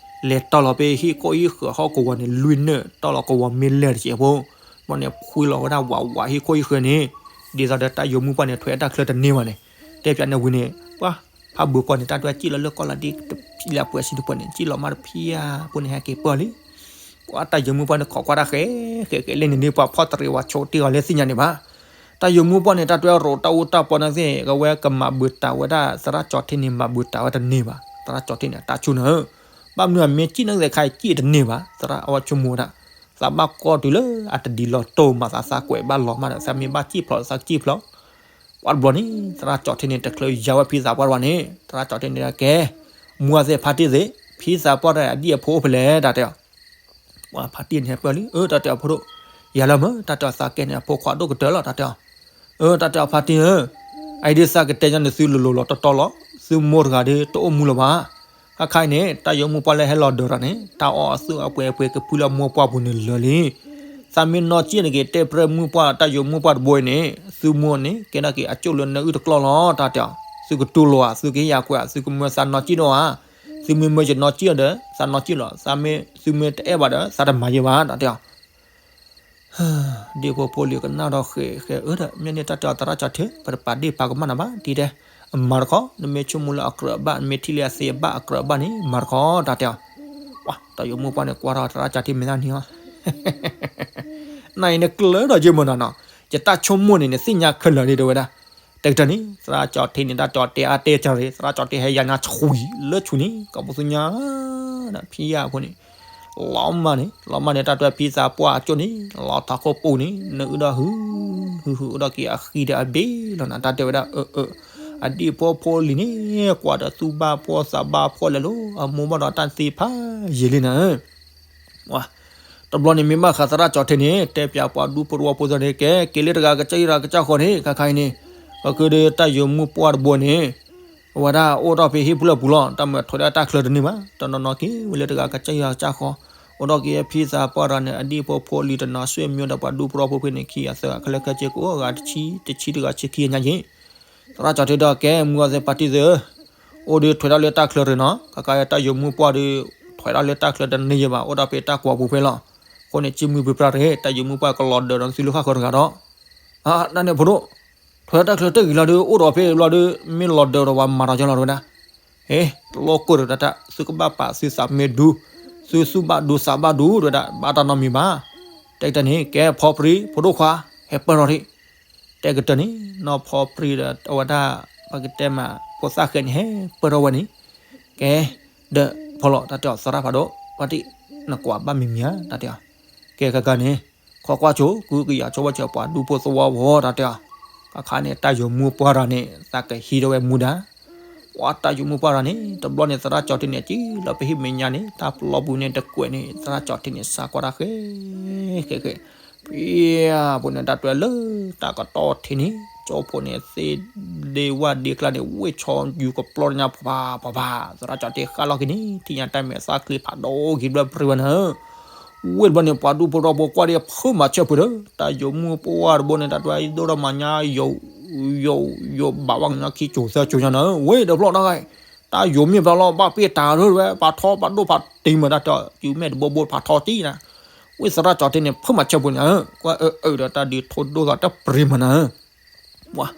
လဲၤတီၢ်လီၤဖဲဟံၣ်ခိၣ်ဟံၣ်ဃၢၤဟီၣ်ကဝီၤန့ၣ် လွံၢ်နၢၣ် တီၢ်လီၤကဝီၤမ့ၢ်လဲၢ်တစဲးဖိ, ဘၣ်န့ၣ်ဖှံလီၤဝဲဒၣ်ဝးဝးဟံၣ်ခိၣ်ဟံၣ်ဃၢၤန့ၣ်, ဒ်သိးဒီးတၢ်ယိၤမုၣ်ပှၢ်န့ၣ် ထွဲတၢ်ချၢတန့ၢ်ဘၣ်န့ၣ်, တဲပၠးန့ၣ်ဝံၤန့ၣ် ပှၤဖးဘုကီၢ်န့ၣ် တၢ်တွဲစံၣ်လီၤလၢကီၢ်လီၤဒ်တဖျၢၣ်လၢအဖှဲးဆံတဖှဲးန့ၣ် စံၣ်လီၤမးတဖျၢၣ်ဖိန့ၣ် ဟဲက့ၤပၢၢ်လံ ပှၤတၢ်ယိၤမုၣ်ပှၢ်န့ၣ် ခိးကွၢ်တၢ်ဃဲးဃဲးဃဲးလဲၣ်န့ၣ်ဒီး ပှၤဖီၣ်တရံးဝဲဆိးတ့ၢ်အီၤလၢသ့ၣ်ညါန့ၣ်ဘၣ်. တၢ်ယိၤမုၣ်ပှၢ်န့ၣ် တၢ်တွဲရိးတၢ်အူတၢ်ပီန့ၣ်သ့ၣ် ကဝဲကမၤဘုးတၢ်ဝဲဒၣ် သရၣ်ကၠီထ့န့ၣ် မၤဘုးတၢ်ဝဲတန့ၢ်ဘၣ်. သရၣ်ကၠီထ့န့ၣ် အတၢ်ဆိနၢၤ ဘၣ်မနုၤအမ့ၢ်စံၣ်န့ၣ်သ့ၣ်ခါ စံၣ်တန့ၢ်ဘၣ်. သရၣ်အဝဲဆိကမိၣ်ဝဲဒၣ် သးဘၣ်ကီၢ်တုၤလၢအတဒ်လီၤတိၢ်မး သးသးကွဲးဘၣ်လီၤမးဒီး သးမ့ၢ်ဘၣ်စံၣ်ဖျိး သးကစံၣ်ဖျိး ပှၤတဘျီန့ၣ် သရၣ်ကၠီထ့န့ၣ် တချုးယၤဝဲဖံသးပှၢ်တဘၣ်န့ၣ် သရၣ်ကၠီထ့န့ၣ်ကဲ မူအသ့ၣ်ဖါတံၢ်သ့ၣ် ဖံသးပှၢ်တဂၤအဒံၣ်အဖိအိၣ်ဖဲလဲၣ် တၢ်တဲအီၤ. ပှၤဖါတံၢ်န့ၣ်ဟဲပၢၢ်လံ အၢ တၢ်တဲအီၤဖိဒိၣ် ယၤလၢမၢ် တၢ်တဲအီၤသးကဲန့ၣ် အဖိခွါဒိၣ်ကတၢၢ်လီၤ တၢ်တဲအီၤ. အၢ တၢ်တဲအီၤဖါတံၢ်ဧၢ အအံၤဒ်သးကတဲညါန့ၣ် သုလိၤလိၤလီၤတီတီလီၤ, သုမိၢ်တဂၤဒီးတအိၣ်မူလၢၤဘၣ်. ခါခါအံၤန့ၣ် တၢ်ယိၤမုၢ်ပှၢ်လၢဟဲလီၤဒၢးတၢ်န့ၣ် တၢ်အီၣ်အသူၣ်အပှဲၤအပှဲၤကဖုလၢအမိၢ်ပှၢ်ပူၤန့ၣ်လၢာ်လံ. သးမ့ၢ်နီၢ်ကံၣ်န့ၣ်က့ၤ တဲပြဲမုၢ်ပှၢ် တၢ်ယိၤမုၢ်ပှၢ်တဘိအံၤန့ၣ် သုမိၢ်န့ၣ် ကဲထီၣ်က့ၤအကၠိၣ်လၢနအုၣ်တကျီၢ်လီၤ တၢ်တဲအီၤ. သုကတူၢ်လိာ်ဧါ, သုကဟ့ၣ်ယၤကွဲးဧါ, သုကမၢသးနီၢ်ကံၣ်ဒိၣ်ဧါ. သုမ့ၢ်မၢယနီၢ်ကံၣ်အီၤဒီး သးနီၢ်ကံၣ်လီၤ. သးမ့ၢ် သုမ့ၢ်တအဲၣ်ဘၣ်ဒီး သးတမၤယဲဘၣ် တၢ်တဲအီၤ. ဒ့ၣ်ဖိဖိလံၤကနၣ်ဒီးဃဲးဃဲးအၢဒီး မ့ၢ်န့ၣ်တၢ်တဲအီၤ သရၣ်ကၠီၤထ့ ပတပာ်ဒ့ၣ်ပာ်ကမၣ်နၤဘၣ် ဒ်တဲ. အမၤတခီ, နမ့ၢ်ဆိကမိၣ်လၢအကြၢးဘၣ်, နမ့ၢ်ထံၣ်လၢအသ့အဘၣ်အကြၢးဘၣ်န့ၣ် မၤတခီ တၢ်တဲအီၤ. ဝါ တၢ်ယိၤမုၢ်ပှၢ်န့ၣ် ကွၢ်ထီၣ်သရၣ်ကၠီၤထ့မ့ၢ်သၣ်န့ၣ်အီၤ နအံၤနကျၢၤဒီးယမၢနီၤနီၤ, ယတၢ်ဆိကမိၣ်န့ၣ် နသ့ၣ်ညါခဲလၢာ်န့ၣ် တဲဝဲဒၣ်. တကတၢၢ်န့ၣ် သရၣ်ကၠီၤထ့န့ၣ် တၢ်ကၠီၤတဲအါတဲကၢၤရ့ၣ်, သရၣ်ကၠီၤထ့ဟဲယါညါဆှံလၢဆူၣ်န့ၣ် ကီၢ်ပူၤသူညါ ဖံယၢ်အဖိန့ၣ် လီၤမၢ်န့ၣ် လီၤမၢ်န့ၣ် တၢ်တွဲဖံသးပှၢ်အကၠိၣ်န့ၣ် လီၤထးခိၣ်ပူၤန့ၣ် နအုၣ်ဒီးဟု ဟုဟုအိၣ်ဒီးက့ၤအဃံဒီးအဘ့ၣ်လီၤနၤ တၢ်တဲဝဲဒၣ်အၢ အၢ အဒ့ၣ်ဖိဖိလံၤန့ၣ် ကွၢ်ဒီးသူၣ်ဘၣ်ဖှီၣ်သးဘၣ်ဖှီၣ်လဲၤလိၤ အမိၢ်ဘၣ်ဒီးတၢ်သ့ဖးယံာ်လံနၤ. ဝါ တဘျီန့ၣ်မ့ၢ်ဘၣ်ဃးသရၣ်ကၠီၤထ့န့ၣ် တဲပၠးပှၤဒူဖိတဝီဖိသ့ၣ်န့ၣ် ကဲ က့ၤလၢတဂၤကစၢ်ယွၤတဂၤကစၢ်ဃီန့ၣ် ခါခါအံၤန့ၣ် ပကဒုးတၢ်ယိၤမုၢ်ပှၢ်တဘိန့ၣ် အဝဲဒၣ်အိၣ်ထီၣ်ဖဲဟံၣ်ပူၤလၢပူၤလီၤ. တၢ်မၤထွဲဒၣ်တၢ်ချၢတန့ၢ်ဘၣ်. တနီၤနီၤက့ၤဝဲလၢတဂၤကစၢ်ယွၤကစၢ်ဃီ, အိၣ်ဒီးက့ၤဖံသးပှၢ်တဂၤန့ၣ် အဒ့ၣ်ဖိဖိလံၤတနီၤ ဆွေမျိုးဒီးပှၤဒူဖိတဝီဖိဖဲန့ၣ် ခံဂၤသၢဂၤ ခဲလၢာ်ခဲဆ့ကအိၣ်အဂၤတဆံ တဆံတဂၤဆံခံဂၤညါက့ၤ သရၣ်ကၠီၤထ့ဒီးကဲ မုၢ်ဂီၤသ့ၣ်ပာ်တံၢ်သ့ၣ်ဧၢ, အိၣ်ဒီးထွဲဒၣ်လၢတၢ်ချၢတန့ၢ်နီၤ, ခါခါအံၤတၢ်ယိၤမုၢ်ပှၢ်ဒီး ထွဲဒၣ်လၢတၢ်ချၢတန့ၢ်ယဲဘၣ် အိၣ်ဒီးဖဲတၢ်ကွီၤပူၤဖဲလီၤ. အဃိန့ၣ် ကံၢ်မုၢ်ပှၢ်တဂ့ၤ တၢ်ယိၤမုၢ်ပှၢ်ကလီၤဒၢးဒီးသုလၢဃၣ်ဃၢၤတဂၤဒီး အါ တၢ်န့ၣ်ဖိဒိၣ်, ထွဲတၢ်ချၢတဂ့ၤလီၤဒီး အိၣ်ဒီးဖဲဘျီဒီး မ့ၢ်လီၤဒၢးဒီးပှၤမၤဒီးကၢလီၤတဝဲဒၣ်. ဟ့ တလိၣ်ကိၢ်ဒီးတၢ် သုကဘၣ်ပာ်သုသးမ့ၢ်ဒူ, သုသူၣ်ဘၣ်ဒူသးဘၣ်ဒူတဝဲဒၣ် ဘၣ်တၢ်နီတမံၤဘၣ်. တဲကတၢၢ်န့ၣ် ကဲဖီပြံ ဖိဒိၣ်ခွါ ဟဲပၢၢ်ထီၣ်ထံး. တဲကတၢၢ်န့ၣ် နီၢ်ဖီပြံဒီးအဝဲဒၣ် ပကတဲမး ဖိသၣ်ဃဲန့ၣ် ဟဲပၢၢ်ထီၣ်ဝဲန့ၣ် ကဲ ဒီးဖီလီၤ တၢ်တဲအီၤ သရၣ်ဖးဒိၣ် ပှၤတံၢ် နကွၢ်ဘၣ်မံၤမံၤဧါ တၢ်တဲအီၤ. ကဲကကန့ၣ် ခီကွၢ်ဆိ ကုကယၤဆိဝဲဆၢပှၤဒူဖိသဝီဖိ တၢ်တဲအီၤ. ခါခါန့ၣ် တၢ်ယိၤမုၢ်ပှၢ်တဂၤန့ၣ် သးကဟံးထီၣ်ဝဲမူဒါ ပှၤတၢ်ယိၤမုၢ်ပှၢ်တဂၤန့ၣ် တဘျီန့ၣ် သရၣ်ကၠီၤထ့န့ၣ် က့ၤလီၤပဟံၣ်မဲာ်ညါန့ၣ် တၢ်ပျီပူၤန့ၣ်တကွဲးန့ၣ် သရၣ်ကၠီၤထ့န့ၣ် စးကွၢ်တၢ်ဃဲ ဃဲဃဲ ဖံယၢ်ဖိန့ၣ် တၢ်တွဲလၢတၢ်ကတီၢ်ထံးန့ၣ် ကၠိဖိန့ၣ် သ့ၣ်ဒ့ဝၣ်ဒ့ကျါန့ၣ် ဝ့ၢ်ဆီယူၤကပျီညါ ပှၤပှၤပှၤ သရၣ်ကၠီၤထ့ဃၣ်လီၤက့ၤန့ၣ် ထံၣ်ညါတၢ်မဲာ်သၣ်ချံဖးဒိၣ်က့ၤဘျၢပရံဝဲနၤ ဝ့ၢ်တဘျီန့ၣ် ပှၤဒူဖိတဝီဖိကွၢ်ဒံး ဖုမၤဆၢဖုးဒီး တၢ်ယိၤမုၢ်ပှၢ်တဘိန့ၣ် တၢ်တွဲဒိၣ်ထီၣ်မၤညါ ယိၤ ယိၤ ယိၤဘၣ်ဝဲကညီခံကိၤသၢကိၤညါနၤ ဝ့ၢ်တဖျီၣ်တၢ်ဂၤ တၢ်ယိၤမ့ၢ်ဘျီလီၤ ဘၣ်ပ့ၢ်တၢ်ဒိၣ်ဝဲ ဖးထီ ဖးဒိၣ်ဖးတံၢ်မး တၢ်တဲ ယုၤမဲာ်တဘိဘိဖးထီတံၢ်နၤ ဝ့ၢ်သရၣ်ကၠီၤထ့န့ၣ် ဖုမၤဆၢဖုးန့ၣ် ကွၢ်အၢအၢဒီးတၢ်ဒုးထိၣ်ဒိၣ်သးတပရံမးနၤ ပှၤ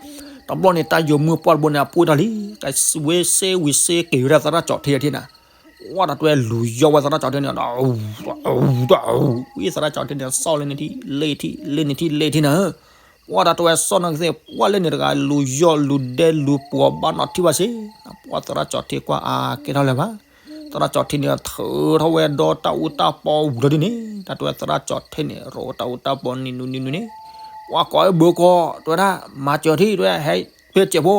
တဘျီန့ၣ် တၢ်ယိၤမုၢ်ပှၢ်တဘိန့ၣ် အပူၤတၢ်လံ ကဝ့စ့ဝံၤစ့က့ၤဝဲဒၣ်သရၣ်ကၠီၤထ့ထံၣ်နၤ ဝဲတၢ်တွဲလူၤယီၢ်ဝဲသရၣ်ကၠီၤထ့န့ၣ် ဝံသရၣ်ကၠီၤထ့န့ၣ် စီၣ်လၢန့ၣ်ထံၣ် လ့ၢ်ထံၣ် လ့ၢ်န့ၣ်ထံၣ် လ့ၢ်ထံၣ်နၤ ပှၤတၢ်တွဲစီၣ်နကသ့ၣ် ပှၤလၢန့ၣ်တဂၤ လူၤယီၢ်လူၤဒဲလူၤပှီၤဘၣ်နီၣ်ထံၣ်ဘၣ်စ့ၢ် ပှၤသရၣ်ကၠီၤထ့ကွၢ်အါကဲထီၣ်လၢၤဘၣ် သရၣ်ကၠီၤထ့န့ၣ် ထုးထီၣ်ဝဲဒီတၢ်အူတၢ်ပီဝံၤလီၤဒ်န့ၣ် တၢ်တွဲသရၣ်ကၠီၤထ့န့ၣ် ရိးတၢ်အူတၢ်ပီနံၤနူနံၤနူန့ၣ် ပှၤကိးဝဲဘိကီး တဝဲဒၣ် မၤစၢၤထံၣ်တဝဲ ဟဲဖဲစဲးဖိ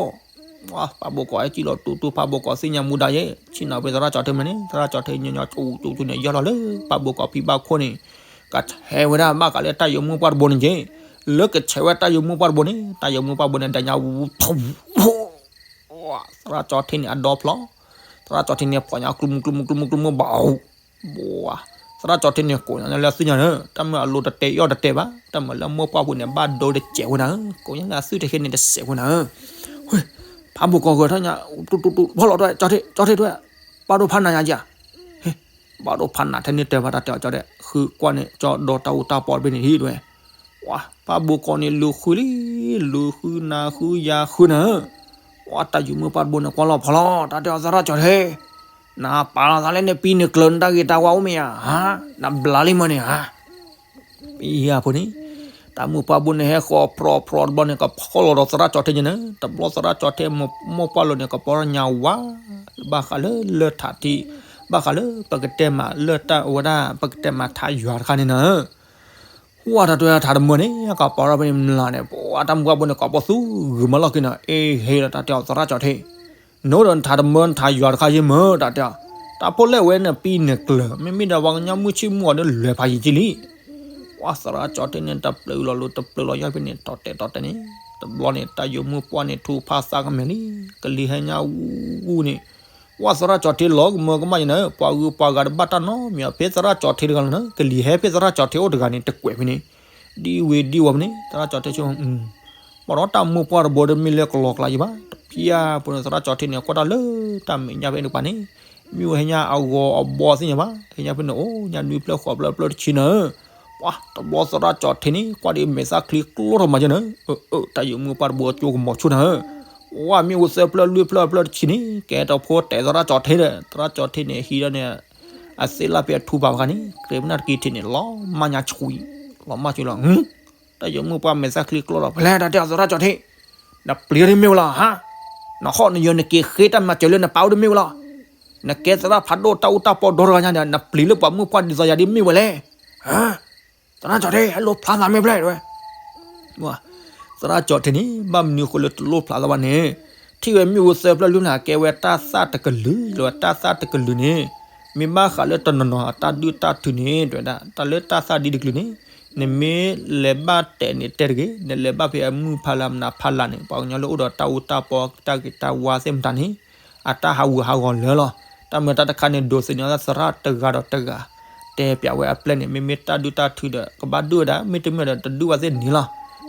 ပှၤဘိကီးဟဲကံၣ်လီၤတူၢ်တူၢ် ပှၤဘိကီးသ့ၣ်ညါမူဒါယဲ ဆ့ၣ်နီၤဖဲသရၣ်ကၠီၤထ့မ့ၢ်န့ၣ် သရၣ်ကၠီၤထ့ညီညီကၠူကၠူန့ၣ် ယီၢ်လီၤလၢ ပှၤဘိကီးဖံဘၣ်ခိၣ်န့ၣ် ကဆဲးဝဲဒၣ်ဘၣ်ဃးလၢတၢ်ယိၤမုၢ်ပှၢ်တဘိန့ၣ်က့ လၢကဆဲးဝဲတၢ်ယိၤမုၢ်ပှၢ်တဘိန့ၣ် တၢ်ယိၤမုၢ်ပှၢ်တဘိန့ၣ် ဒၣ်ညါဝူ သရၣ်ကၠီၤထ့န့ၣ် အဒီဖျီ သရၣ်ကၠီၤထ့န့ၣ် ဖီၣ်ညါကျူမူကျူမူကျူမူကျူမူဘၣ် ဘိ သရၣ်ကၠီၤထ့န့ၣ် ကိးညါလၢအသွံၣ်ညါန့ၣ် တၢ်မ့ၢ်အလိၤတတဲာ်အီၣ်တတဲာ်ဘၣ် တၢ်မ့ၢ်လၢမိၢ်ပှၢ်ပူၤန့ၣ် ဘၣ်ဒိတစဲးဝဲနၤဧၢ ကိးညါလၢအသွံၣ်တဟ့ၣ်န့ၣ်တစဲးဝဲနၤဧၢ ဖးဘိကီးဂဲၤထီၣ်ညါ တူတူတူ ဖီၣ်လီၤတွဲ ကၠီၤထ့ ကၠီၤထ့တွဲ ဘၣ်ဒိဖးနးညါကၠီ ဟ့ ဘၣ်ဒိဖးနးထဲန့ၣ်တဲဘၣ်တၢ်တဲအီၤကၠီၤဒဲး ဃုကွၢ်န့ၣ်ကၠီဒီတၢ်အူတၢ်ပီတဘ့ၣ်န့ၣ်ဟံၣ်တွဲ ဝါ ဖးဘိကီးန့ၣ်လူၤဃုလံ လူၤဃုနၤဃုယၤဃုနၤဧၢ ဝါ တၢ်ယိၤမုၢ်ပှၢ်တဘိန့ၣ် ကွၢ်လီၤဖီလီၤ တၢ်တဲအီၤသရၣ်ကၠီၤထ့ နပာ်လီၤသးလၢနပံၤနကျၢၤနတၢ်ဂ့ၤတၢ်ဝါအိၣ်မ့ၢ်ဧါ ဟါ နဘျါလံမ့ၢ်န့ၣ်ဧါ ပံယၢ်ဖိန့ၣ် တၢ်မုၢ်ပှၢ်ဘိန့ၣ် ဟဲဃီၤဖြီဖြီတဘျီန့ၣ် ကဖီၣ်လီၤဒီးသရၣ်ကၠီၤထ့န့ၣ် တဘျီသရၣ်ကၠီၤထ့မိၢ်ပှၢ်လိၤန့ၣ် ကပီၤညါဝါ ဘၣ်ဃးလၢလၢထးထံး ဘၣ်ဃးလၢပကတဲမးလၢတၢ်ဝဲဒၣ် ပကတဲမးထးယွၤတခါန့ၣ်နၤ ဝါ တၢ်တွဲထးတမၢန့ၣ် ကပီၤထီၣ်ဖဲန့ၣ်မျးန့ၣ် ပှၤတၢ်မုၢ်ပှၢ်ဘိန့ၣ် ကပီၤသူဂုာ်မးလီၢ်က့ၤနီၤ အ့ဟ့ဒီးတၢ်တဲအီၤသရၣ်ကၠီၤထ့ နအိၣ်ဒီးနထးတမၢနထးယွၤတခါယ့မ့ၢ် တၢ်တဲအီၤ တၢ်ဖိလဲၣ်ဝဲနပံၤနကျၢၤ မ့မ့ၢ်ဒီးပှၤကညီမုၢ်ဆ့ၣ်မုၢ်အီၤဒီးလဲၤဖးယံာ်က့ၤလံ ဝါ သရၣ်ကၠီၤထ့န့ၣ် တပျၢၤလီၤလိၤ တပျၢၤလီၤယီၢ်ဖဲန့ၣ် တီၢ်တဲာ်တီၢ်တဲာ်န့ၣ် တဘျီန့ၣ် တၢ်ယိၤမုၣ်ပှၢ်န့ၣ် ထူဖးသးကမဲာ်လံ, ကလံၤဟဲညါဝူဝူန့ၣ်, ဝဲသရၣ်ကၠီၤထ့လီၤကမၢကမၣ်ယၤနၤ, ပှၤဂုၤပှၤဂၤတဘၣ်တၢ်နီတမံၤ, ဖဲသရၣ်ကၠီၤထ့တဂၤလီၤနၤ, ကလံၤဟဲဖဲသရၣ်ကၠီၤထ့အိၣ်တဂၤန့ၣ် တကွဲးဖဲန့ၣ်, ဒ်ဝဲဒ်ဝဲဖဲန့ၣ် သရၣ်ကၠီၤထ့ဆိ ဘၣ်ဒီးတၢ်မုၣ်ပှၢ်တဘိဒီးမ့ၢ်လၢကလီကလါယံၤဘၣ်, တဖျၢၣ်ပူၤန့ၣ် သရၣ်ကၠီၤထ့န့ၣ် ကွၢ်တၢ်လၢတၢ်မဲာ်ညါဖဲန့ၣ်တကပၤန့ၣ်, မ့ၢ်ဝဲဟဲညါအဂီၤအဘီသ့ၣ်ညါဘၣ်, ဟဲညါဖဲန့ၣ်အိၣ်ညါနွံဖျၢၣ်ဃိးဖျၢၣ်ဖျၢၣ်တဆံနၤ, ပှၤတဘျီသရၣ်ကၠီၤထ့န့ၣ် ကွၢ်ဒ်မဲာ်သၣ်ချံကျိထီၣ်မးကနၤ, တၢ်ယိၤမုၣ်ပှၢ်တဘိကၠိကမီၤဆိနၤ, ဝဲမ့ၣ်အူသၢဖျၢၣ်လွံၢ်ဖျၢၣ်ဖျၢၣ်တဆံန့ၣ် ကဲထီၣ်ဖိတဲသရၣ်ကၠီၤထ့ဒီး သရၣ်ကၠီၤထ့န့ၣ် ဟံးဒီးန့ၣ် အသ့ၣ်လၣ်ဖဲအထူပာ်ပှၤန့ၣ် ကြဲးပနၢ်တက့ၤထံးန့ၣ် လီၤမၢ်ညါဆှံ, လီၤမၢ်ဆှံလီၤ, တၢ်ယိၤမုၣ်ပှၢ်မဲာ်သၣ်ချံကျိလီၤ ဖဲလဲၣ်တၢ်တဲအီၤသရၣ်ကၠီၤထ့, နပျံၤတမ့ၢ်ဝဲလီၤ, ဟါ, နဟီၣ်နယၢၤနက့ၤဃ့တၢ်မၤစၢၤလၢနပၢ်အိၣ်တမ့ၢ်ဝဲလီၤ, နကဲသရၣ်ဖးဒိၣ်တၢ်အူတၢ်ပီဒီတဂၤညါဒီး နပျံၤလၢပှၤမုၣ်ပှၢ်ဒ်သိးယၤဒ်မ့ၢ်ဝဲလဲၣ်, ဟါ သရၣ်ကၠီၤထ့ ဟဲလိၣ်ဖျါသးမ့ၢ်ဖျဲၣ်ဝဲ, သရၣ်ကၠီၤထ့န့ၣ် ဘၣ်မနုၤဃိလၢတလိၣ်ဖျါသးဘၣ်န့ၣ်, ထံၣ်ဝဲမ့ၣ်အူသၢဖျၢၣ်လွံၢ်ဖျၢၣ်န့ၣ် ကဲဝဲတၢ်သၣ်တကလုာ်လီၤ, တၢ်သၣ်တကလုာ်န့ၣ် မ့ၢ်ဘၣ်ဃးလၢတနီၤနီၤတၢ်ဒုၣ်တၢ်ထုးန့ၣ် တဲဝဲဒၣ် တၢ်လၢတၢ်သၣ်ဒ်တကလုာ်န့ၣ် နမ့ၢ်လဲၤဘၣ်တဲာ်န့ၣ်တဲတဂ့ၤ, နလဲၤဘၣ်ဖဲအမုၢ်ဖးလၢ်မနုၤဖးလၢ်န့ၣ် ပှၤကညီလၢအိၣ်ဒီးတၢ်အူတၢ်ပီတၢ်ဂ့ၤတၢ်ဝါသ့ၣ်မတၤန့ၣ် အတၢ်ဟးဂူာ်ဟးဂီၤလၢာ်လီၤ. တၢ်မၤတၢ်တခါန့ၣ် ဒိးသန့ၤအီၤသရၣ်တဂၤဒီးတဂၤ, တဲပျးဝဲအပျဲၢ်န့ၣ် မ့မ့ၢ်တၢ်ဒုၣ်တၢ်ထုးဒီး ကဘၣ်ဒုၣ်ဝဲဒၣ်, မ့တမ့ၢ်ဒီးတဒုၣ်ဝဲသ့ၣ်န့ၣ်လီၤ.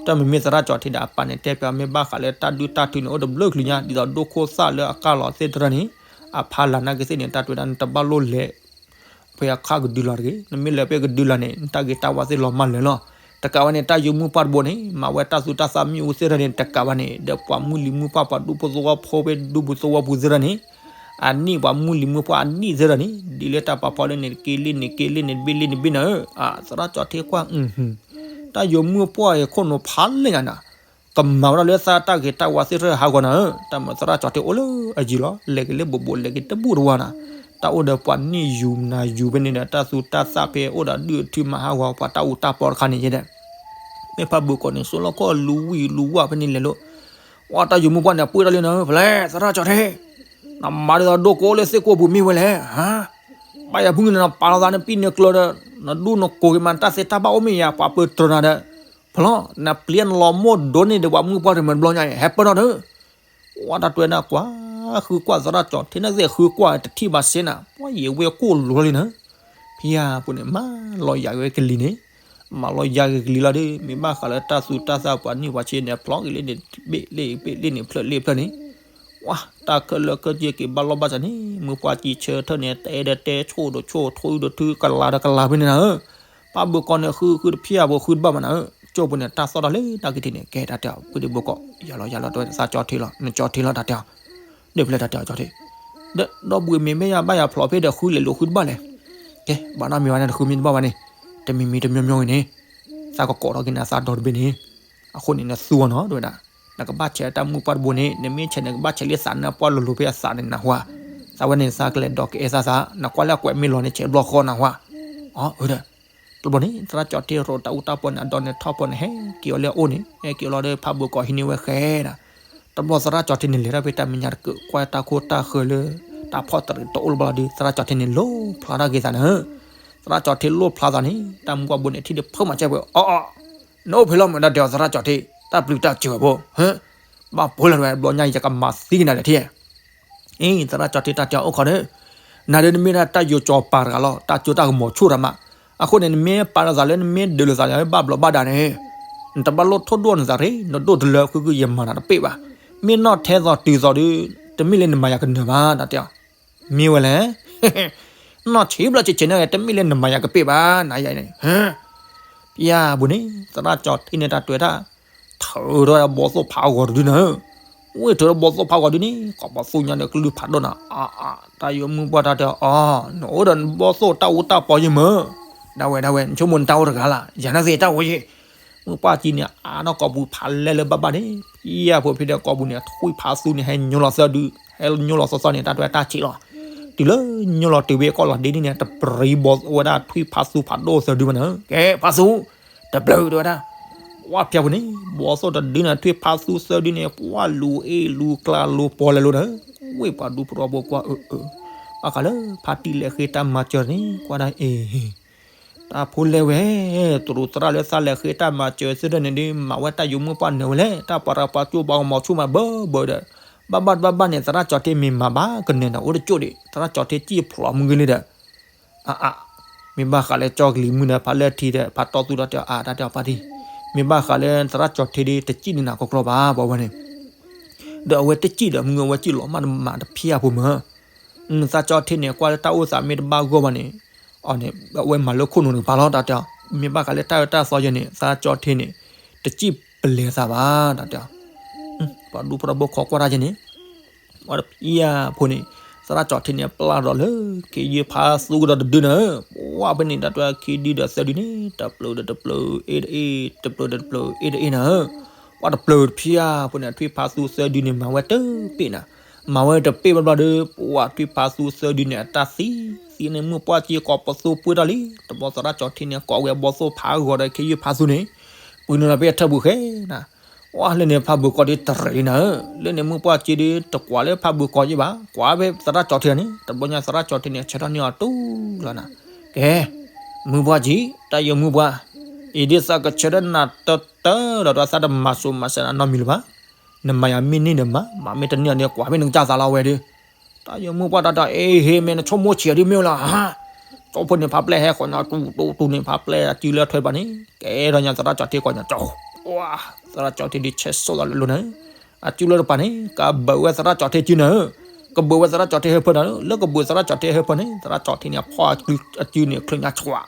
တၢ်မ့မ့ၢ်သရၣ်ကၠီၤထ့ဒီးအပၢ်န့ၣ် တဲပျးမ့ၢ်ဘၣ်ဃးလၢတၢ်ဒုၣ်တၢ်ထုးန့ၣ် အိၣ်တဘျုးကလုာ်ညါ ဒ်သိးဒိၣ်ခိၣ်သၣ်လၢအကၢ်လီၤသ့ၣ်တဖၣ်န့ၣ် အဖးလၢ်နာ်က့သ့ၣ်န့ၣ် တၢ်တဲဝဲဒၣ် နတဘၣ်လိၣ်လဲၤ ဖဲအခါကဒုလာ်တဂ့ၤ, နမ့ၢ်လဲၤဖဲကဒုလာ်န့ၣ် နတၢ်ဂ့ၤတၢ်ဝါသ့ၣ်လီၤမၢ်လၢာ်လီၤ. တကးဝဲန့ၣ် တၢ်ယိၤမုၣ်ပှၢ်တဘိန့ၣ် မၤဝဲတၢ်သူတၢ်သၣ်မ့ၣ်အူသ့ၣ်တဖၣ်န့ၣ် တကးဝဲန့ၣ် ဒီးပှၤမုၢ်လံၤမုၢ်ပှၢ် ပှၤဒူဖိသဝီဖိဖဲဒူဖိသဝီပူၤသ့ၣ်တဖၣ်န့ၣ် အနံၣ်ပှၤမုၢ်လံၤမုၢ်ပှၢ်အနံၣ်သ့ၣ်တဖၣ်န့ၣ် ဒ်လၢတၢ်ပာ်ဖီလၢန့ၣ်တက့ၢ်လံၣ်န့ၣ်က့ၢ်လံၣ်န့ၣ်တဘ့ၣ်လံၣ်န့ၣ်တဘ့ၣ်နၤဧၢ, သရၣ်ကၠီၤထ့ကွၢ် တၢ်ယိၤမုၣ်ပှၢ်အံၤခိၣ်နူာ်ဖးလဲၢ်ညါနၤ, ကမၤဝဲဒၣ်လၢသးတၢ်ဂ့ၤတၢ်ဝါသ့ၣ်တဖၣ်ဟးဂီၤနၤဧၢ, တၢ်မၤသရၣ်ကၠီၤထ့အိၣ်လၢအယံၤလီၤ, လဲၤက့ၤလၢဘိးဘိး လဲၤက့ၤတဘူၣ်တဝါနၤ, တၢ်အိၣ်ဒီးပှၤနံၣ်ယူၤနၤယူၤဖဲန့ၣ်ဒီး တၢ်သူတၢ်သၣ်ဖဲအိၣ်ဒီးဒုၣ်အထုးမၤဟးဂီၤပှၤတၢ်အူတၢ်ပီတခါန့ၣ်ယဲဒီး မ့ၢ်ဖးဘုးကီးန့ၣ် စိလီၢ်ခီၣ်လူဝံၣ်လူဝၣ်ဖဲန့ၣ်လဲၤလိာ်, ဝဲတၢ်ယိၤမုၣ်ပှၢ်န့ၣ် ပှ့ၤတၢ်လံနၤဧၢ, ဖဲလဲၣ်သရၣ်ကၠီၤထ့, နမၤဒ်သိးဒိၣ်ကိးလၢသ့ၣ်ကိးပူၤမ့ၢ်ဝဲလဲၣ်, ဟါ ဘၣ်ယၤဖုၣ်န့ၣ် နပာ်လီၤသးနပံၢ်နကျၢၤဒီး နဒူၣ်နကိးက့ၤမး တၢ်သ့တၢ်ဘၣ်အိၣ်မ့ၢ်ယၤ ပှၤပၢတြၢၤနၤဒီး ဖဲလီၤ နပျံၤနလီၤမိၢ်ဒိၣ်န့ၢ်ဒီးပှၤမုၣ်ပှၢ်တမံၤတဘျီညါအံၤ ဟဲပၢၢ်ထီၣ်ဒီး ဝဲတၢ်တဲနၤကွၢ် ဃုကွၢ်သရၣ်ကၠီၤထ့ နသ့ၣ်ဃုကွၢ်တထံၣ်ဘၣ်စ့နၤ ပှၤယံာ်ဝဲကိၢ်လိၤလံနၤ, ဖဲယၤပူၤန့ၣ် မၤလီၤယၤက့ၤဝဲကလံၤန့ၣ်, မၤလီၤယၤက့ၤကလံၤလီၤဒီး မ့ၢ်ဘၣ်ဃးလၢတၢ်သူတၢ်သၣ်ပှၤနံၣ်ပှၤဆ့န့ၣ် ဖျိးက့ၤလံန့ၣ် ဘ့ၣ်လံဘ့ၣ်လံန့ၣ် ဖျၢၣ်လံဖျၢၣ်န့ၣ် ဝဲတၢ်ခဲလၢာ်ခဲဆ့က့ၤဘၣ်လီၢ်ဘၣ်စးန့ၣ် မုၢ်ပှၢ်စံးဆၢထၢၣ်န့ၣ် တအဲၣ်ဒီးတဲ ဆိၣ်ဒီးဆိၣ် ထိၣ်ဒီးထု ကလၤဒီးကလၤဖဲန့ၣ်နၤဧၢ, ဖးဘုးကီးန့ၣ် ဃုဃုတဖျၢၣ်ဖိဃုတဘၣ်မးနၤဧၢ, ကၠိပူၤန့ၣ် တၢ်သီၣ်တၢ်လၢတၢ်ကထံၣ်န့ၣ် ကဲတၢ်တဲအီၤ ဖုဒံဘိကီး ယၤလီၤယၤလီၤ တဲသးကၠီထ့လီၤ နကၠီထ့လီၤတၢ်တဲအီၤ, ဒီးဖဲလဲၣ်တၢ်တဲအီၤကၠီထ့, ဒီးဒီပုၢ်ဝဲၢ်မ့ၢ်မ့ၢ်ယၤဘၣ်ယၤဖျိးဖဲဒီးဃုလဲၤလိာ်ဃုတဘၣ်လဲၣ်, ကဲ ဘၣ်နီတမံၤဘၣ်န့ၣ် တဃုမ့ၢ်တဘၣ်ဘၣ်န့ၣ်, တမံၤမံၤတမံၤမံၤဂ့ၤန့ၣ်, သးကကိးထီၣ်က့ၤနၤသးဒီတဘ့ၣ်န့ၣ်, အဃိန့ၣ် နသူအီၤနီၤ တဲဝဲဒၣ်, နကဘၣ်ဆဲးတၢ်မုၢ်ပှၢ်တဘိန့ၣ် နမ့ၢ်ဆဲးန့ၣ် ကဘၣ်ဆဲးလၢသးနၢ်ပှၢ်လိၤလိၤဖဲအသးန့ၣ်နဟူဧါ, သးဝဲန့ၣ်သးကလဲၤဒီးကအဲၣ်သးသး နကွၢ်လၢအကွဲးမ့ၢ်လီၤန့ၣ် ဆဲးဘျီဃီနဟူဧါ, အၢ ဒီး တဘျီန့ၣ် သရၣ်ကၠီထ့ရိးတၢ်အူတၢ်ပီန့ၣ် အဒိန့ၣ်ထီၣ်ပီန့ၣ် ဟဲက့ၤအီၤလၢအအိၣ်န့ၣ် ဟဲက့ၤအီၤလီၤဒီးဖးဘိးကီးဟံးန့ၢ်ဝဲဃဲဒၣ်, တဘျီသရၣ်ကၠီထ့န့ၣ် လဲၤထီၣ်ဖဲတၢ်မဲာ်ညါတကၢး ကွၢ်တၢ်ခိၣ်တၢ်ဃၢၤလၢ တၢ်ဖီၣ်တရံးတအိၣ်လၢၤဘၣ်လီၤဒီး သရၣ်ကၠီထ့န့ၣ် လိၣ်ဖျါထီၣ်က့ၤသးနၤ, သရၣ်ကၠီထ့လိၣ်ဖျါသးန့ၣ် တၢ်မုၢ်ပှၢ်ဘိန့ၣ် ထံၣ်ဒီးဖုးမၤစဲးပှဲၤ အီၣ်အီၣ်, နအိၣ်ဖဲလဲၣ်မး တၢ်တဲအီၤသရၣ်ကၠီထ့ တၢ်ပျုၤတၢ်စၢၤဖိ, ဟၢ ဘၣ်ပှဲၤလီၤတဝဲ ဘျီညါယကမၤသံကနၤလဲၣ်ထံၣ် အ့ သရၣ်ကၠီထ့တၢ်တဲအီၤအိၣ်ခီဒီး, နၤဒီးနမ့ၢ်ဒၣ်တၢ်ယိၤကၠီၤပၤတဂၤလီၤ တၢ်ကၠိတၢ်ကမီၤဆိၣ်တၢ်မး, အဃိန့ၣ် နမ့ၢ်ပာ်လီၤသးလၢနမ့ၢ်ဒုးလိာ်သးလၢဘၣ်ဘျီးဘၣ်ဒါန့ၣ်, နတဘၣ်လိၣ်ထိၣ်ဒိၣ်နသးရ့ နဒိၣ်တလၢဃုဃုယမၤနၤတပ့ၢ်ဘၣ်, မ့ၢ်နီၢ်ထဲသိးတုၤသိးဒီး တမ့ၢ်လၢနမၤယၤကနၢၤဘၣ် တၢ်တဲအီၤ, မ့ၢ်ဝဲလဲၣ် နီၢ်ဆံးဘျီဆံးဆံးန့ၣ် တမ့ၢ်လၢနမၤယၤကပ့ၢ်ဘၣ် နၤယၤန့ၣ်, ဖဲယၤပူၤန့ၣ် သရၣ်ကၠီထ့န့ၣ်တၢ်တဲဝဲဒၣ်, ထုးထီၣ်ဝဲဒၣ်ဘီသိၣ်ဖးဂီၤတဒုနၤ, ဝ့ၢ်ထုးထီၣ်ဘီသိၣ်ဖးဂီၤဒုန့ၣ် ကိးပသူညါဒီးကလုၢ်ဖးဒိၣ်နၤ, အါအါ တၢ်ယိၤမုၢ်ပှၢ်တၢ်တဲအီၤ နအိၣ်ဒီးဘီသိၣ်တၢ်အူတၢ်ပီယမၢ, ဒၣ်ဝဲဒၣ်ဝဲ နဆိကမိၣ်နတၢ်အိၣ်တဂၤလၢ် ယၤန့ၣ်သ့ၣ်တၢ်အိၣ်ယ့ၣ်, မုၢ်ပှၢ်ကံန့ၣ် အါထီၣ်ကိာ်ပူၤဖးလဲၢ်လၢဘၣ်ဘၣ်န့ၣ်, ဖဲယၤဖိဖဲဒီးကိာ်ပူၤန့ၣ် ထွံၣ်ဖးသူန့ၣ် ဟဲညိလီၤသၢဒု, ဟဲညိလီၤသီသီန့ၣ် တၢ်တဲဝဲတၢ်ဆံးလီၤ, တုၤလၢညိလီၤတုၤဝဲကီၢ်လီၤဒ့န့ၣ်န့ၣ် တပရံးဘီဝဲဒၣ်ထွံၣ်ဖးသူဖးဒိၣ်သၢဒုမးနၤ, ကဲ ဖးသူ တဘျုးတဲဝဲဒၣ်, ဝဲဖဲပူၤန့ၣ် ဘီသိၣ်တဒုန့ၣ် ထွံၣ်ဖးသူသၢဒုန့ၣ် ပှၤလူၤအ့ၣ်လူၤကျါလူၤပီၤလဲၤလိာ်နၤ, ဝ့ၢ်ပှၤဒူဖိတြီဖိကွၢ်အၢအၢ, ဘၣ်ဃးလၢဖါတံၢ်လဲၤဃ့တၢ်မၤစၢၤန့ၣ် ကွၢ်ဒၣ်အ့ၣ် တၢ်ဖိလဲၣ်ဝဲ, တရူးသရၣ်လၢသးလဲၤဃ့တၢ်မၤစၢၤသ့ၣ်တဖၣ်န့ၣ်ဒီး မၤဝဲတၢ်ယိာ်မုၢ်ပှၢ်နၢၤဝဲလဲၣ်, တၢ်ပှၤတၢ်ပှၤကၠိပှၤကမီၤဆူၣ်မးဘၢဘၢဒီး, ဘၣ်ဘၣ်တဘၣ်ဘၣ်န့ၣ် သရၣ်ကၠီၤထ့မ့ၢ်မၤဘၣ်ကနၢၤဒီး အိၣ်တကၠိၣ်ဒံး သရၣ်ကၠီၤထ့စံၣ်ဖျိးမုၢ်ဂ့ၤလံဒီး, အါအါ, မ့ၢ်ဘၣ်ဃးလၢကၠီကလံၤမုၢ်ဒီး ဖးလၢထံဒီး ဖးတီၢ်သူၣ်ဒီးတဲအါ တၢ်တဲအီၤပၢ်ထံ, မ့ၢ်ဘၣ်ဃးလၢသရၣ်ကၠီၤထ့ဒီး တစံၣ်န့ၢ်နၤကီကီဘၣ် ပှၤဝဲန့ၣ် ဒီးအဝဲတစံၣ်ဒီး မုၢ်အဝဲစံၣ်လီၤမးတမၤတဖျၢၣ်ဖိမၢ်, သးကၠီၤထ့န့ၣ် ကွၢ်လၢတၢ်အိၣ်သးမ့ၢ်တဘၣ်ဂီၢ်ဘၣ်န့ၣ်, အီၤန့ၣ် အဝဲမၤလၢခိၣ်နူာ်တကပၤလီၤ တၢ်တဲအီၤ, မ့ၢ်ဘၣ်ဃးလၢတၢ်အၢတၢ်သီယဲန့ၣ် သးကၠီၤထ့န့ၣ် တစံၣ်ပလဲၤသးဘၣ် တၢ်တဲအီၤ, ပှၤဒူဖိထီဘိခိးကွၢ်တၢ်ယဲန့ၣ် ပှၤတဖျၢၣ်ဖိန့ၣ်, သရၣ်ကၠီၤထ့န့ၣ် ပျၢ်ဒီးလၢ ခ့ယုၢ်ဖးသူကဒီးတဒုနၤ, ပှၤဖဲန့ၣ် တၢ်တဲခံဒုဒီးသၢဒုန့ၣ် တဖျၢၣ်ဒီးတဖျၢၣ်အ့ၣ်တအ့ၣ် တဖျၢၣ်ဒီးတဖျၢၣ်အ့ၣ်တအ့ၣ်နၤ, ပှၤတဖျၢၣ်တဖျၢၣ်ဖိန့ၣ် ထွံၣ်ဖးသူသၢဒုန့ၣ် မၤဝဲတပ့ၢ်နၤ, မၤဝဲတပ့ၢ်ဘျီဘျီဒီး ပှၤထွံၣ်ဖးသူသၢဒုန့ၣ် အတၢ်သံ, သံန့ၣ်မုၢ်ပှၢ်က့ကိးပသူပှ့ၤထီၣ်လံ, တဘျီသရၣ်ကၠီၤထ့န့ၣ် ကိးဝဲအဘီသိၣ်ဖးဂီၤဒီးခ့ယုၢ်ဖးသူန့ၣ်, ပှ့ၤနီၤလီၤဖဲအထၢၣ်ပူၤဃဲနၤ ဝဲလၢန့ၣ်ဖးဘိၣ်ကီးဒ်တရံးနၤဧၢ, လၢန့ၣ်မုၢ်ပှၢ်က့ဒီး တကွၢ်လၢဖးဘိၣ်ကီးက့ဘၣ်, ကွၢ်ဖဲသရၣ်ကၠီၤထ့န့ၣ်, တဘျီညါသရၣ်ကၠီၤထ့န့ၣ် ဆၢထၢၣ်န့ၢ်အီၤတူၢ်လီၤနၤ, ကဲ, မုၢ်ပှၢ်က့, တၢ်ယိာ်မုၢ်ပှၢ်, အံၤဒ်သးကဆၢထၢၣ်နၤတၢ်တၢ်ဒီး သးတမၤစိၤမၤစၢၤနၤနီတမံၤလၢၤဘၣ်, နမၤယၤမ့ၢ်န့ၢ်ဒီးမၤ, မၤမ့ၢ်တန့ၢ်ဒီးကွၢ်ဖဲနကစၢ်သးလီၤဝဲဒီး တၢ်ယိာ်မုၢ်ပှၢ်တၢ်တဲအံၤ ဟ့ၣ်မ့ၢ်နဆိကမိၣ်ဆံးအဒုးမ့ၢ်လီၤ, ကၠီဖိန့ၣ် ဖးပျဲၢ်ဟဲဃီၤညါတူတူတူန့ၣ် ဖးပျဲၢ်အစုလၢထွဲပၤန့ၣ် ကဲထီၣ်ညါသရၣ်ကၠီၤထ့ကိးညါကၠီၤ, သရၣ်ကၠီၤထ့ဒ်ဆဲးစိၣ်သးလၢလိၤနၤ, အစုလၢတပၤန့ၣ် ကဘၢးဝဲသရၣ်ကၠီၤထ့စုနၤဧၢ, ကဘၢးဝဲသရၣ်ကၠီၤထ့ဟၢဖၢနၤဧၢ, လၢကဘၢးသရၣ်ကၠီၤထ့ဟၢဖၢန့ၣ် သရၣ်ကၠီၤထ့န့ၣ် အဖီအစုန့ၣ် ချုးညါဆွး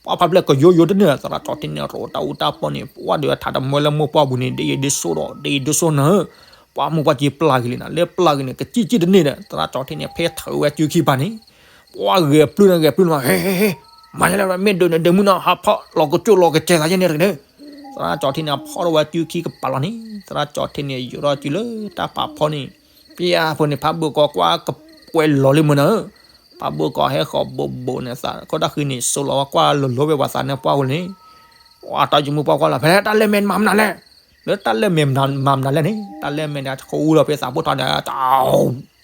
ပှၤဖးပျဲၢ်ကယိယိတန့ၢ် သရၣ်ကၠီၤထ့န့ၣ် ရိးတၢ်အူတၢ်ပီၢ်န့ၣ် ပှၤဒီးထးတမၢလၢမိၢ်ပှၢ်ပူၤန့ၣ် ဒ်အံၤဒ်စိဒီး ဒ်အံၤဒ်စိနၤဧၢ, ပှၤမိၢ်ပှၢ်က့ပျၢ်က့ၤလံနၤ, လၢပျၢ်က့ၤန့ၣ် ကစံၣ်ကစံၣ်တန့ၢ်ဒီး သရၣ်ကၠီၤထ့န့ၣ် ဖဲထၢးဝဲစုခံပၤန့ၣ် ပှၤဂဲၤပျုၢ်န့ၣ်ဂဲၤပျုၢ်န့ၣ် ဟ့ ဟ့ ဟ့ မၤယလဲၣ် မ့ၢ်ဒုးန့ၣ်ဒုးမုၢ်နီၤ ဟးဖီၣ်လီၤကကၠိၣ်လီၤကစဲၤသးယဲန့ၣ်တက့ၢ်, သရၣ်ကၠီၤထ့န့ၣ် အဖီၣ်ထီၣ်ဝဲစုခံကပၤလီၤန့ၣ် သရၣ်ကၠီၤထ့န့ၣ် ယိးထီၣ်စုလၢတၢ်ဖးဖီန့ၣ် ပှၤဖိန့ၣ် ဖးဘိၣ်ကီးကွၢ်ကပှဲၤလီၤလံမုၢ်နၤဧၢ, ဖးဘိၣ်ကီးဟဲဃီၤဘိးဘိးန့ၣ်သး ခိၣ်တၢ်ဃံန့ၣ် စိလီၤဝဲကွၢ်လိၤလိၤဝဲပှၤသးန့ၣ်ပှၢ်ဝဲန့ၣ်, ပှၤတၢ်ယိာ်မုၢ်ပှၢ်ကွၢ်လီၤ ဖဲလဲၣ် တၢ်လဲၢ်မဲာ်မၤမနုၤလဲၣ်, လၢတၢ်လဲၢ်မဲာ်မၤမနုၤလဲၣ်န့ၣ် တၢ်လဲၢ်မဲာ်န့ၣ် အဃိလီၤဖဲသးပိၢ်ထီၣ်န့ၣ် တၢ်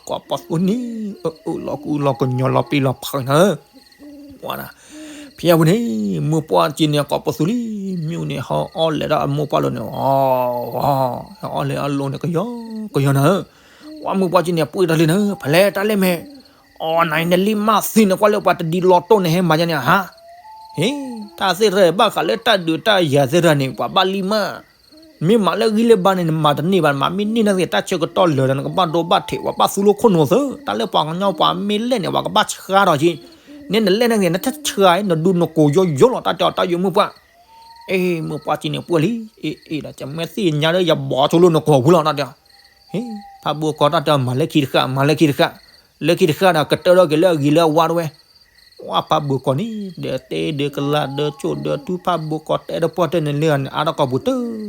ကိးပသူန့ၣ် အၢၣ်လီၤကူလီၤကညီလီၤပံၤလီၤဖုးနၤဧၢ, ဖဲအပူၤန့ၣ် မိၢ်ပှၢ်က့န့ၣ် ကိးပသူလံ မ့ၢ်န့ၣ် ဟဲအီၣ်လဲၤဒီးအမိၢ်ပှၢ်လၢန့ၣ် အီၣ်လဲၤအလိၤန့ၣ် ကယီကယီနၤဧၢ, ပှၤမိၢ်ပှၢ်က့န့ၣ် ပှ့ၤထီၣ်လံနၤဧၢ ဖဲလဲၣ်တၢ်လဲၢ်မဲာ်, အီၣ်နၤအံၤနလံမၢ်သံန့ၣ် ကွၢ်လၢပှၤတဒံးလီၤတိၢ်န့ၣ် ဟဲမၤယါန့ၣ်ဟါ ဟ့ တၢ်သ့ၣ်တဖၣ်ဘၣ်ဃးလၢတၢ်ဒုးတၢ်ယၤသ့ၣ်တဖၣ်န့ၣ် ပှၤဘၣ်လံမး, မ့ၢ်မၤလၢဂံၢ်လၢဘါန့ၣ် နမၤတန့ၢ်ဘၣ် မၤမ့ၢ်န့ၢ်နာ်က့ၤ တၢ်ဆၢကတီၢ်လၢာ်ဒီး နကဘၣ်ဒိဘၣ်ထံး ပှၤဘၣ်သူလိခိၣ်နူာ်သၢ တၢ်လၢပှၤကညီပှၤမ့ၢ်လဲၣ်န့ၣ် ပှၤကဘၣ်ဆှါဒီးက့ၤ, န့ၣ်နလဲၣ်နာ်က့ၤ နတဆှါ နဒူနကိးယိယိလီၤ တၢ်တဲအီၤ တၢ်ယိာ်မုၢ်ပှၢ်, အ့ မိၢ်ပှၢ်က့န့ၣ် ပှၢ်လံ အ့ အ့ဒီး ကမဲာ်သ့ၣ်ညါဒီး ယဘီဆိလိနကိးဝံၤလီၤ တၢ်တဲအီၤ ဟ့ ဖးဘိၣ်ကီးတၢ်တဲအီၤ မၤလၢခံတဃၣ် မၤလၢခံတဃၣ်, လၢခံတဃၣ်ဒီး ကတၢၢ်ထီၣ်က့ၤလၢအဂ့ၤလၢအဝါတဝဲ, ဝဲဖးဘိၣ်ကီးန့ၣ် ဒီးတဲဒီးကလၤဒီးကၠိၣ်ဒီးထူ ဖးဘိၣ်ကီးတဲတပီၢ်တဲန့ၣ်လၢအါထီၣ်ကီၢ်ပူၤတ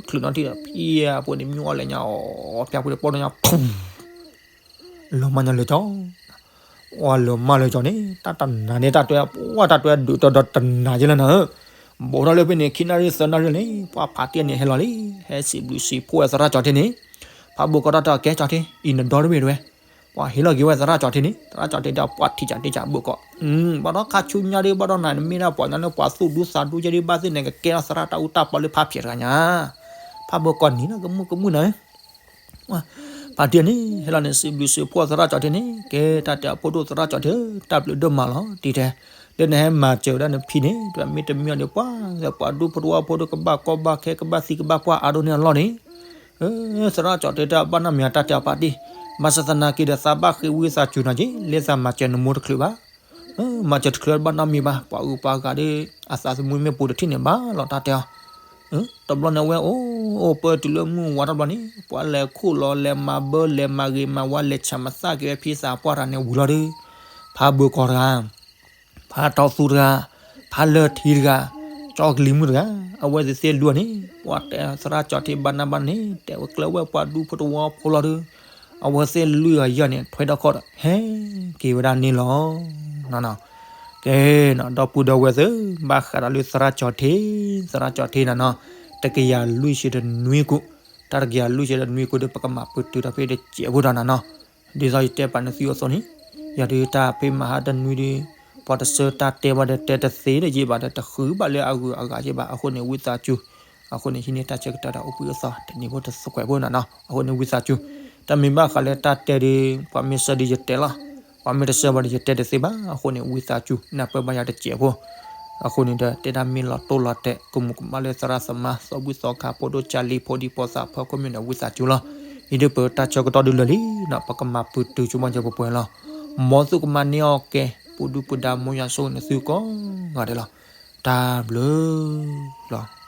ချုးနီတထံၣ်ဒီး ဖဲအပူၤန့ၣ် မ့ၢ်အီၣ်လဲၤညါအီၤ ဖဲအပူၤန့ၣ် ပီၢ်ဒီညါ လီၤမၢ်ညါလၢကၠီ, ဝဲလီၤမၢ်လၢကၠီန့ၣ် တၢ်တနၤန့ၣ် တၢ်တွဲ ပှၢ်တၢ်တွဲဒုးတီၤဒီးတနၤက့လၢနၤဧၢ, ဘူးထီၣ်လၢဖဲန့ၣ် ခံနၣ်ရံၣ်သၢနၣ်ရံၣ်န့ၣ် ပှၤဖးတံၢ်န့ၣ်ဟဲလီၤလံ, ဟဲစံးဘျုးစံးဖှိၣ်ဝဲသရၣ်ကၠီထ့န့ၣ်, ဖးဘိၣ်ကီးတၢ်တဲအီၤ ကဲကၠီထ့ အံၤနဒီတဘ့ၣ်တဝဲ, ပှၤဟ့ၣ်လီၤက့ၤဝဲသရၣ်ကၠီထ့န့ၣ် သရၣ်ကၠီထ့ဒီးပှၤထံၣ်ကၠီထ့ကၠီဘိၣ်ကီး, ဘၣ်ဒီးခါဆူညါဒ်ဘၣ်ဒီးနၤ နမ့ၢ်ဒၣ်ပှၤကညီလၢပှၤသူၣ်ဒူသးဒူယဲဒ်ဘၣ်သ့ၣ်န့ၣ် ကကဲထီၣ်သရၣ်တၢ်အူတၢ်ပီလၢဖးဖျဲးတဂၤညါ, ဖးဘိၣ်ကီးန့ၣ်လီၤ ကမူၣ်ကမူၣ်နၤ ဖးတံၢ်န့ၣ် ဟဲလီၤန့ၣ် စံးဘျုးစံးဖှိၣ်သရၣ်ကၠီထ့န့ၣ် ကဲတၢ်တဲအဖိဒိၣ်သရၣ်ကၠီထ့ တၢ်ဘျုးဒိၣ်မးလီၤ တံၢ်တဲ, လၢနဟဲမၤစၢၤဝဲဒၣ်နဖံန့ၣ် တမ့ၢ်တမ့ၢ်အီၤဒီး ပှၤလၢပှၤဒူဖိတဝီဖိဒီး ကဘၣ်ကီဘၣ်ခဲ ကဘၣ်သံကဘၣ်ပှၢ်အါဒိၣ်န့ၢ်အလီၢ်န့ၣ်, သရၣ်ကၠီထ့တၢ်ဘၣ်နီတမံၤအတၢ်တဲအီၤပာ်တံၢ်, ဘၣ်ဆၣ်သနာ်က့ဒီး သးဘၣ်ဃ့ဝံသးစူၤနီၤက့ၤ လၢသးမၤစၢၤနမိၢ်တချုးဘၣ် မၤစၢၤတချုးဘၣ်နီတမံၤဘၣ်, ပှၤအုၣ်ပှၤဂၤဒီး အသးသမူမ့ၢ်ပူၤတထံၣ်န့ၣ်ဘၣ်လီၤ တၢ်တဲအီၤ, တဘျီန့ၣ်ဝဲအိၣ်အိၣ်ပၢတုၤလၢမုၢ်ဝါတဘျီန့ၣ် ပှၤလဲၤခိၣ်လီၤ လဲၤမၤဘၢ လဲၤမၤဂ့ၤမၤဝါ လဲၤဆၣ်မၤသၣ်က့ၤဝဲဖံသးပှၢ်တဂၤန့ၣ်ဝံၤလီၤဒီး ဖးဘိၣ်ကီးတဂၤ ဖးတီသူတဂၤ, ဖးလၢထံတဂၤ, ကၠီကလံၤမုၣ်တဂၤ, အဝဲသ့ၣ်သ့ၣ်လွံၢ်န့ၣ် ပှၤတဲသရၣ်ကၠီထ့ဘၣ်နၢ်ဘၣ်န့ၣ် တဲဝဲကျၢၤဝဲပှၤဒူဖိတဝီဖိလီၤဒီး အဝဲသ့ၣ်လွံၢ်ဂၤယဲၢ်န့ၣ် ထွဲထီၣ်ခီၣ်ဒီး ဟဲက့ၤဝဲဒၣ်န့ၣ်လီၤ. ကဲနီၤ ဒီပုၢ်ဒီဝဲၢ်သ့ၣ် ဘၣ်ဃးဒီးလၢသရၣ်ကၠီထ့, သရၣ်ကၠီထ့နၤနီၤ, တကယၤလွံၢ်ဆံတနွံကူ, တၢ်တကယၤလွံၢ်ဆံတနွံကူဒီး ပကမၤပတုာ်ဒီးဖဲတစဲးဖိဒီးနၤနီၤ, ဒ်သိးယတဲပာ်နသုအသိးန့ၣ် ယၤဒုးတၢ်ဖံးမၤဟးတနွံဒီး ပှၤတဆၢတၢ်တဲဘၣ်ဒီးတဲတသ့ဒီးယ့ၢ်ဘၣ်ဒီး တဃုဘၣ်လၢအဂုၤအဂၤယ့ၢ်ဘၣ်. အဃိန့ၣ် ဝံသးစူၤ, အဃိန့ၣ် ဟံးန့ၢ်တၢ်ဆၢကတီၢ်ဒီးအိၣ်ဘှံးအိၣ်သီ တနံၤဖိတသကွဲးဖိနီၤနီၤ. အဃိန့ၣ် ဝံသးစူၤ, တၢ်မ့ၢ်ဘၣ်ဃးလၢတၢ်တဲဒီး ပှၤမ့ၢ်ဆှၢဒီးယတဲလီၤ, ပှၤမ့ၢ်တဆှၢဘၣ်ဒီးယတဲတသ့ဘၣ်. အဃိန့ၣ် ဝံသးစူၤ နၢ်ပၢၢ်ဘၣ်ယၤတစဲးဖိ အဃိန့ၣ်ဒီး တဲဒၣ်မ့ၢ်လီၤတိၢ်လီၤတဲာ် ကမူးကမၣ်လၢသရၣ်သမါ သီဘူၣ်သီခါ ဖိဒိၣ်ကၢ်လံ ဖိဒံဖိသၣ် ဖၢခိၣ်မ့ၢ်န့ၣ် ဝံသးစူၤလီၤ. အံၤဒ်ပတၢ်ဆၢကတီၢ်ဒုးလၢာ်လံနီၤ ပကမၤပတုာ်ဆိကမိၣ်ယဲၢ်ပှဲၤပှဲၤလီၤ. မ်သုကမၤန့ၢ်အီၣ်ကဲ ပူၤဒုၣ်ပူၤဒါ မ်ယွၤဆိၣ်ဂ့ၤန့ၢ်သုကိးဂၤဒဲးလီၤ. တၢ်ဘျုးလီၤ.